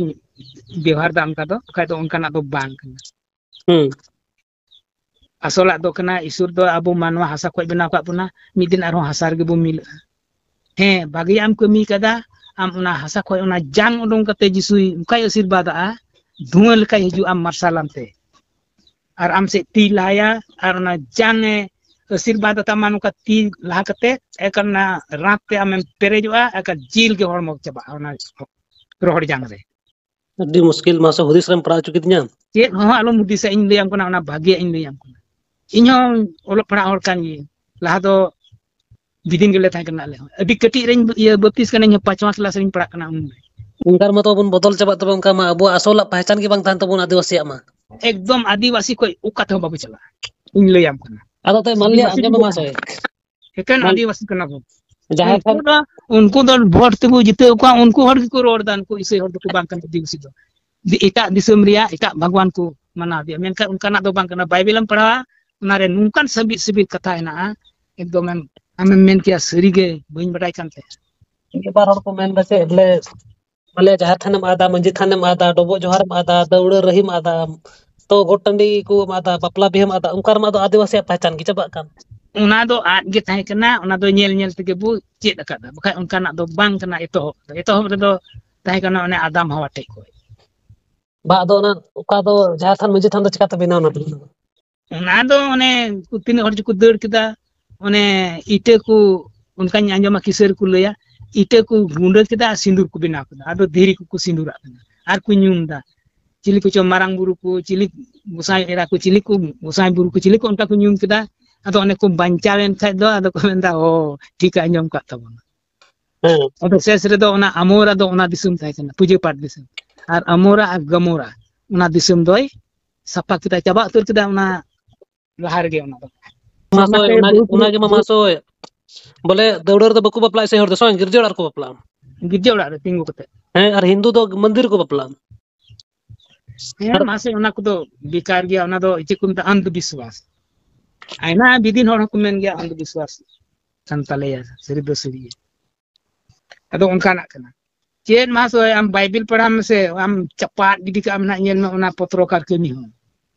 ᱵᱮᱣᱦᱟᱨ ᱫᱟ, ᱚᱱᱠᱟ ᱫᱚ, ᱵᱟᱠᱷᱟᱡ ᱫᱚ ᱚᱱᱠᱟᱱᱟᱜ ᱫᱚ ᱵᱟᱝ ᱠᱟᱱᱟ᱾ ᱦᱩᱸ᱾ ᱟᱥᱚᱞᱟᱜ ᱫᱚ ᱠᱟᱱᱟ, ᱤᱥᱚᱨ ᱫᱚ ᱟᱵᱚ ᱢᱟᱱᱣᱟ ᱦᱟᱥᱟ ᱠᱷᱚᱡ ᱵᱮᱱᱟᱣ ᱠᱟᱜ ᱵᱚᱱᱟ, ᱢᱤᱫ ᱫᱤᱱ ᱟᱨᱦᱚᱸ ᱦᱟᱥᱟ ᱨᱮᱜᱮ ᱵᱚᱱ ᱢᱤᱞᱟᱹᱜᱼᱟ᱾ ᱦᱮᱸ, ᱵᱷᱟᱜᱤᱭᱟᱜ ᱮᱢ ᱠᱟᱹᱢᱤ ᱠᱟᱫᱟ, ᱟᱢ ᱚᱱᱟ ᱦᱟᱥᱟ ᱠᱷᱚᱡ ᱚᱱᱟ ᱡᱟᱝ ᱩᱰᱩᱝ ᱠᱟᱛᱮ ᱡᱤᱥᱩᱭ ᱚᱱᱠᱟᱭ ᱟᱥᱤᱨᱵᱟᱫᱟᱜᱼᱟ, ᱫᱷᱩᱣᱟᱹ ᱞᱮᱠᱟᱭ ᱦᱤᱡᱩᱜᱼᱟ ᱢᱟᱨᱥᱟᱞ ᱟᱱᱛᱮ, ᱟᱨ ᱟᱢ ᱥᱮᱫ ᱛᱤ ᱞᱟᱦᱟᱭᱟ, ᱟᱨ ᱚᱱᱟ ᱡᱟᱝ ᱮ ᱟᱥᱤᱨᱵᱟᱫ ᱟᱛᱟᱢᱟ ᱱᱚᱝᱠᱟ ᱛᱤ ᱞᱟᱦᱟ ᱠᱟᱛᱮ, ᱮᱠᱟᱞ ᱚᱱᱟ ᱨᱟᱸᱛ ᱛᱮ ᱟᱢᱮᱢ ᱯᱮᱨᱮᱡᱚᱜᱼᱟ, ᱮᱠᱟᱞ ᱡᱤᱞ ᱜᱮ ᱦᱚᱲᱢᱚ ᱪᱟᱵᱟᱜᱼᱟ ᱚᱱᱟ ᱨᱚᱦᱚᱲ ᱡᱟᱝ ᱨᱮ᱾ ᱟᱹᱰᱤ ᱢᱩᱥᱠᱤᱞ, ᱢᱟᱥᱮ ᱦᱩᱫᱤᱥ ᱨᱮᱢ ᱯᱟᱲᱟᱣ ᱦᱚᱪᱚ ᱠᱤᱫᱤᱧᱟ᱾ ᱪᱮᱫ ᱦᱚᱸ ᱟᱞᱚᱢ ᱦᱩᱫᱤᱥᱟ, ᱤᱧ ᱞᱟᱹᱭᱟᱢ ᱠᱟᱱᱟ, ᱚᱱᱟ ᱵᱷᱟᱜᱮᱭᱟᱜ ᱤᱧ ᱞᱟᱹᱭᱟᱢ ᱠᱟᱱᱟ᱾ ᱤᱧ ᱦᱚᱸ ᱚᱞᱚᱜ ᱯᱟᱲᱦᱟᱜ ᱦᱚᱲ ᱠᱟᱱ ᱜᱤᱭᱟᱹᱧ, ᱞᱟᱦᱟ ᱫᱚ ᱵᱤᱫᱤᱱ ᱜᱮᱞᱮ ᱛᱟᱦᱮᱸ ᱠᱟᱱᱟ ᱟᱞᱮ ᱦᱚᱸ᱾ ᱟᱹᱰᱤ ᱠᱟᱹᱴᱤᱡ ᱨᱮᱧ ᱤᱭᱟᱹ ᱵᱟᱯᱛᱤᱥ ᱠᱟᱱᱟ, ᱤᱧ ᱦᱚᱸ ᱯᱟᱸᱪᱣᱟ ᱠᱞᱟᱥ ᱨᱤᱧ ᱯᱟᱲᱦᱟᱜ ᱠᱟᱱᱟ ᱩᱱ᱾ ᱱᱮᱛᱟᱨ ᱢᱟᱛᱚ ᱵᱚᱱ ᱵᱚᱫᱚᱞ ᱪᱟᱵᱟᱜ ᱛᱟᱵᱚᱱ, ᱚᱱᱠᱟ ᱢᱟ ᱟᱵᱚᱣᱟᱜ ᱟᱥᱚᱞᱟᱜ ᱯᱟᱦᱪᱟᱱ ᱜᱮ ᱵᱟᱝ ᱛᱟᱦᱮᱱ ᱛᱟᱵᱚᱱ ᱟᱹᱫᱤᱵᱟᱹᱥᱤᱭᱟᱜ ᱢᱟ᱾ ᱮᱠᱫᱚᱢ ᱟᱹᱫᱤᱵᱟᱹᱥᱤ ᱠᱷᱚᱡ ᱚᱠᱟ ᱛᱮᱦᱚᱸ ᱵᱟᱵᱚ ᱪᱟᱞᱟᱜᱼᱟ, ᱤᱧ ᱞᱟᱹᱭᱟᱢ ᱠᱟᱱᱟ᱾ ᱟᱫᱚ ᱛᱮ ᱢᱟᱱᱞᱤᱭᱟ, ᱟᱹᱫᱤᱵᱟᱹᱥᱤ ᱟᱸᱡᱚᱢ ᱢᱟ ᱢᱟᱥᱮ᱾ ᱮᱠᱮᱱ ᱢᱟᱱ-, ᱟᱹᱫᱤᱵᱟᱹᱥᱤ ᱠᱟᱱᱟ ᱵᱚᱱ᱾ ᱡᱟᱦᱟᱸᱭ ᱩᱱᱠᱩ ᱠᱷᱟᱱ ᱫᱚ, ᱩᱱᱠᱩ ᱫᱚ ᱵᱷᱳᱴ ᱛᱮᱵᱚ ᱡᱤᱛᱟᱹᱣ ᱠᱚᱣᱟ, ᱩᱱᱠᱩ ᱦᱚᱲ ᱜᱮᱠᱚ ᱨᱚᱲ ᱮᱫᱟ, ᱩᱱᱠᱩ ᱤᱥᱟᱹᱭ ᱦᱚᱲ ᱫᱚᱠᱚ ᱵᱟᱝ ᱠᱟᱱᱟ ᱟᱹᱫᱤᱵᱟᱹᱥᱤ ᱫᱚ᱾ ᱮᱴᱟᱜ ᱫᱤᱥᱚᱢ ᱨᱮᱭᱟᱜ ᱮᱴᱟᱜ ᱵᱷᱟᱜᱽᱣᱟᱱ ᱠᱚ ᱢᱟᱱᱟᱣ ᱤᱫᱤᱭᱟ, ᱢᱮᱱᱠᱷᱟᱱ ᱚᱱᱠᱟᱱᱟᱜ ᱫᱚ ᱵᱟᱝ ᱠᱟᱱᱟ᱾ ᱵᱟᱭᱵᱮᱞ ᱮᱢ ᱯᱟᱲᱦᱟᱣᱟ, ᱚᱱᱟᱨᱮ ᱱᱚᱝᱠᱟᱱ ᱥᱟᱹᱵᱤᱡ ᱥᱤᱵᱤᱞ ᱠᱟᱛᱷᱟ ᱦᱮᱱᱟᱜᱼᱟ, ᱮᱠᱫᱚᱢ ᱮᱢ, ᱟᱢᱮᱢ ᱢᱮᱱ ᱠᱮᱭᱟ, ᱥᱟᱹᱨᱤᱜᱮ ᱵᱟᱹᱧ ᱵᱟᱰᱟᱭ ᱠᱟᱱ ᱛᱟᱦᱮᱸᱫ᱾ ᱢᱤᱫ ᱵᱟᱨ ᱦᱚᱲ ᱠᱚ ᱢᱮᱱ ᱫᱟ ᱪᱮᱫ ᱵᱚᱞᱮ, ᱵᱚᱞᱮ ᱡᱟᱦᱮᱨ ᱛᱷᱟᱱᱮᱢ ᱟᱫᱟ, ᱢᱟᱹᱡᱷᱤ ᱛᱷᱟᱱᱮᱢ ᱟᱫᱟ, ᱰᱚᱵᱚᱜ ᱡᱚᱦᱟᱨᱮᱢ ᱟᱫᱟ, ᱫᱟᱹᱣᱲᱟᱹ ᱨᱟᱹᱦᱤᱢ ᱟᱫᱟ, ᱛᱚ ᱜᱚᱴ ᱴᱟᱺᱰᱤ ᱠᱚᱢ ᱟᱫᱟ, ᱵᱟᱯᱞᱟ ᱵᱤᱦᱟᱹᱢ ᱟᱫᱟ, ᱚᱱᱠᱟ ᱨᱮᱢᱟ ᱟᱫᱚ ᱟᱹᱫᱤᱵᱟᱹᱥᱤᱭᱟᱜ ᱯᱟᱦᱪᱟᱱ ᱜᱮ ᱪᱟᱵᱟᱜ ᱠᱟᱱ᱾ ᱚᱱᱟ ᱫᱚ ᱟᱫ ᱜᱮ ᱛᱟᱦᱮᱸ ᱠᱟᱱᱟ, ᱚᱱᱟ ᱫᱚ ᱧᱮᱞ ᱧᱮᱞ ᱛᱮᱜᱮ ᱵᱚ ᱪᱮᱫ ᱟᱠᱟᱫᱟ, ᱵᱟᱠᱷᱟᱡ ᱚᱱᱠᱟᱱᱟᱜ ᱫᱚ ᱵᱟᱝ ᱠᱟᱱᱟ᱾ ᱮᱛᱚᱦᱚᱵ ᱫᱚ, ᱮᱛᱚᱦᱚᱵ ᱨᱮᱫᱚ ᱛᱟᱦᱮᱸ ᱠᱟᱱᱟ ᱚᱱᱮ ᱟᱫᱟᱢ ᱦᱟᱣᱟ ᱴᱷᱮᱡ ᱠᱷᱚᱡ᱾ ᱵᱟ, ᱟᱫᱚ ᱚᱱᱟ ᱚᱠᱟ ᱫᱚ ᱡᱟᱦᱮᱨ ᱛᱷᱟᱱ ᱢᱟᱹᱡᱷᱤ ᱛᱷᱟᱱ ᱫᱚ ᱪᱤᱠᱟᱛᱮ ᱵᱮᱱᱟᱣ ᱮᱱᱟ? ᱚᱱᱟ ᱫᱚ ᱚᱱᱮ ᱛᱤᱱᱟᱹᱜ ᱦᱚᱲ ᱪᱚᱠᱚ ᱫᱟᱹᱲ ᱠᱮᱫᱟ, ᱚᱱᱮ ᱤᱴᱟᱹ ᱠᱚ, ᱚᱱᱠᱟᱧ ᱟᱸᱡᱚᱢᱟ ᱠᱤᱥᱟᱹ ᱨᱮᱠᱚ ᱞᱟᱹᱭᱟ, ᱤᱴᱟᱹ ᱠᱚ ᱜᱩᱸᱰᱟᱹ ᱠᱮᱫᱟ ᱟᱨ ᱥᱤᱸᱫᱩᱨ ᱠᱚ ᱵᱮᱱᱟᱣ ᱠᱮᱫᱟ, ᱟᱫᱚ ᱫᱷᱤᱨᱤ ᱠᱚᱠᱚ ᱥᱤᱸᱫᱩᱨᱟᱜ ᱠᱟᱱᱟ ᱟᱨ ᱠᱚ ᱧᱩᱢ ᱮᱫᱟ᱾ ᱪᱤᱞᱤ ᱠᱚᱪᱚ ᱢᱟᱨᱟᱝ ᱵᱩᱨᱩ ᱠᱚ, ᱪᱤᱞᱤ ᱜᱚᱸᱥᱟᱭ ᱮᱨᱟ ᱠᱚ, ᱪᱤᱞᱤ ᱠᱚ ᱜᱚᱸᱥᱟᱭ ᱵᱩᱨᱩ ᱠᱚ, ᱪᱤᱞᱤ ᱠᱚ ᱚᱱᱠᱟ ᱠᱚ ᱧᱩᱢ ᱠᱮᱫᱟ᱾ ᱟᱫᱚ ᱚᱱᱮ ᱠᱚ ᱵᱟᱧᱪᱟᱣ ᱮᱱ ᱠᱷᱟᱡ ᱫᱚ ᱟᱫᱚ ᱠᱚ ᱢᱮᱱᱫᱟ, "ᱚ, ᱴᱷᱤᱠ ᱮ ᱟᱸᱡᱚᱢ ᱠᱟᱫ ᱛᱟᱵᱚᱱᱟ᱾" ᱦᱮᱸ᱾ ᱟᱫᱚ ᱥᱮᱥ ᱨᱮᱫᱚ ᱚᱱᱟ ᱟᱢᱳᱨᱟ ᱫᱚ ᱚᱱᱟ ᱫᱤᱥᱚᱢ ᱛᱟᱦᱮᱸ ᱠᱟᱱᱟ, ᱯᱩᱡᱟᱹ ᱯᱟᱴ ᱫᱤᱥᱚᱢ᱾ ᱟᱨ ᱟᱢᱳᱨᱟ ᱟᱨ ᱜᱟᱢᱳᱨᱟ ᱚᱱᱟ ᱫᱤᱥᱚᱢ ᱫᱚᱭ ᱥᱟᱯᱷᱟ ᱠᱮᱫᱟ, ᱪᱟᱵᱟ ᱩᱛᱟᱹᱨ ᱠᱮᱫᱟ ᱚᱱᱟ ᱞᱟᱦᱟ ᱨᱮᱜᱮ ᱚᱱᱟ ᱫᱚ᱾ ᱢᱟᱥᱚᱭ, ᱚᱱᱟᱛᱮ ᱚᱱᱟ, ᱵᱩᱨᱩ ᱚᱱᱟᱜᱮ ᱢᱟ ᱵᱩᱨᱩ ᱢᱟᱥᱚᱭ᱾ ᱵᱚᱞᱮ ᱫᱟᱹᱣᱲᱟᱹ ᱨᱮᱫᱚ ᱵᱟᱠᱚ ᱵᱟᱯᱞᱟᱜᱼᱟ ᱥᱮ ᱦᱚᱲ ᱫᱚ, ᱥᱮ ᱵᱟᱝ? ᱜᱤᱨᱡᱟᱹ ᱚᱲᱟᱜ ᱨᱮᱠᱚ ᱵᱟᱯᱞᱟᱜᱼᱟ᱾ ᱜᱤᱨᱡᱟᱹ ᱚᱲᱟᱜ ᱨᱮ ᱛᱤᱸᱜᱩ ᱠᱟᱛᱮ᱾ ᱦᱮᱸ, ᱟᱨ ᱦᱤᱱᱫᱩ ᱫᱚ ᱢᱚᱱᱫᱤᱨ ᱨᱮᱠᱚ ᱵᱟᱯᱞᱟᱜᱼᱟ᱾ ᱦᱮᱸ, ᱟᱨ ᱢᱟᱥᱮ, ᱚᱱᱟ ᱠᱚᱫᱚ ᱵᱮᱠᱟᱨ ᱜᱮᱭᱟ, ᱚᱱᱟ ᱫᱚ ᱪᱮᱫ ᱠᱚ ᱢᱮᱛᱟᱜᱼᱟ, ᱚᱱᱫᱷ ᱵᱤᱥᱣᱟᱥ᱾ ᱟᱭᱢᱟ ᱵᱤᱫᱤᱱ ᱦᱚᱲ ᱦᱚᱸᱠᱚ ᱢᱮᱱ ᱜᱮᱭᱟ, ᱚᱱᱫᱷ ᱵᱤᱥᱣᱟᱥ ᱠᱟᱱ ᱛᱟᱞᱮᱭᱟ, ᱥᱟᱹᱨᱤ ᱫᱚ ᱥᱟᱹᱨᱤ ᱜᱮ᱾ ᱟᱫᱚ ᱚᱱᱠᱟᱱᱟᱜ ᱠᱟᱱᱟ᱾ ᱪᱮᱫ ᱢᱟᱥᱮ, ᱟᱢ ᱵᱟᱭᱵᱮᱞ ᱯᱟᱲᱦᱟᱣ ᱢᱮᱥᱮ, ᱟᱢ ᱪᱟᱯᱟᱫ ᱜᱤᱰᱤ ᱠᱟᱜ ᱟᱢ ᱱᱟᱜ, ᱧᱮᱞ ᱢᱮ ᱚᱱᱟ ᱯᱚᱛᱨᱚᱠᱟᱨ ᱠᱟᱹᱢᱤ ᱦᱚᱸ᱾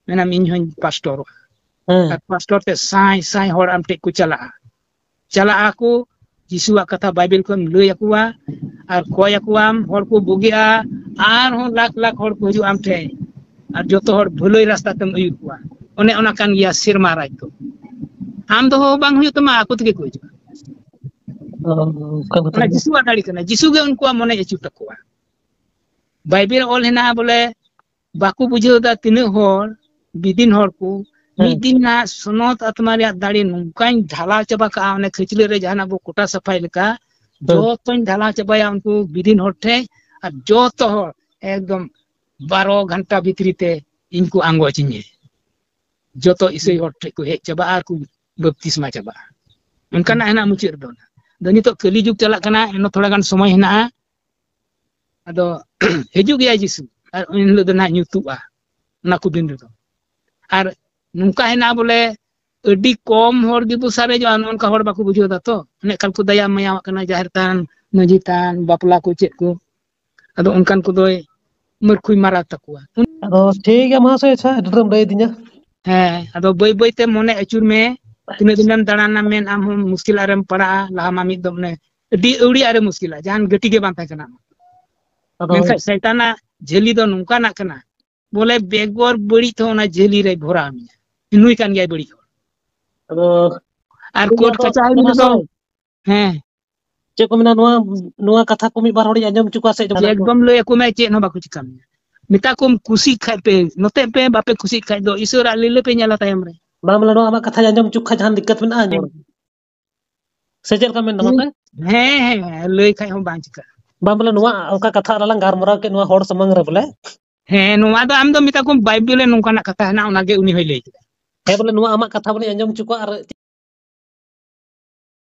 ᱢᱮᱱᱟᱢ, "ᱤᱧ ᱦᱚᱧ ᱯᱟᱥᱴᱚᱨᱚᱜᱼᱟ᱾" ᱦᱮᱸ᱾ ᱟᱨ ᱯᱟᱥᱴᱚᱨ ᱛᱮ ᱥᱟᱭ ᱥᱟᱭ ᱦᱚᱲ ᱟᱢ ᱴᱷᱮᱡ ᱠᱚ ᱪᱟᱞᱟᱜᱼᱟ᱾ ᱪᱟᱞᱟᱜ ᱟᱠᱚ, ᱡᱤᱥᱩᱣᱟᱜ ᱠᱟᱛᱷᱟ ᱵᱟᱭᱵᱮᱞ ᱠᱷᱚᱱ ᱞᱟᱹᱭ ᱟᱠᱚᱣᱟ, ᱟᱨ ᱠᱚᱭ ᱟᱠᱚᱣᱟᱢ, ᱦᱚᱲ ᱠᱚ ᱵᱩᱜᱤᱜᱼᱟ, ᱟᱨᱦᱚᱸ ᱞᱟᱠᱷ ᱞᱟᱠᱷ ᱦᱚᱲ ᱠᱚ ᱦᱤᱡᱩᱜᱼᱟ ᱟᱢ ᱴᱷᱮᱡ, ᱟᱨ ᱡᱚᱛᱚ ᱦᱚᱲ ᱵᱷᱟᱹᱞᱟᱹᱭ ᱨᱟᱥᱛᱟ ᱛᱮᱢ ᱟᱹᱭᱩᱨ ᱠᱚᱣᱟ᱾ ᱚᱱᱮ ᱚᱱᱟ ᱠᱟᱱ ᱜᱮᱭᱟ ᱥᱮᱨᱢᱟ ᱨᱟᱡᱽ ᱫᱚ᱾ ᱟᱢ ᱫᱚᱦᱚ ᱵᱟᱝ ᱦᱩᱭᱩᱜ ᱛᱟᱢᱟ, ᱟᱠᱚ ᱛᱮᱜᱮ ᱠᱚ ᱦᱤᱡᱩᱜᱼᱟ᱾ ᱚ, ᱚᱱᱠᱟ ᱠᱟᱛᱷᱟ ᱚᱱᱟ ᱠᱟᱱᱟ᱾ ᱡᱤᱥᱩᱣᱟᱜ ᱫᱟᱲᱮ ᱠᱟᱱᱟ, ᱡᱤᱥᱩ ᱜᱮ ᱩᱱᱠᱩᱣᱟᱜ ᱢᱚᱱᱮ ᱟᱹᱪᱩᱨ ᱛᱟᱠᱚᱣᱟ᱾ ᱵᱟᱭᱵᱮᱞ ᱨᱮ ᱚᱞ ᱦᱮᱱᱟᱜᱼᱟ ᱵᱚᱞᱮ, ᱵᱟᱠᱚ ᱵᱩᱡᱷᱟᱹᱣ ᱮᱫᱟ ᱛᱤᱱᱟᱹᱜ ᱦᱚᱲ, ᱵᱤᱫᱤᱱ ᱦᱚᱲ ᱠᱚ, ᱦᱮᱸ᱾ ᱢᱤᱫ ᱫᱤᱱ ᱱᱟ ᱥᱚᱱᱚᱛ ᱟᱛᱢᱟ ᱨᱮᱭᱟᱜ ᱫᱟᱲᱮ ᱱᱚᱝᱠᱟᱧ ᱰᱷᱟᱞᱟᱣ ᱪᱟᱵᱟ ᱠᱟᱜᱼᱟ, ᱚᱱᱮ ᱠᱷᱟᱹᱪᱞᱟᱹᱜ ᱨᱮ ᱡᱟᱦᱟᱱᱟᱜ ᱵᱚ ᱠᱚᱴᱟ ᱥᱟᱯᱷᱟᱭ ᱞᱮᱠᱟ, ᱦᱮᱸ᱾ ᱡᱚᱛᱚᱧ ᱰᱷᱟᱞᱟᱣ ᱪᱟᱵᱟᱭᱟ ᱩᱱᱠᱩ ᱵᱤᱫᱤᱱ ᱦᱚᱲ ᱴᱷᱮᱡ, ᱟᱨ ᱡᱚᱛᱚ ᱦᱚᱲ ᱮᱠᱫᱚᱢ ᱵᱟᱨᱚ ᱜᱷᱚᱱᱴᱟ ᱵᱷᱤᱛᱨᱤ ᱛᱮ ᱤᱧ ᱠᱚ ᱟᱸᱜᱚᱪ ᱤᱧᱟᱹ᱾ ᱡᱚᱛᱚ ᱤᱥᱟᱹᱭ ᱦᱚᱲ ᱴᱷᱮᱡ ᱠᱚ ᱦᱮᱡ ᱪᱟᱵᱟᱜᱼᱟ ᱟᱨ ᱠᱚ ᱵᱟᱯᱛᱤᱥᱢᱟ ᱪᱟᱵᱟᱜᱼᱟ᱾ ᱚᱱᱠᱟᱱᱟᱜ ᱦᱮᱱᱟᱜ ᱢᱩᱪᱟᱹᱫ ᱨᱮᱫᱚ᱾ ᱟᱫᱚ ᱱᱤᱛᱚᱜ ᱠᱟᱹᱞᱤ ᱡᱩᱜᱽ ᱪᱟᱞᱟᱜ ᱠᱟᱱᱟ, ᱮᱱᱦᱚᱸ ᱛᱷᱚᱲᱟ ᱜᱟᱱ ᱥᱚᱢᱚᱭ ᱦᱮᱱᱟᱜᱼᱟ᱾ ᱟᱫᱚ ᱦᱤᱡᱩᱜ ᱜᱮᱭᱟᱭ ᱡᱤᱥᱩ, ᱟᱨ ᱩᱱ ᱦᱤᱞᱳᱜ ᱫᱚ ᱱᱟᱦᱟᱜ ᱧᱩᱛᱩᱜᱼᱟ ᱚᱱᱟ ᱠᱚ ᱫᱤᱱ ᱨᱮᱫᱚ᱾ ᱟᱨ ᱱᱚᱝᱠᱟ ᱦᱮᱱᱟᱜᱼᱟ ᱵᱚᱞᱮ, ᱟᱹᱰᱤ ᱠᱚᱢ ᱦᱚᱲ ᱜᱮᱵᱚ ᱥᱟᱨᱮᱡᱚᱜᱼᱟ, ᱱᱚᱜᱼᱚ ᱱᱚᱝᱠᱟ ᱦᱚᱲ ᱵᱟᱠᱚ ᱵᱩᱡᱷᱟᱹᱣ ᱫᱟ ᱛᱚ᱾ ᱚᱱᱮ ᱮᱠᱟᱞ ᱠᱚ ᱫᱟᱭᱟ ᱢᱟᱭᱟᱣᱟᱜ ᱠᱟᱱᱟ, ᱡᱟᱦᱮᱨ ᱛᱷᱟᱱ, ᱢᱟᱹᱡᱷᱤ ᱛᱷᱟᱱ, ᱵᱟᱯᱞᱟ ᱠᱚ ᱪᱮᱫ ᱠᱚ, ᱟᱫᱚ ᱚᱱᱠᱟᱱ ᱠᱚᱫᱚᱭ ᱢᱟᱹᱨᱠᱷᱩᱭ ᱢᱟᱨᱟᱣ ᱛᱟᱠᱚᱣᱟ᱾ ᱟᱫᱚ ᱴᱷᱤᱠ ᱜᱮᱭᱟ ᱢᱟᱦᱟᱥᱚᱭ, ᱟᱪᱪᱷᱟ, ᱟᱹᱰᱤ ᱰᱷᱮᱨᱮᱢ ᱞᱟᱹᱭ ᱟᱹᱫᱤᱧᱟ᱾ ᱦᱮᱸ, ᱟᱫᱚ ᱵᱟᱹᱭ ᱵᱟᱹᱭ ᱛᱮ ᱢᱚᱱᱮ ᱟᱹᱪᱩᱨ ᱢᱮ, ᱛᱤᱱᱟᱹᱜ ᱫᱤᱱᱮᱢ ᱫᱟᱬᱟᱱᱟ ᱢᱮᱱ, ᱟᱢ ᱦᱚᱸ ᱢᱩᱥᱠᱤᱞ ᱟᱨᱮᱢ ᱯᱟᱲᱟᱜᱼᱟ᱾ ᱞᱟᱦᱟ ᱢᱟ ᱢᱤᱫ ᱫᱚᱢ ᱚᱱᱮ ᱟᱹᱰᱤ ᱟᱹᱣᱲᱤ ᱟᱨᱮ ᱢᱩᱥᱠᱤᱞᱟ, ᱡᱟᱦᱟᱱ ᱜᱟᱹᱴᱤ ᱜᱮ ᱵᱟᱝ ᱛᱟᱦᱮᱸ ᱠᱟᱱᱟ᱾ ᱟᱫᱚ ᱢᱮᱱᱠᱷᱟᱱ ᱥᱟᱭᱛᱟᱱᱟᱜ ᱡᱷᱟᱹᱞᱤ ᱫᱚ ᱱᱚᱝᱠᱟᱱᱟᱜ ᱠᱟᱱᱟ, ᱵᱚᱞᱮ ᱵᱮᱜᱚᱨ ᱵᱟᱹᱲᱤᱡ ᱛᱮᱦᱚᱸ ᱚᱱᱟ ᱡᱷᱟᱹᱞᱤ ᱨᱮ ᱵᱷᱚᱨᱟᱣ ᱢᱮᱭᱟ, ᱱᱩᱭ ᱠᱟᱱ ᱜᱮᱭᱟᱭ ᱵᱟᱹᱲᱤᱡ ᱦᱚᱲ᱾ ᱟᱫᱚ ᱟᱨ ᱴᱷᱤᱠ ᱜᱮᱭᱟ, ᱠᱳᱨᱴ ᱟᱫᱚ ᱠᱟᱪᱷᱟᱨᱤ ᱟᱫᱚ ᱨᱮᱫᱚ ᱢᱟᱦᱟᱥᱚᱭ, ᱦᱮᱸ, ᱪᱮᱫ ᱠᱚ ᱢᱮᱱᱟ, ᱱᱚᱣᱟ ᱱᱚᱣᱟ ᱠᱟᱛᱷᱟ ᱠᱚ ᱢᱤᱫ ᱵᱟᱨ ᱦᱚᱲᱤᱧ ᱟᱸᱡᱚᱢ ᱦᱚᱪᱚ ᱠᱚᱣᱟ ᱥᱮ ᱡᱮ ᱮᱠᱫᱚᱢ ᱞᱟᱹᱭ ᱟᱠᱚ ᱢᱮ, ᱪᱮᱫ ᱦᱚᱸ ᱵᱟᱠᱚ ᱪᱤᱠᱟ ᱢᱮᱭᱟ᱾ ᱢᱮᱛᱟ ᱠᱚᱢ ᱠᱩᱥᱤᱜ ᱠᱷᱟᱡ ᱯᱮ ᱱᱚᱛᱮ ᱯᱮ, ᱵᱟᱯᱮ ᱠᱩᱥᱤᱜ ᱠᱷᱟᱡ ᱫᱚ ᱤᱥᱚᱨᱟᱜ ᱞᱤᱞᱟᱹ ᱯᱮ ᱧᱮᱞᱟ ᱛᱟᱭᱚᱢ ᱨᱮ᱾ ᱵᱟᱝ ᱵᱚᱞᱮ, ᱱᱚᱣᱟ ᱟᱢᱟᱜ ᱠᱟᱛᱷᱟᱧ ᱟᱸᱡᱚᱢ ᱦᱚᱪᱚ ᱠᱷᱟᱡ ᱡᱟᱦᱟᱱ ᱫᱤᱠᱠᱟᱛ ᱢᱮᱱᱟᱜᱼᱟ? ᱥᱮ ᱪᱮᱫ ᱞᱮᱠᱟ ᱢᱮᱱ ᱫᱟ ᱢᱟᱥᱮ? ᱦᱮᱸ, ᱦᱮᱸ, ᱦᱮᱸ, ᱞᱟᱹᱭ ᱠᱷᱟᱡ ᱦᱚᱸ ᱵᱟᱝ ᱪᱤᱠᱟᱹᱜᱼᱟ᱾ ᱵᱟᱝ ᱵᱚᱞᱮ, ᱱᱚᱣᱟ ᱚᱱᱠᱟ ᱠᱟᱛᱷᱟ ᱟᱞᱟᱝ ᱜᱟᱞᱢᱟᱨᱟᱣ ᱠᱮᱫ ᱱᱚᱣᱟ ᱦᱚᱲ ᱥᱟᱢᱟᱝ ᱨᱮ ᱵᱚᱞᱮ᱾ ᱦᱮᱸ, ᱱᱚᱣᱟ ᱫᱚ ᱟᱢ ᱫᱚ ᱢᱮᱛᱟ ᱠᱚᱢ ᱵᱟᱭᱵᱮᱞ ᱨᱮ ᱱᱚᱝᱠᱟᱱᱟᱜ ᱠᱟᱛᱷᱟ ᱦᱮᱱᱟᱜ, ᱚᱱᱟᱜᱮ ᱩᱱᱤ ᱦᱚᱸᱭ ᱞᱟᱹᱭ ᱠᱮᱫᱟ᱾ ᱦᱮᱸ ᱵᱚᱞᱮ, ᱱᱚᱣᱟ ᱟᱢᱟᱜ ᱠᱟᱛᱷᱟ ᱵᱚᱞᱮ ᱟᱸᱡᱚᱢ ᱦᱚᱪᱚ ᱠᱚᱣᱟ ᱟᱨ